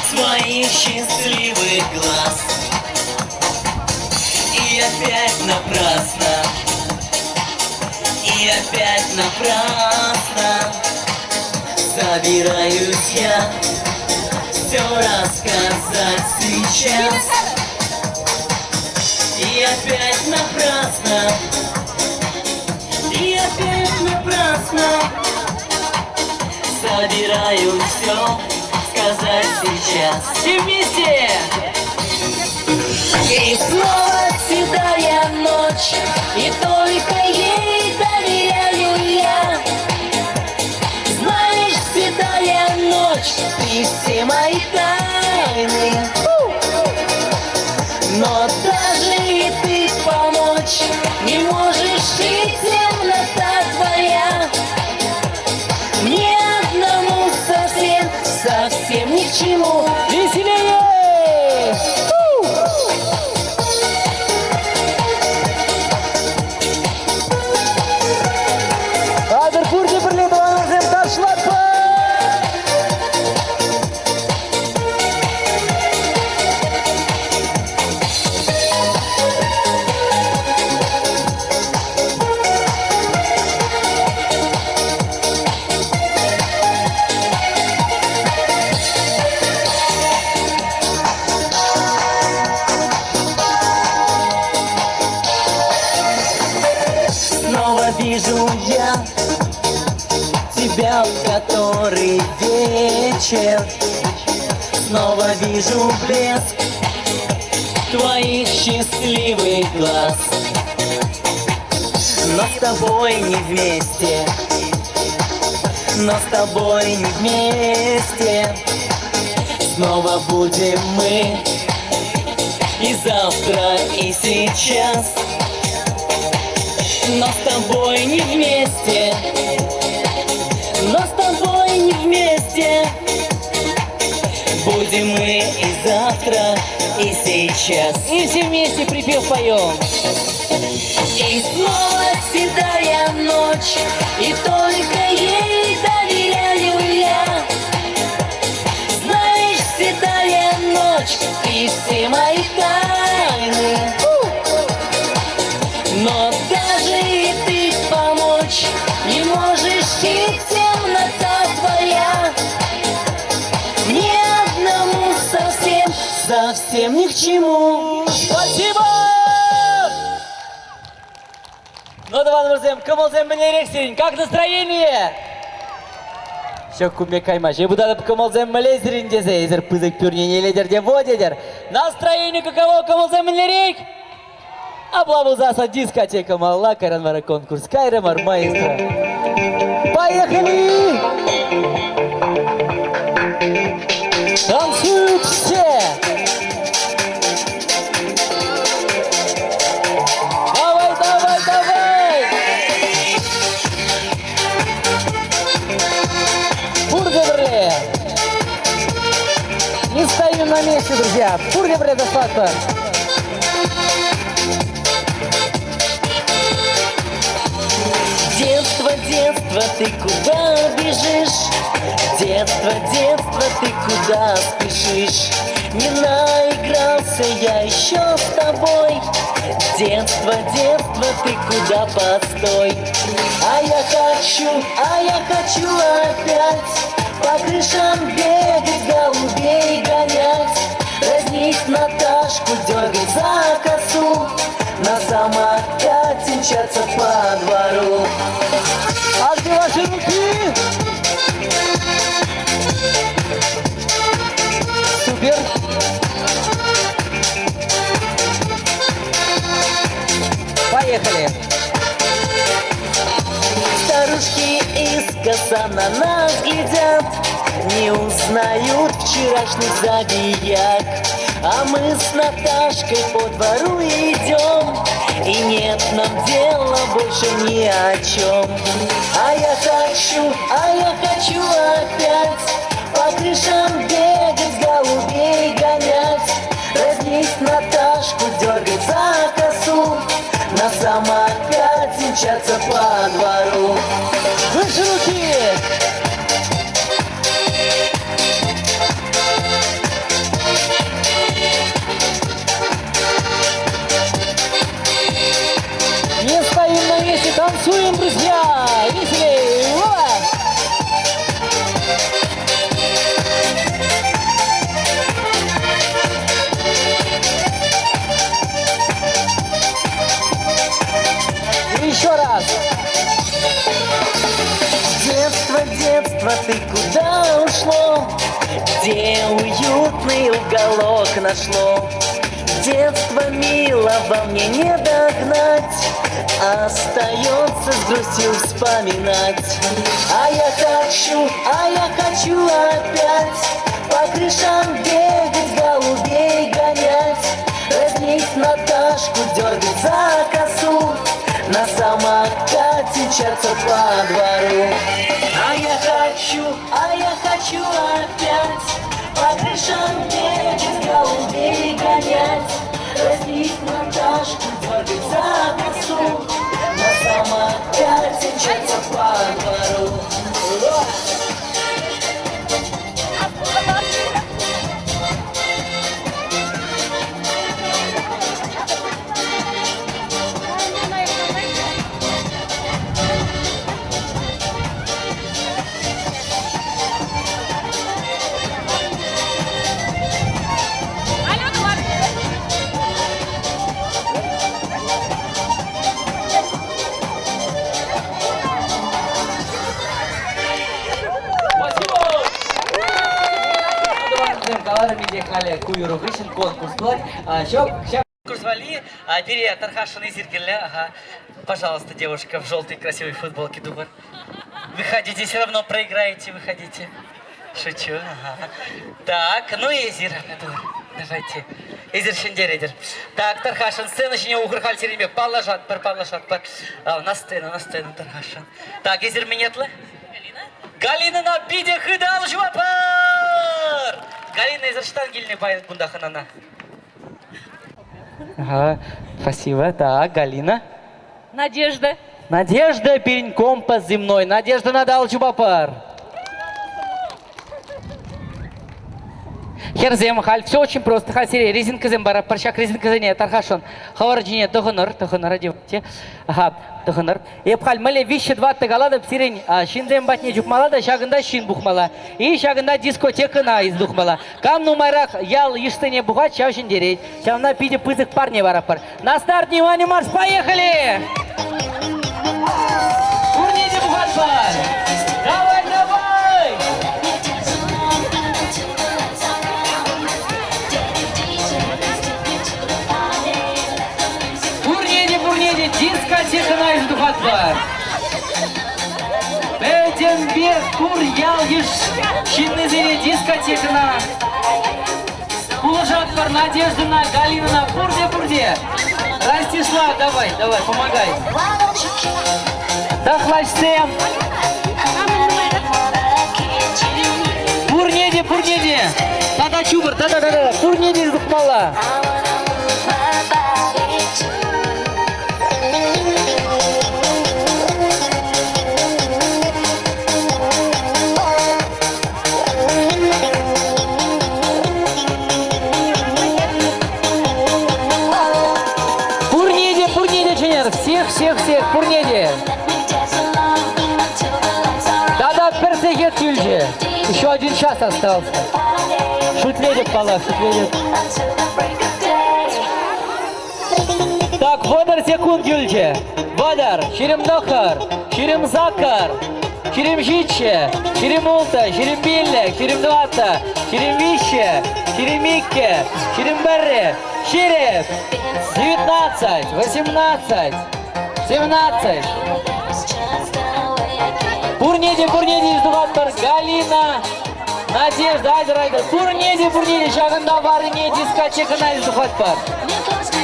своих счастливых глаз. И опять напрасно, и опять напрасно собираюсь я все рассказать сейчас. И опять напрасно, и опять напрасно собираюсь все сказать сейчас. Все вместе! И снова седая ночь, и только ей доверяю я. Знаешь, седая ночь, ты все мои тайны. Но даже и ты помочь не можешь, и темнота твоя. Мне одному совсем, совсем ни к чему. Веселее! Атӑр пурте пӗрле тӑванӑмсем ташлатпӑр! вижу я тебя в который вечер. Снова вижу блеск твоих счастливых глаз. Но с тобой не вместе, но с тобой не вместе. Снова будем мы и завтра, и сейчас. Но с тобой не вместе, но с тобой не вместе. Будем мы и завтра, и сейчас. И все вместе припев поем. И снова седая ночь, и только ей доверяю я. Знаешь, седая ночь, ты все мои тайны. Но даже и ты помочь не можешь, и темнота твоя мне одному совсем, совсем ни к чему. Спасибо! Ну, тӑванӑмӑрсем, кӑмӑлсем мӗнлерех сирӗн? Как настроение? Ҫак кун пек кайма. Ҫе пытатӑп кӑмӑлсем мӗнле сирӗн тесе, эсир пысӑк пӳрнене илетӗр те во тетӗр. Настроение каково, кӑмӑлсем мӗнлерех? Апла пулсассӑн дискотека малалла, кайран вара конкурс кайрӑмӑр, маэстро. Поехали! Танцуют все! Давай, давай, давай! Пурте пӗрле! Не стоим на месте, друзья! Пурте пӗрле ташлатпӑр! Детство, детство, ты куда бежишь? Детство, детство, ты куда спешишь? Не наигрался я еще с тобой. Детство, детство, ты куда постой? А я хочу опять по крышам бегать, голубей гонять, дразнить Наташку, дергать за косу, на самокате мчаться по двору. А где ваши руки? Супер! Поехали! Старушки искоса на нас глядят, не узнают вчерашних забияк. А мы с Наташкой по двору идем, и нет нам дела больше ни о чем. А я хочу опять по крышам бегать, голубей гонять, дразнить Наташку, дергать за косу, на самокате мчаться по двору. Выше руки! Не стоим на месте, танцуем, друзья! Веселее! Ура! Еще раз! Детство, детство, ты куда ушло? Где уютный уголок нашло? Детство милого мне не догнать, остается с грустью вспоминать. А я хочу опять по крышам бегать, голубей гонять, дразнить Наташку, дергать за косу, на самокате мчаться по двору. А я хочу опять по крышам бегать, голубей гонять, дразнить Наташку, дергать за косу, на самокате мчаться по двору. каларӑм ӗнтӗ, халӗ ку юрӑ хыҫҫӑн конкурс пулать. Ҫок, ҫак конкурс валли пире тархасшӑн эсир кирлӗ. Ага. Пожалуйста, девушка в желтой красивой футболке тухӑр. Выходите, все равно проиграете, выходите. Шучу. Ага. Так, ну и эсир, давайте. Эсир ҫӗнтеретӗр. Так, тархасшӑн, сцена ҫине ухӑр халь сирӗнпе паллашатпӑр, паллашатпӑр. На сцену, на сцену, тархасшӑн. Так, эсир мӗн ятлӑ? Галинӑна питӗ хытӑ ал ҫупатпӑр! Галина, эсир ӑҫтан килнӗ паян кунта хӑнана? Ага, спасибо. Так, Галина. Надежда. Надежда пирӗн компас земной. Надеждӑна та ал ҫупатпӑр. Хӗрсем, халь все очень просто. Халь сире резинкӑсем паратпӑр. Ҫак резинкӑсене тархасшӑн хӑвӑр ҫине тӑхӑнӑр, тӑхӑнӑр, одевайте. Ага, тӑхӑнӑр. Эп халь мӗнле виҫҫӗ тӑваттӑ калатӑп, сирӗн ҫынсем патне чупмалла та ҫакӑнта ҫын пухмалла. И ҫакӑнта дискотекӑна илсе тухмалла. Кам нумайрах ял йышсене пухать, ҫав ҫӗнтерет. Ҫавна питӗ пысӑк парне паратпӑр. На старт, внимание, марш, поехали! Пурне те пухатпӑр! Давай, давай! Пурне те, пурне те дискотекӑна илсе тухатпӑр! Пӗтӗмпех пур ял-йыш ҫыннисене дискотекӑна Пулӑшатпӑр Надеждӑна, Галинӑна, пурте-пурте. Ростислав, давай, давай, помогай. Тӑхлачсем. Пурне те, пурне те. Тата чупӑр, тата, тата, пурне те тухмалла. Пурне те, пурне те чӗнер. Всех, всех, всех, пурне те. Тата пӗр сехет юлчӗ. Еще один час остался. Шутлетӗп, паллах, шутлетӗп. Так, 30 секунд юлчӗ. 30, 29, 28, 27, 26, 25, 24, 23, 22, 21, 20, 19, 18, 17. Пурне те, пурне те тухатпӑр. Галина, Надежда, айтӑр, айтӑр. Пурне те, пурне те ҫакӑнта варрине дискотекӑна илсе тухатпӑр.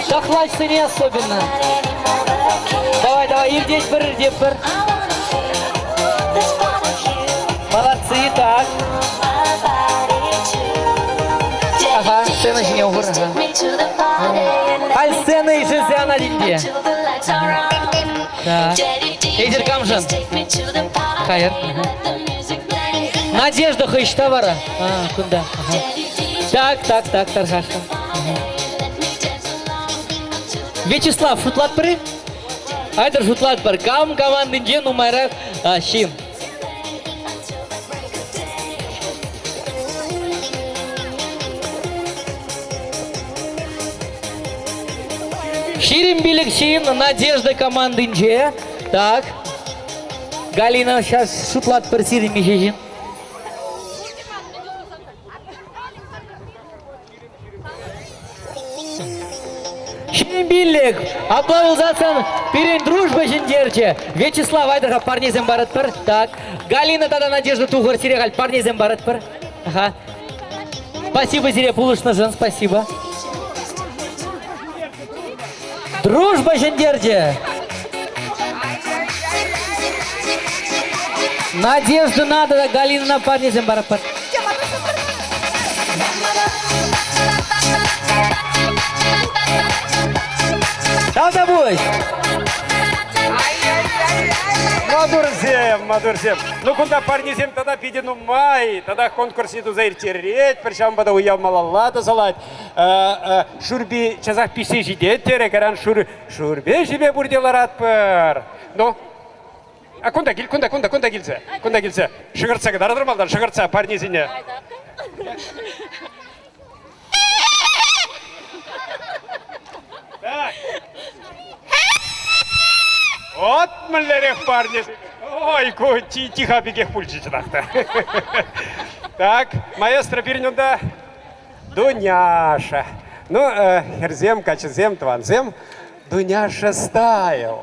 Тӑхлачсене особенно. Давай, давай, иртетпӗр, иртетпӗр. Молодцы, так. Ага, сцена ҫине ухӑр. Ага. Халь сцена ишӗлсе анать ӗнтӗ. Так. Эсир камшӑн? Кайӑр. Надежда хӑй ӑҫта вара? А, кунта. Ага. Так, так, так, тархасшӑн. Вячеслав, шутлатпӑр-и? Айтӑр шутлатпӑр. Кам командинче нумайрах ҫын? 25 ҫын Надежда командинче. Так. Галина, сейчас шутлатпӑр сирӗн миҫе ҫын? 25. Апла пулсассӑн пирӗн дружба ҫӗнтерчӗ. Вячеслав, айтӑр-ха парнесем паратпӑр. Так. Галина тата Надежда тухӑр, сире халь парнесем паратпӑр. Ага. Спасибо сире пулӑшнӑшӑн, спасибо. Дружба ҫӗнтерчӗ. Надеждӑна тата Галинӑна парнесем паратпӑр. Тавтапуҫ! Маттурсем, маттурсем. Ну, кунта парнесем тата питӗ нумай. Тата конкурсне туса ирттеретпӗр, ҫавӑнпа та уяв малалла тӑсӑлать. Шӳрпи часах пиҫсе ҫитет терӗ, кайран шӳрпе ҫиме пурте ларатпӑр. Ну, а кунта кил, кунта, кунта, кунта килсе, кунта килсе. Шӑкӑртса кӑтартӑр малтан, шӑкӑртса парнесене. Так. Вот мӗнлерех парне. Ой, ку тиха пекех пулчӗ чӑнах та. Так, маэстро пирӗн унта. Дуняша. Ну, хӗрсем, каччӑсем, тӑвансем, Дуняша стайл.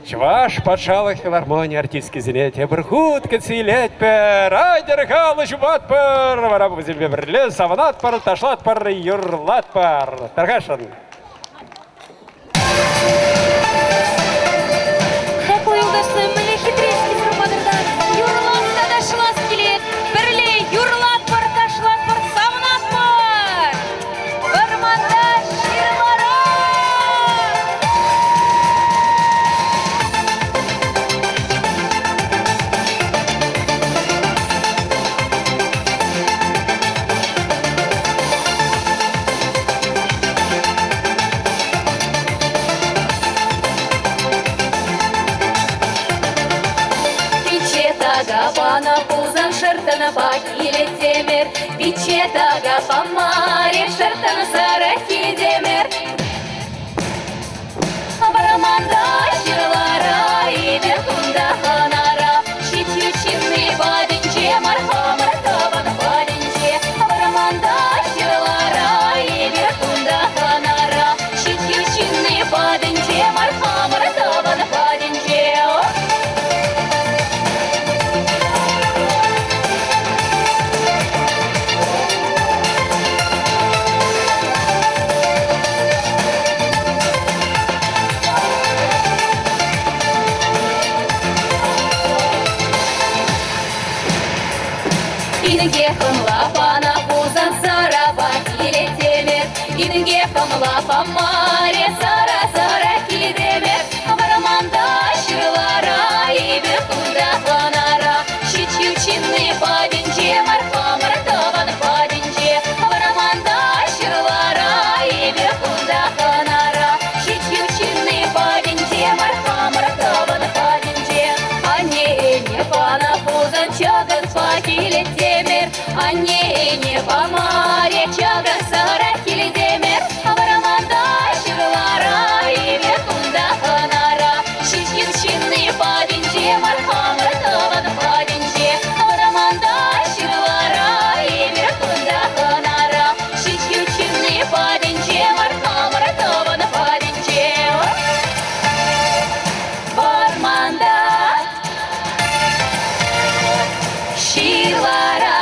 Чӑваш патшалӑх филармони артисткисене тепӗр хут кӗтсе илетпӗр. Айтӑр-ха, алӑ ҫупатпӑр. Вара вӗсемпе пӗрле савӑнатпӑр, ташлатпӑр, юрлатпӑр. Тархасшӑн. Хаклӑ юлташсем, мӗнле хитре-ҫке патӑрта. Юрлас та ташлас килет. Пӗрле юрлатпӑр, ташлатпӑр, савӑнатпӑр. Вӑрманта ҫырлара! Пичче така панӑ пулсан шӑрттанпа килеттемӗр. Пичче така памарӗ шӑрттан сарӑ килтемӗр. Вӑрманта ҫырлара эпир кунта хӑнара. Ҫиччӗ ҫынни патӗнче мар хамӑр тӑван патӗнче. Вӑрманта ҫырлара эпир кунта хӑнара. Ҫиччӗ ҫынни патӗнче мар хамӑр тӑван патӗнче. Инке хӑмла пана пулсан сарапа килеттемер. Инке хӑмла памарӗ сара сара килтемер. Вӑрманта ҫырлара эпир кунта хӑнара. Ҫич ҫынни патӗнче мар хамӑр тӑван патӗнче. Вӑрманта ҫырлара эпир кунта хӑнара. Ҫич ҫынни патӗнче мар хамӑр тӑван патӗнче. Анне ӗне панӑ пулсан чакӑрпа килеттемер. Анне ӗне памарӗ чакӑр сара килтемер. Вӑрманта ҫырлара эпир кунта хӑнара. Ҫич ҫынни патӗнче мар хамӑр тӑван патӗнче. Вӑрманта ҫырлара эпир кунта хӑнара. Ҫич ҫынни патӗнче мар хамӑр тӑван патӗнче. Вӑрманта ҫырлара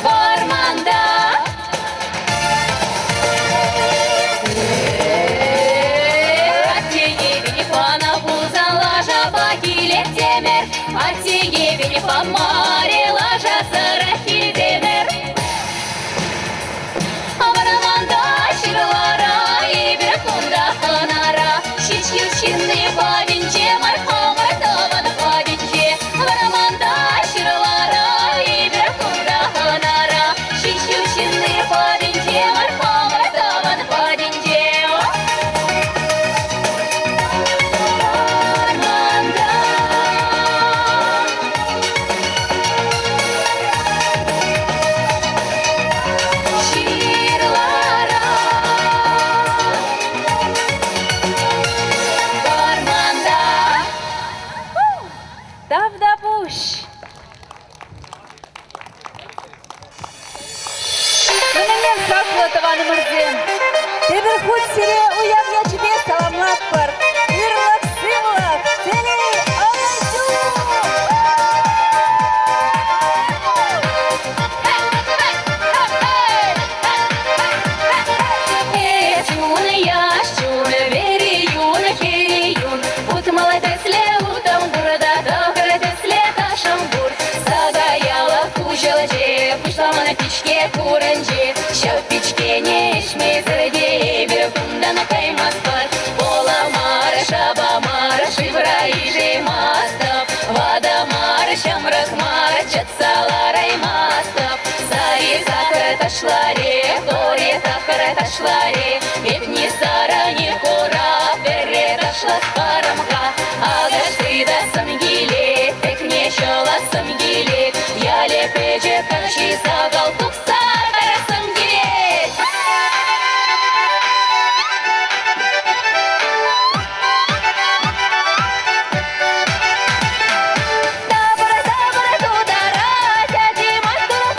вӑрманта Атте пана пулсан лашапа килеттемер. Атте памарӗ лашасӑр килтемер. Вӑрманта ҫырлара эпир кунта хӑнара. Ҫич ҫынни патӗнче мар хамӑр тӑван патӗнче. Вӑрманта ҫырлара эпир кунта хӑнара. Ҫич ҫынни патӗнче мар хамӑр тӑван патӗнче. Вӑрманта ҫырлара вӑрманта. Тавтапуҫ! Мӗнле хаклӑ тӑванӑмӑрсем! Тепӗр хут сире уяв ячӗпе саламлатпӑр! Ырлӑх-сывлӑх, телей, ӑнӑҫу! Чун яш чун, вери юн, хери юн, Утмӑл тӗслӗ утӑм пур та тӑхӑр тӗслӗ ташӑм пур. Сакаяла хуҫӑлчӗ, пуҫламан пичке курӑнчӗ. Ҫав пичкене ӗҫмесӗр те эпир кунтан каймастпӑр. Пола мар, шапа мар, шывра ишеймастӑп. Ватӑ мар, ҫамрӑк мар, чӑтса лараймастӑп. Сари сахӑр ташларе, торе сахӑр ташларе. Эп ни сара, ни хура, пӗрре ташлас парӑм-ха. Акӑш тытассӑм килет, тӗкне ҫӑлассӑм килет. Ялӗ пӗчӗк, каҫхи сахал тухса тарассӑм килет. Тапӑр, тапӑр тутарать, ачи маттур.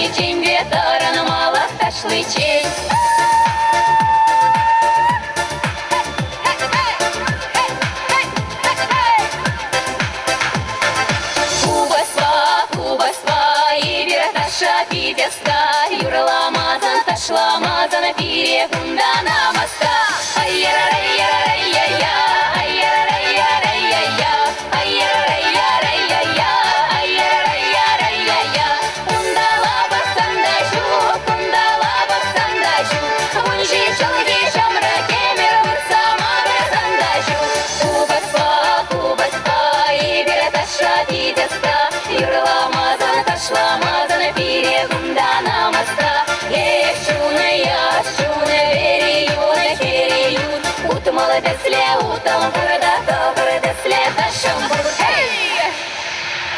тӑраниччен те тӑранмалӑх ташличчен. Купӑспа, купӑспа, эпир ташша пит ӑста. Юрламасан, ташламасан пире кунта намӑста. Ай-яра-рай-яра-рай-я-я, ай-яра-рай-яра-рай-я-я, ай-яра-рай-яра-рай-я-я, ай-яра-рай-яра-рай-я-я. Унталла пӑхсан та ҫук, кунталла пӑхсан та ҫук. Ун ҫилхи ҫамрӑк ӗмӗр выртса макӑрсан та ҫук. Купӑспа, купӑспа, эпир ташша пит ӑста. Юрламасан, ташламасан пире кунта намӑста. Эх, чунӑ яш, чунӑ вӗри юнӑ хӗрӗ юн. Утмӑл тӗсле утӑм пур та тӑхӑр тӗсле ташшӑм пур. Эй!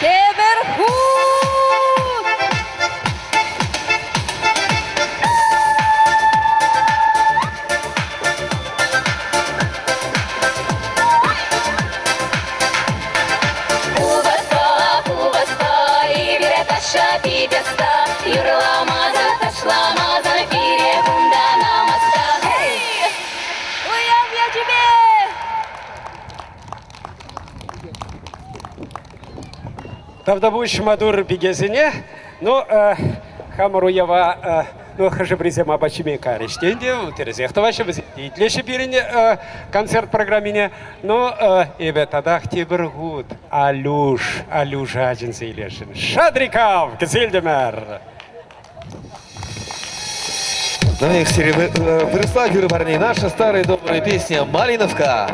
Тепӗр хут! Купӑспа, купӑспа, эпир ташша пит ӑста. Юрламасан, ташламасан пире кунта намӑста. Уяв ячӗпе! Тавтапуҫ маттур пикесене. Ну, хамӑр уява, ну, хӑшӗ-пӗрисем апат ҫиме карӗҫ те ӗнтӗ, тӗрӗсех тӑваҫҫӗ, вӗсем те итлеҫҫӗ пирӗн концерт программине. Ну, эпӗ татах тепӗр хут Алюш, Алюша чӗнсе илесшӗн. Шадриков, кӗселтӗмӗр! Ну, их выросла, юрӑ парней, наша старая добрая песня «Малиновка».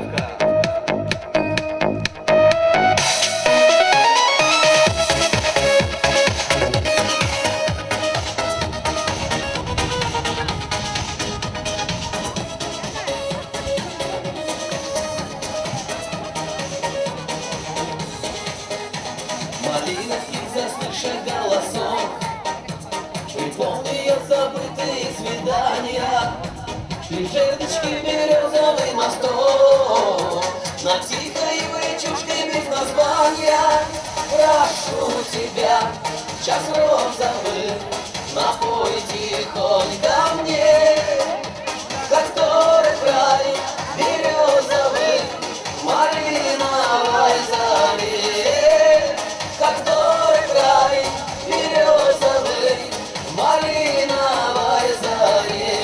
Малиновки заслышать голосок, Припомни забытые свидания, Шли жердочки березовый мосток, Над тихой речушкой без названия. Прошу тебя, час розовый, Напой тихонько мне, Который край березовый, Малиновой заре, Который край березовый, Малиновой заре.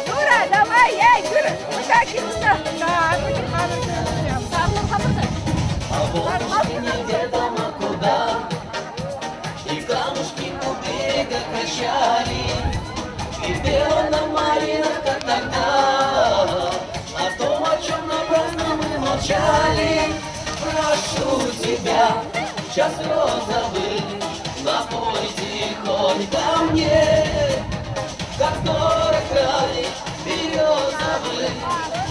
Юра, давай, эй, Юра, вытакивайся. А вот неведомо куда, И камушки у берега качали, И пела нам малиновка тогда О том, о чем напрасно мы молчали. Прошу тебя, час розовый, Напой тихонько мне, Который край березовый,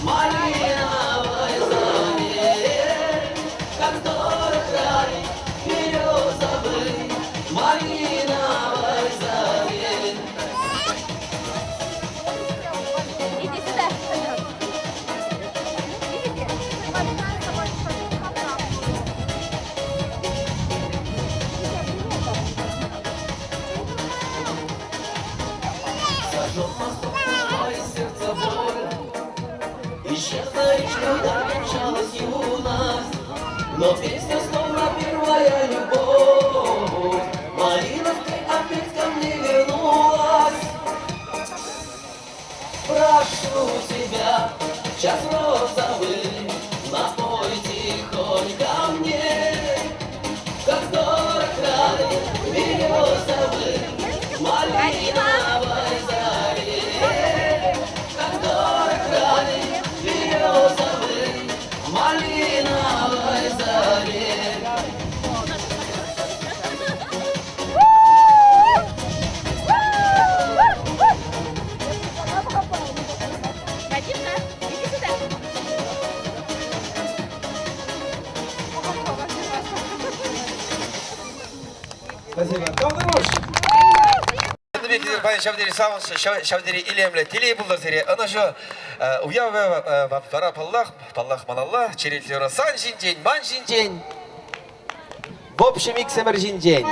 Малиновой заре, Который край березовый, Малиновой заре. Иди сюда. Сожжет мостов ушла из сердца боль, Исчезла речь, когда кончалась юность, Но песня словно первая любовь Малиновкой опять ко мне вернулась. Прошу тебя, час розовый, Напой тихонько мне, Который край березовый, Малиновой заре, Который край березовый, Малиновой заре. Вадимка, иди сюда. Спасибо. Тавтапуҫ! Ҫав тери савӑнӑҫлӑ, ҫав тери илемлӗ телей пултӑр сире. Ӑнӑҫу. Уяв вара паллах, паллах малалла, черетлӗ юрӑ сан ҫинчен, ман ҫинчен. В общем, иксӗмӗр ҫинчен.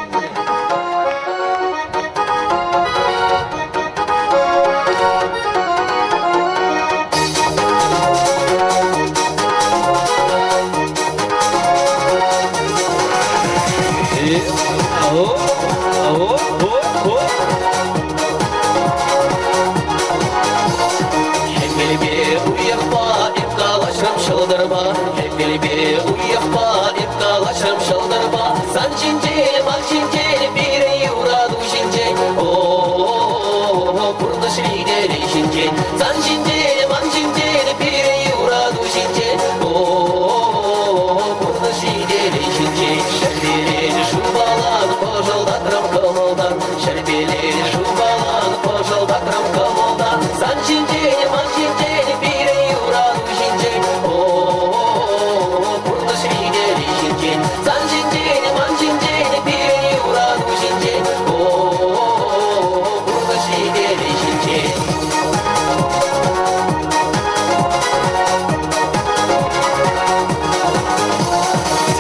Хӗвелпе уйӑхпа эп калаҫрӑм ҫӑлтӑрпа, Хӗвелпе уйӑхпа эп калаҫрӑм ҫӑлтӑрпа, Сан ҫинчен, ман ҫинчен, пирӗн юрату ҫинчен, О-о-о, пурнӑҫри телей ҫинчен. Сан ҫинчен, ман ҫинчен, пирӗн юрату ҫинчен, О-о-о, пурнӑҫри телей ҫинчен. Ҫӗрпелен шывпалан пӑшӑлтатрӑм кӑмӑлтан, Ҫӗрпелен шывпалан пӑшӑлтатрӑм кӑмӑлтан. Сан ҫинчен, ман ҫинчен, пирӗн юрату ҫинчен, О-о-о, пурнӑҫри телей ҫинчен. Сан ҫинчен, ман ҫинчен, пирӗн юрату ҫинчен, О-о-о, пурнӑҫри телей ҫинчен.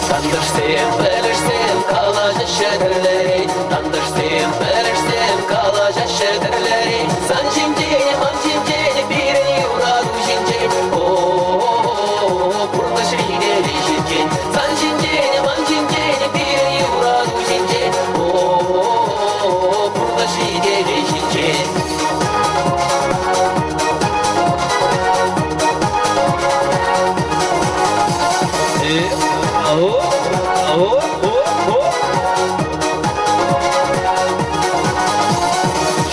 Тантӑшсем, пӗлӗшсем калаҫаҫҫӗ тӗрлӗрен. Тантӑшсем, пӗлӗшсем калаҫаҫҫӗ тӗрлӗрен. Сан ҫинчен, ман ҫинчен, пирӗн юрату ҫинчен. О-о-о, пурнӑҫри телей ҫинчен. Сан ҫинчен, ман ҫинчен, пирӗн юрату ҫинчен. О-о-о, пурнӑҫри телей ҫинчен.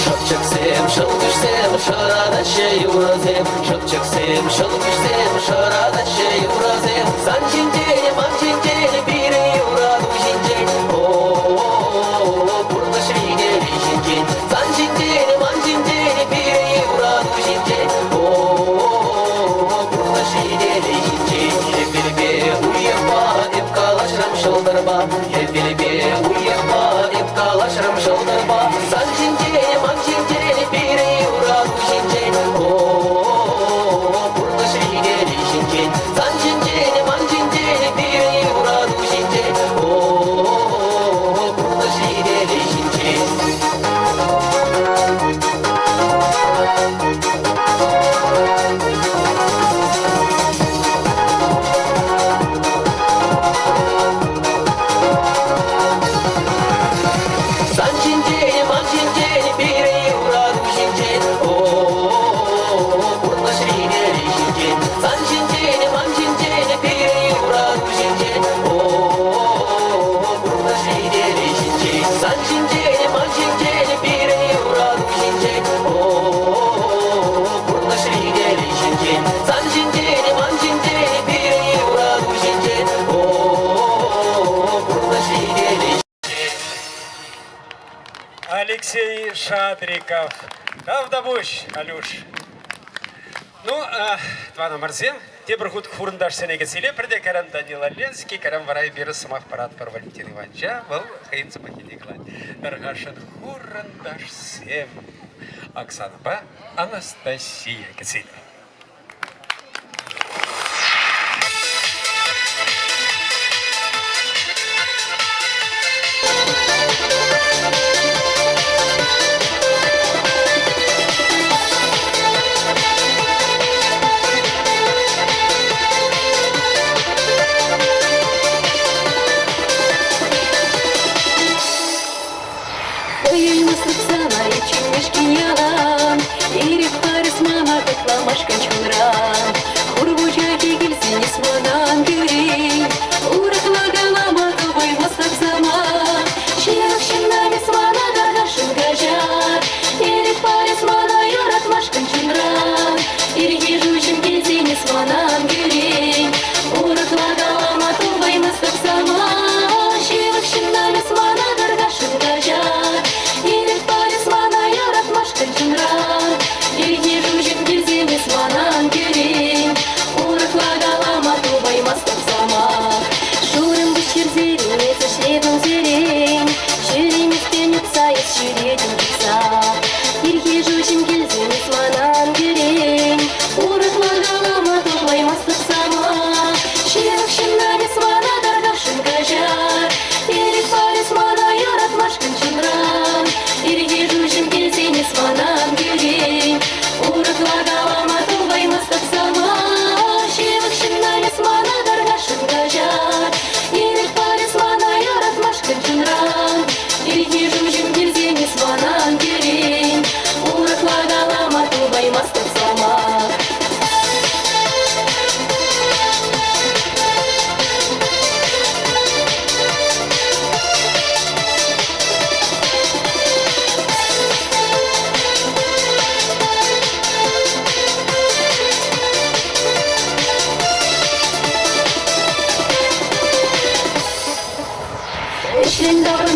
Шӑпчӑксем, ҫӑлкуҫсем, шӑратаҫҫӗ юрӑсем. Шӑпчӑксем, ҫӑлкуҫсем, шӑратаҫҫӗ юрӑсем. Сан ҫинчен, ман ҫинчен, пирӗн юрату ҫинчен. О-о-о, пурнӑҫри телей ҫинчен. Сан ҫинчен, ман ҫинчен, пирӗн юрату ҫинчен. О-о-о, пурнӑҫри телей ҫинчен. Хӗвелпе уйӑхпа эп калаҫрӑм ҫӑлтӑрпа. Хӗвелпе уйӑхпа эп калаҫрӑм ҫӑлтӑрпа. Сан ҫинчен, ман ҫинчен, пирӗн юрату ҫинчен. О-о-о, пурнӑҫри телей ҫинчен. Сан ҫинчен, ман ҫинчен, пирӗн юрату ҫинчен. О-о-о, пурнӑҫри телей ҫинчен. Сан ҫинчен, ман ҫинчен, пирӗн юрату ҫинчен. О-о-о, пурнӑҫри телей ҫинчен. Сан ҫинчен, ман ҫинчен, пирӗн юрату ҫинчен. О-о-о, пурнӑҫри телей ҫинчен. Сан ҫинчен, ман ҫинчен, пирӗн юрату ҫинчен. О-о-о, пурнӑҫри телей ҫинчен. Сан ҫинчен, ман ҫинчен, пирӗн юрату ҫинчен. О-о-о, пурнӑҫри телей Алексей Шадриков. Тавтапуҫ, Алюш. Ну, тӑванӑмӑрсем, тепӗр хут хурӑнташсене кӗтсе илетпӗр те кайран Данила Ленский, кайран вара эпир сӑмах паратпӑр Валентин Ивановича, вӑл хӑйӗн сӑмахне калать. Тархасшӑн хурӑнташсем Оксанӑпа Анастасия кӗтсе илер. Хӑйӗн сана чӗнмешкӗн ялан Ирӗк парас мана хӑтламашкӑн.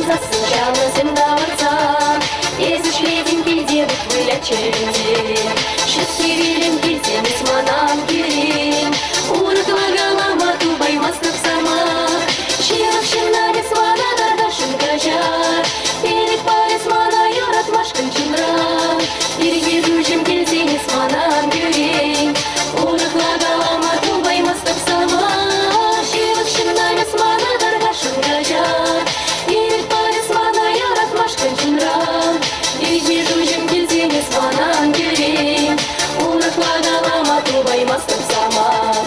пырсассӑн ҫанӑсем тавӑрсан, Эс ӗҫлетӗн килте вут вылять чӗрӳнте. Ҫут хӗвелӗм килсен эс мана ан кӳрен. Урӑхла калама тупаймастӑп сӑмах. Ҫывӑх ҫынна эс мана тархасшӑн каҫар. Ирӗк пар эс мана юратмашкӑн чунран. Ирхи шуҫӑм килсен эс мана ан кӳрен. Урӑхла калама тупаймастӑп сӑмах. Ҫывӑх ҫынна эс мана тархасшӑн каҫар. Ирӗк пар эс мана юратмашкӑн чунран. Ирхи шуҫӑм килсен эс мана ан кӳрен. Урӑхла калама тупаймастӑп сӑмах.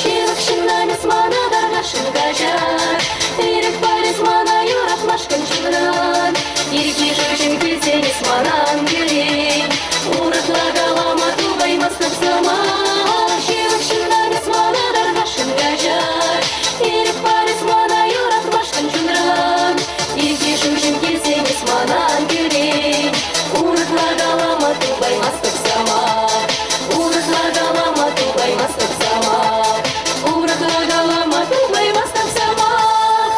Ҫывӑх ҫынна эс мана тархасшӑн каҫар. Ирӗк пар эс мана юратмашкӑн чунран. Ирхи шуҫӑм килсен эс мана ан кӳрен. Урӑхла калама тупаймастӑп сӑмах. Ҫывӑх ҫынна эс мана тархасшӑн каҫар. Ирӗк пар эс мана юратмашкӑн чунран. Ирхи шуҫӑм килсен эс мана ан кӳрен. Урӑхла калама тупаймастӑп сӑмах. Урӑхла калама тупаймастӑп сӑмах. Урӑхла калама тупаймастӑп сӑмах.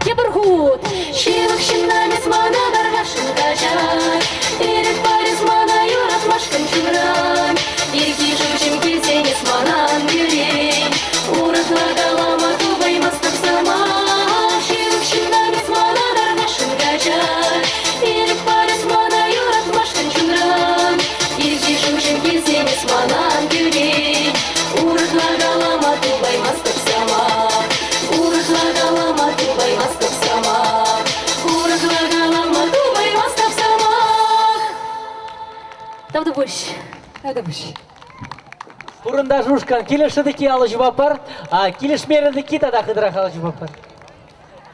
Тепӗр хут. Ҫывӑх ҫынна эс мана тархасшӑн каҫар. Ирӗк пар эс мана юратмашкӑн чунран. Ирхи шуҫӑм килсен эс мана ан кӳрен. Урӑхла калама тупаймастӑп сӑмах. Ҫывӑх ҫынна эс мана тархасшӑн каҫар. Ирӗк пар эс мана юратмашкӑн чунран. Ирхи шуҫӑм килсен эс мана ан кӳрен. Урӑхла калама тупаймастӑп сӑмах. Урӑхла калама тупаймастӑп сӑмах. Урӑхла калама тупаймастӑп сӑмах. Тавтапуҫ. Тавтапуҫ. Хурӑнташ ушкӑн килӗшрӗ-тӗк алӑ ҫупатпӑр, а килӗшмерӗ-тӗк тата хытӑрах алӑ ҫупатпӑр.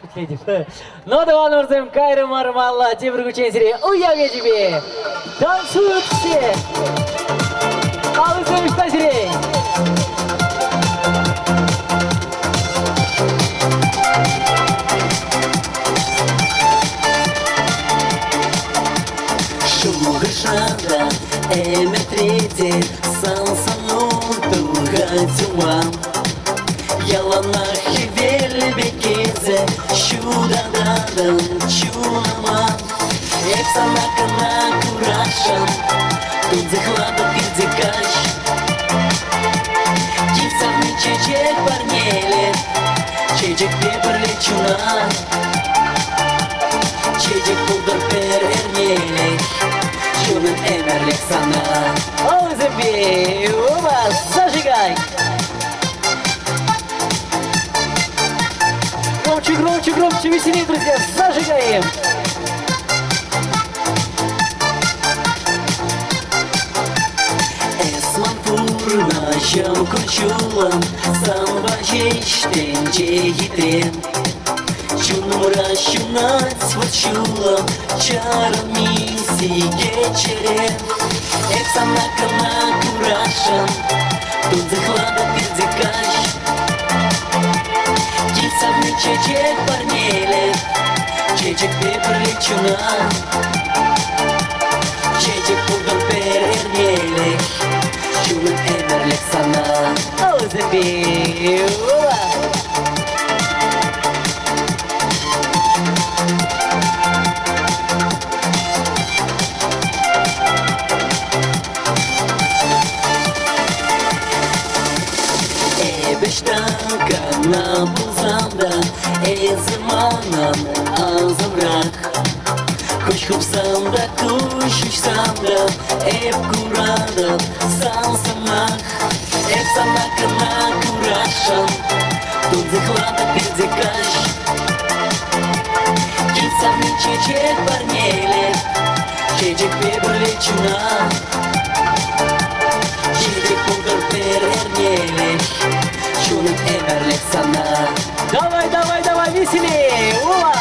Итлетӗп. Ну, тӑванӑмӑрсем, кайрӑмӑр малла тепӗр хутчен сире уяв ячӗпе. Танцуют все! Алӑсем ӑҫта сире? Шухӑшра ӗмӗтре те сан сӑну тухать ума. Яланах хӗвел пек эсӗ ҫутататӑн чунӑма. Эп сана кӑна курасшӑн, тунсӑхлатӑп иртсе каҫ. Кил савни чечек парнеле, чечекпе пӗрле чуна. Чечек пултӑр пӗр эрнелӗх, чунӑм ӗмӗрлӗх сана. Алӑсемпе опа, зажигай! Громче, громче, громче, веселее, друзья, зажигаем! Эс ман пурнӑҫӑм кун-ҫулӑм, санпа ҫеҫ тӗнче хитре. Чунӑмра ҫунать вут-ҫулӑм, чарӑнми сикет чӗре. Эп сана кӑна курасшӑн, тунсӑхлатӑп иртсе каҫ. Кил савни чечек парнеле, чечекпе пӗрле чуна. Чечек пултӑр пӗр эрнелӗх, чунӑм ӗмӗрлӗх сана. Алӑсемпе ура! Эпӗ ӑҫта кӑна пулсан та эсӗ манӑн асӑмрах. Куҫ хупсан та, куҫ уҫсан та эп куратӑп сан сӑмах. Эп сана кӑна курасшӑн, тунсӑхлатӑп иртсе каҫ. Кил савни чечек парнеле, чечекпе пӗрле чуна. Чечек пултӑр пӗр эрнелӗх, чунӑм ӗмӗрлӗх сана. Давай, давай, давай, веселее! Ула!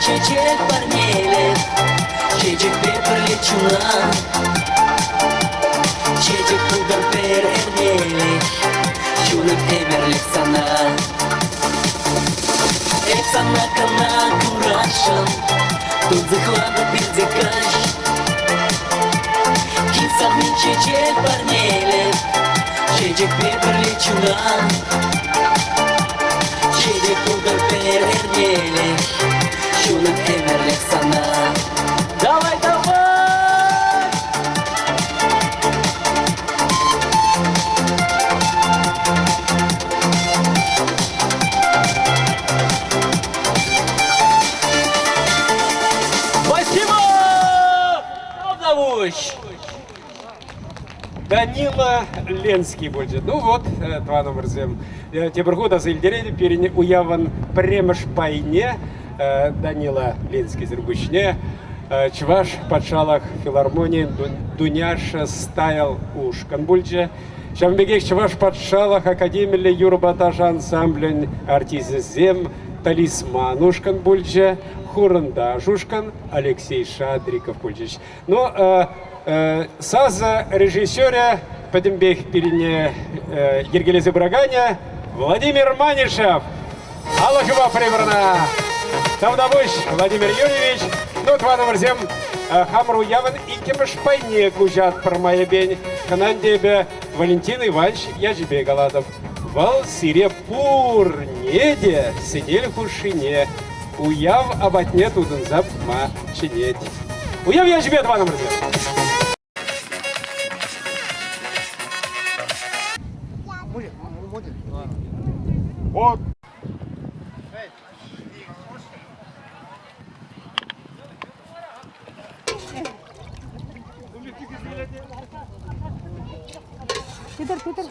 чечек парнеле, Чечекпе пӗрле чуна. Чечек пултӑр пӗр эрнелӗх, Чунӑм ӗмӗрлӗх сана. Эп сана кӑна курасшӑн, Тунсӑхланӑ пирте каҫ. Кил савни чечек парнеле, Чечекпе пӗрле чуна. Чечек пултӑр пӗр эрнелӗх, Чунӑм ӗмӗрлӗх сана. Давай, давай! Спасибо! Тавтапуҫ! Данила Ленский пулчӗ. Ну вот, тӑванӑмӑрсем, тепӗр хут аса илтеретӗп, пирӗн уявӑн пӗрремӗш пайне Данила Ленскисӗр пуҫне Чӑваш патшалӑх филармонийӗн Дуняша Стайл ушкӑн пулчӗ. Ҫавӑн пекех Чӑваш патшалӑх академиллӗ юрӑпа ташӑ ансамблӗн артисчӗсем Талисман ушкӑн пулчӗ, Хурӑнташ ушкӑн, Алексей Шадриков пулчӗҫ. Ну, сасӑ режиссерӗ пӗтӗмпех пирӗн йӗркелесе пыраканӗ Владимир Манишев. Алӑ ҫупа примерно. Тавтапуҫ, Владимир Юрьевич. Ну, тӑванӑмӑрсем, хамӑр уявӑн иккӗмӗш пайне куҫатпӑр майӗпен. Кӑна ӗнтӗ эпӗ Валентин Иванович ячӗпе калатӑп. Вӑл сире пурне те сӗтел хушшине уяв апатне тутӑнса пӑхма чӗнет. Уяв ячӗпе, тӑванӑмӑрсем! Вот. Тытӑр, тытӑр.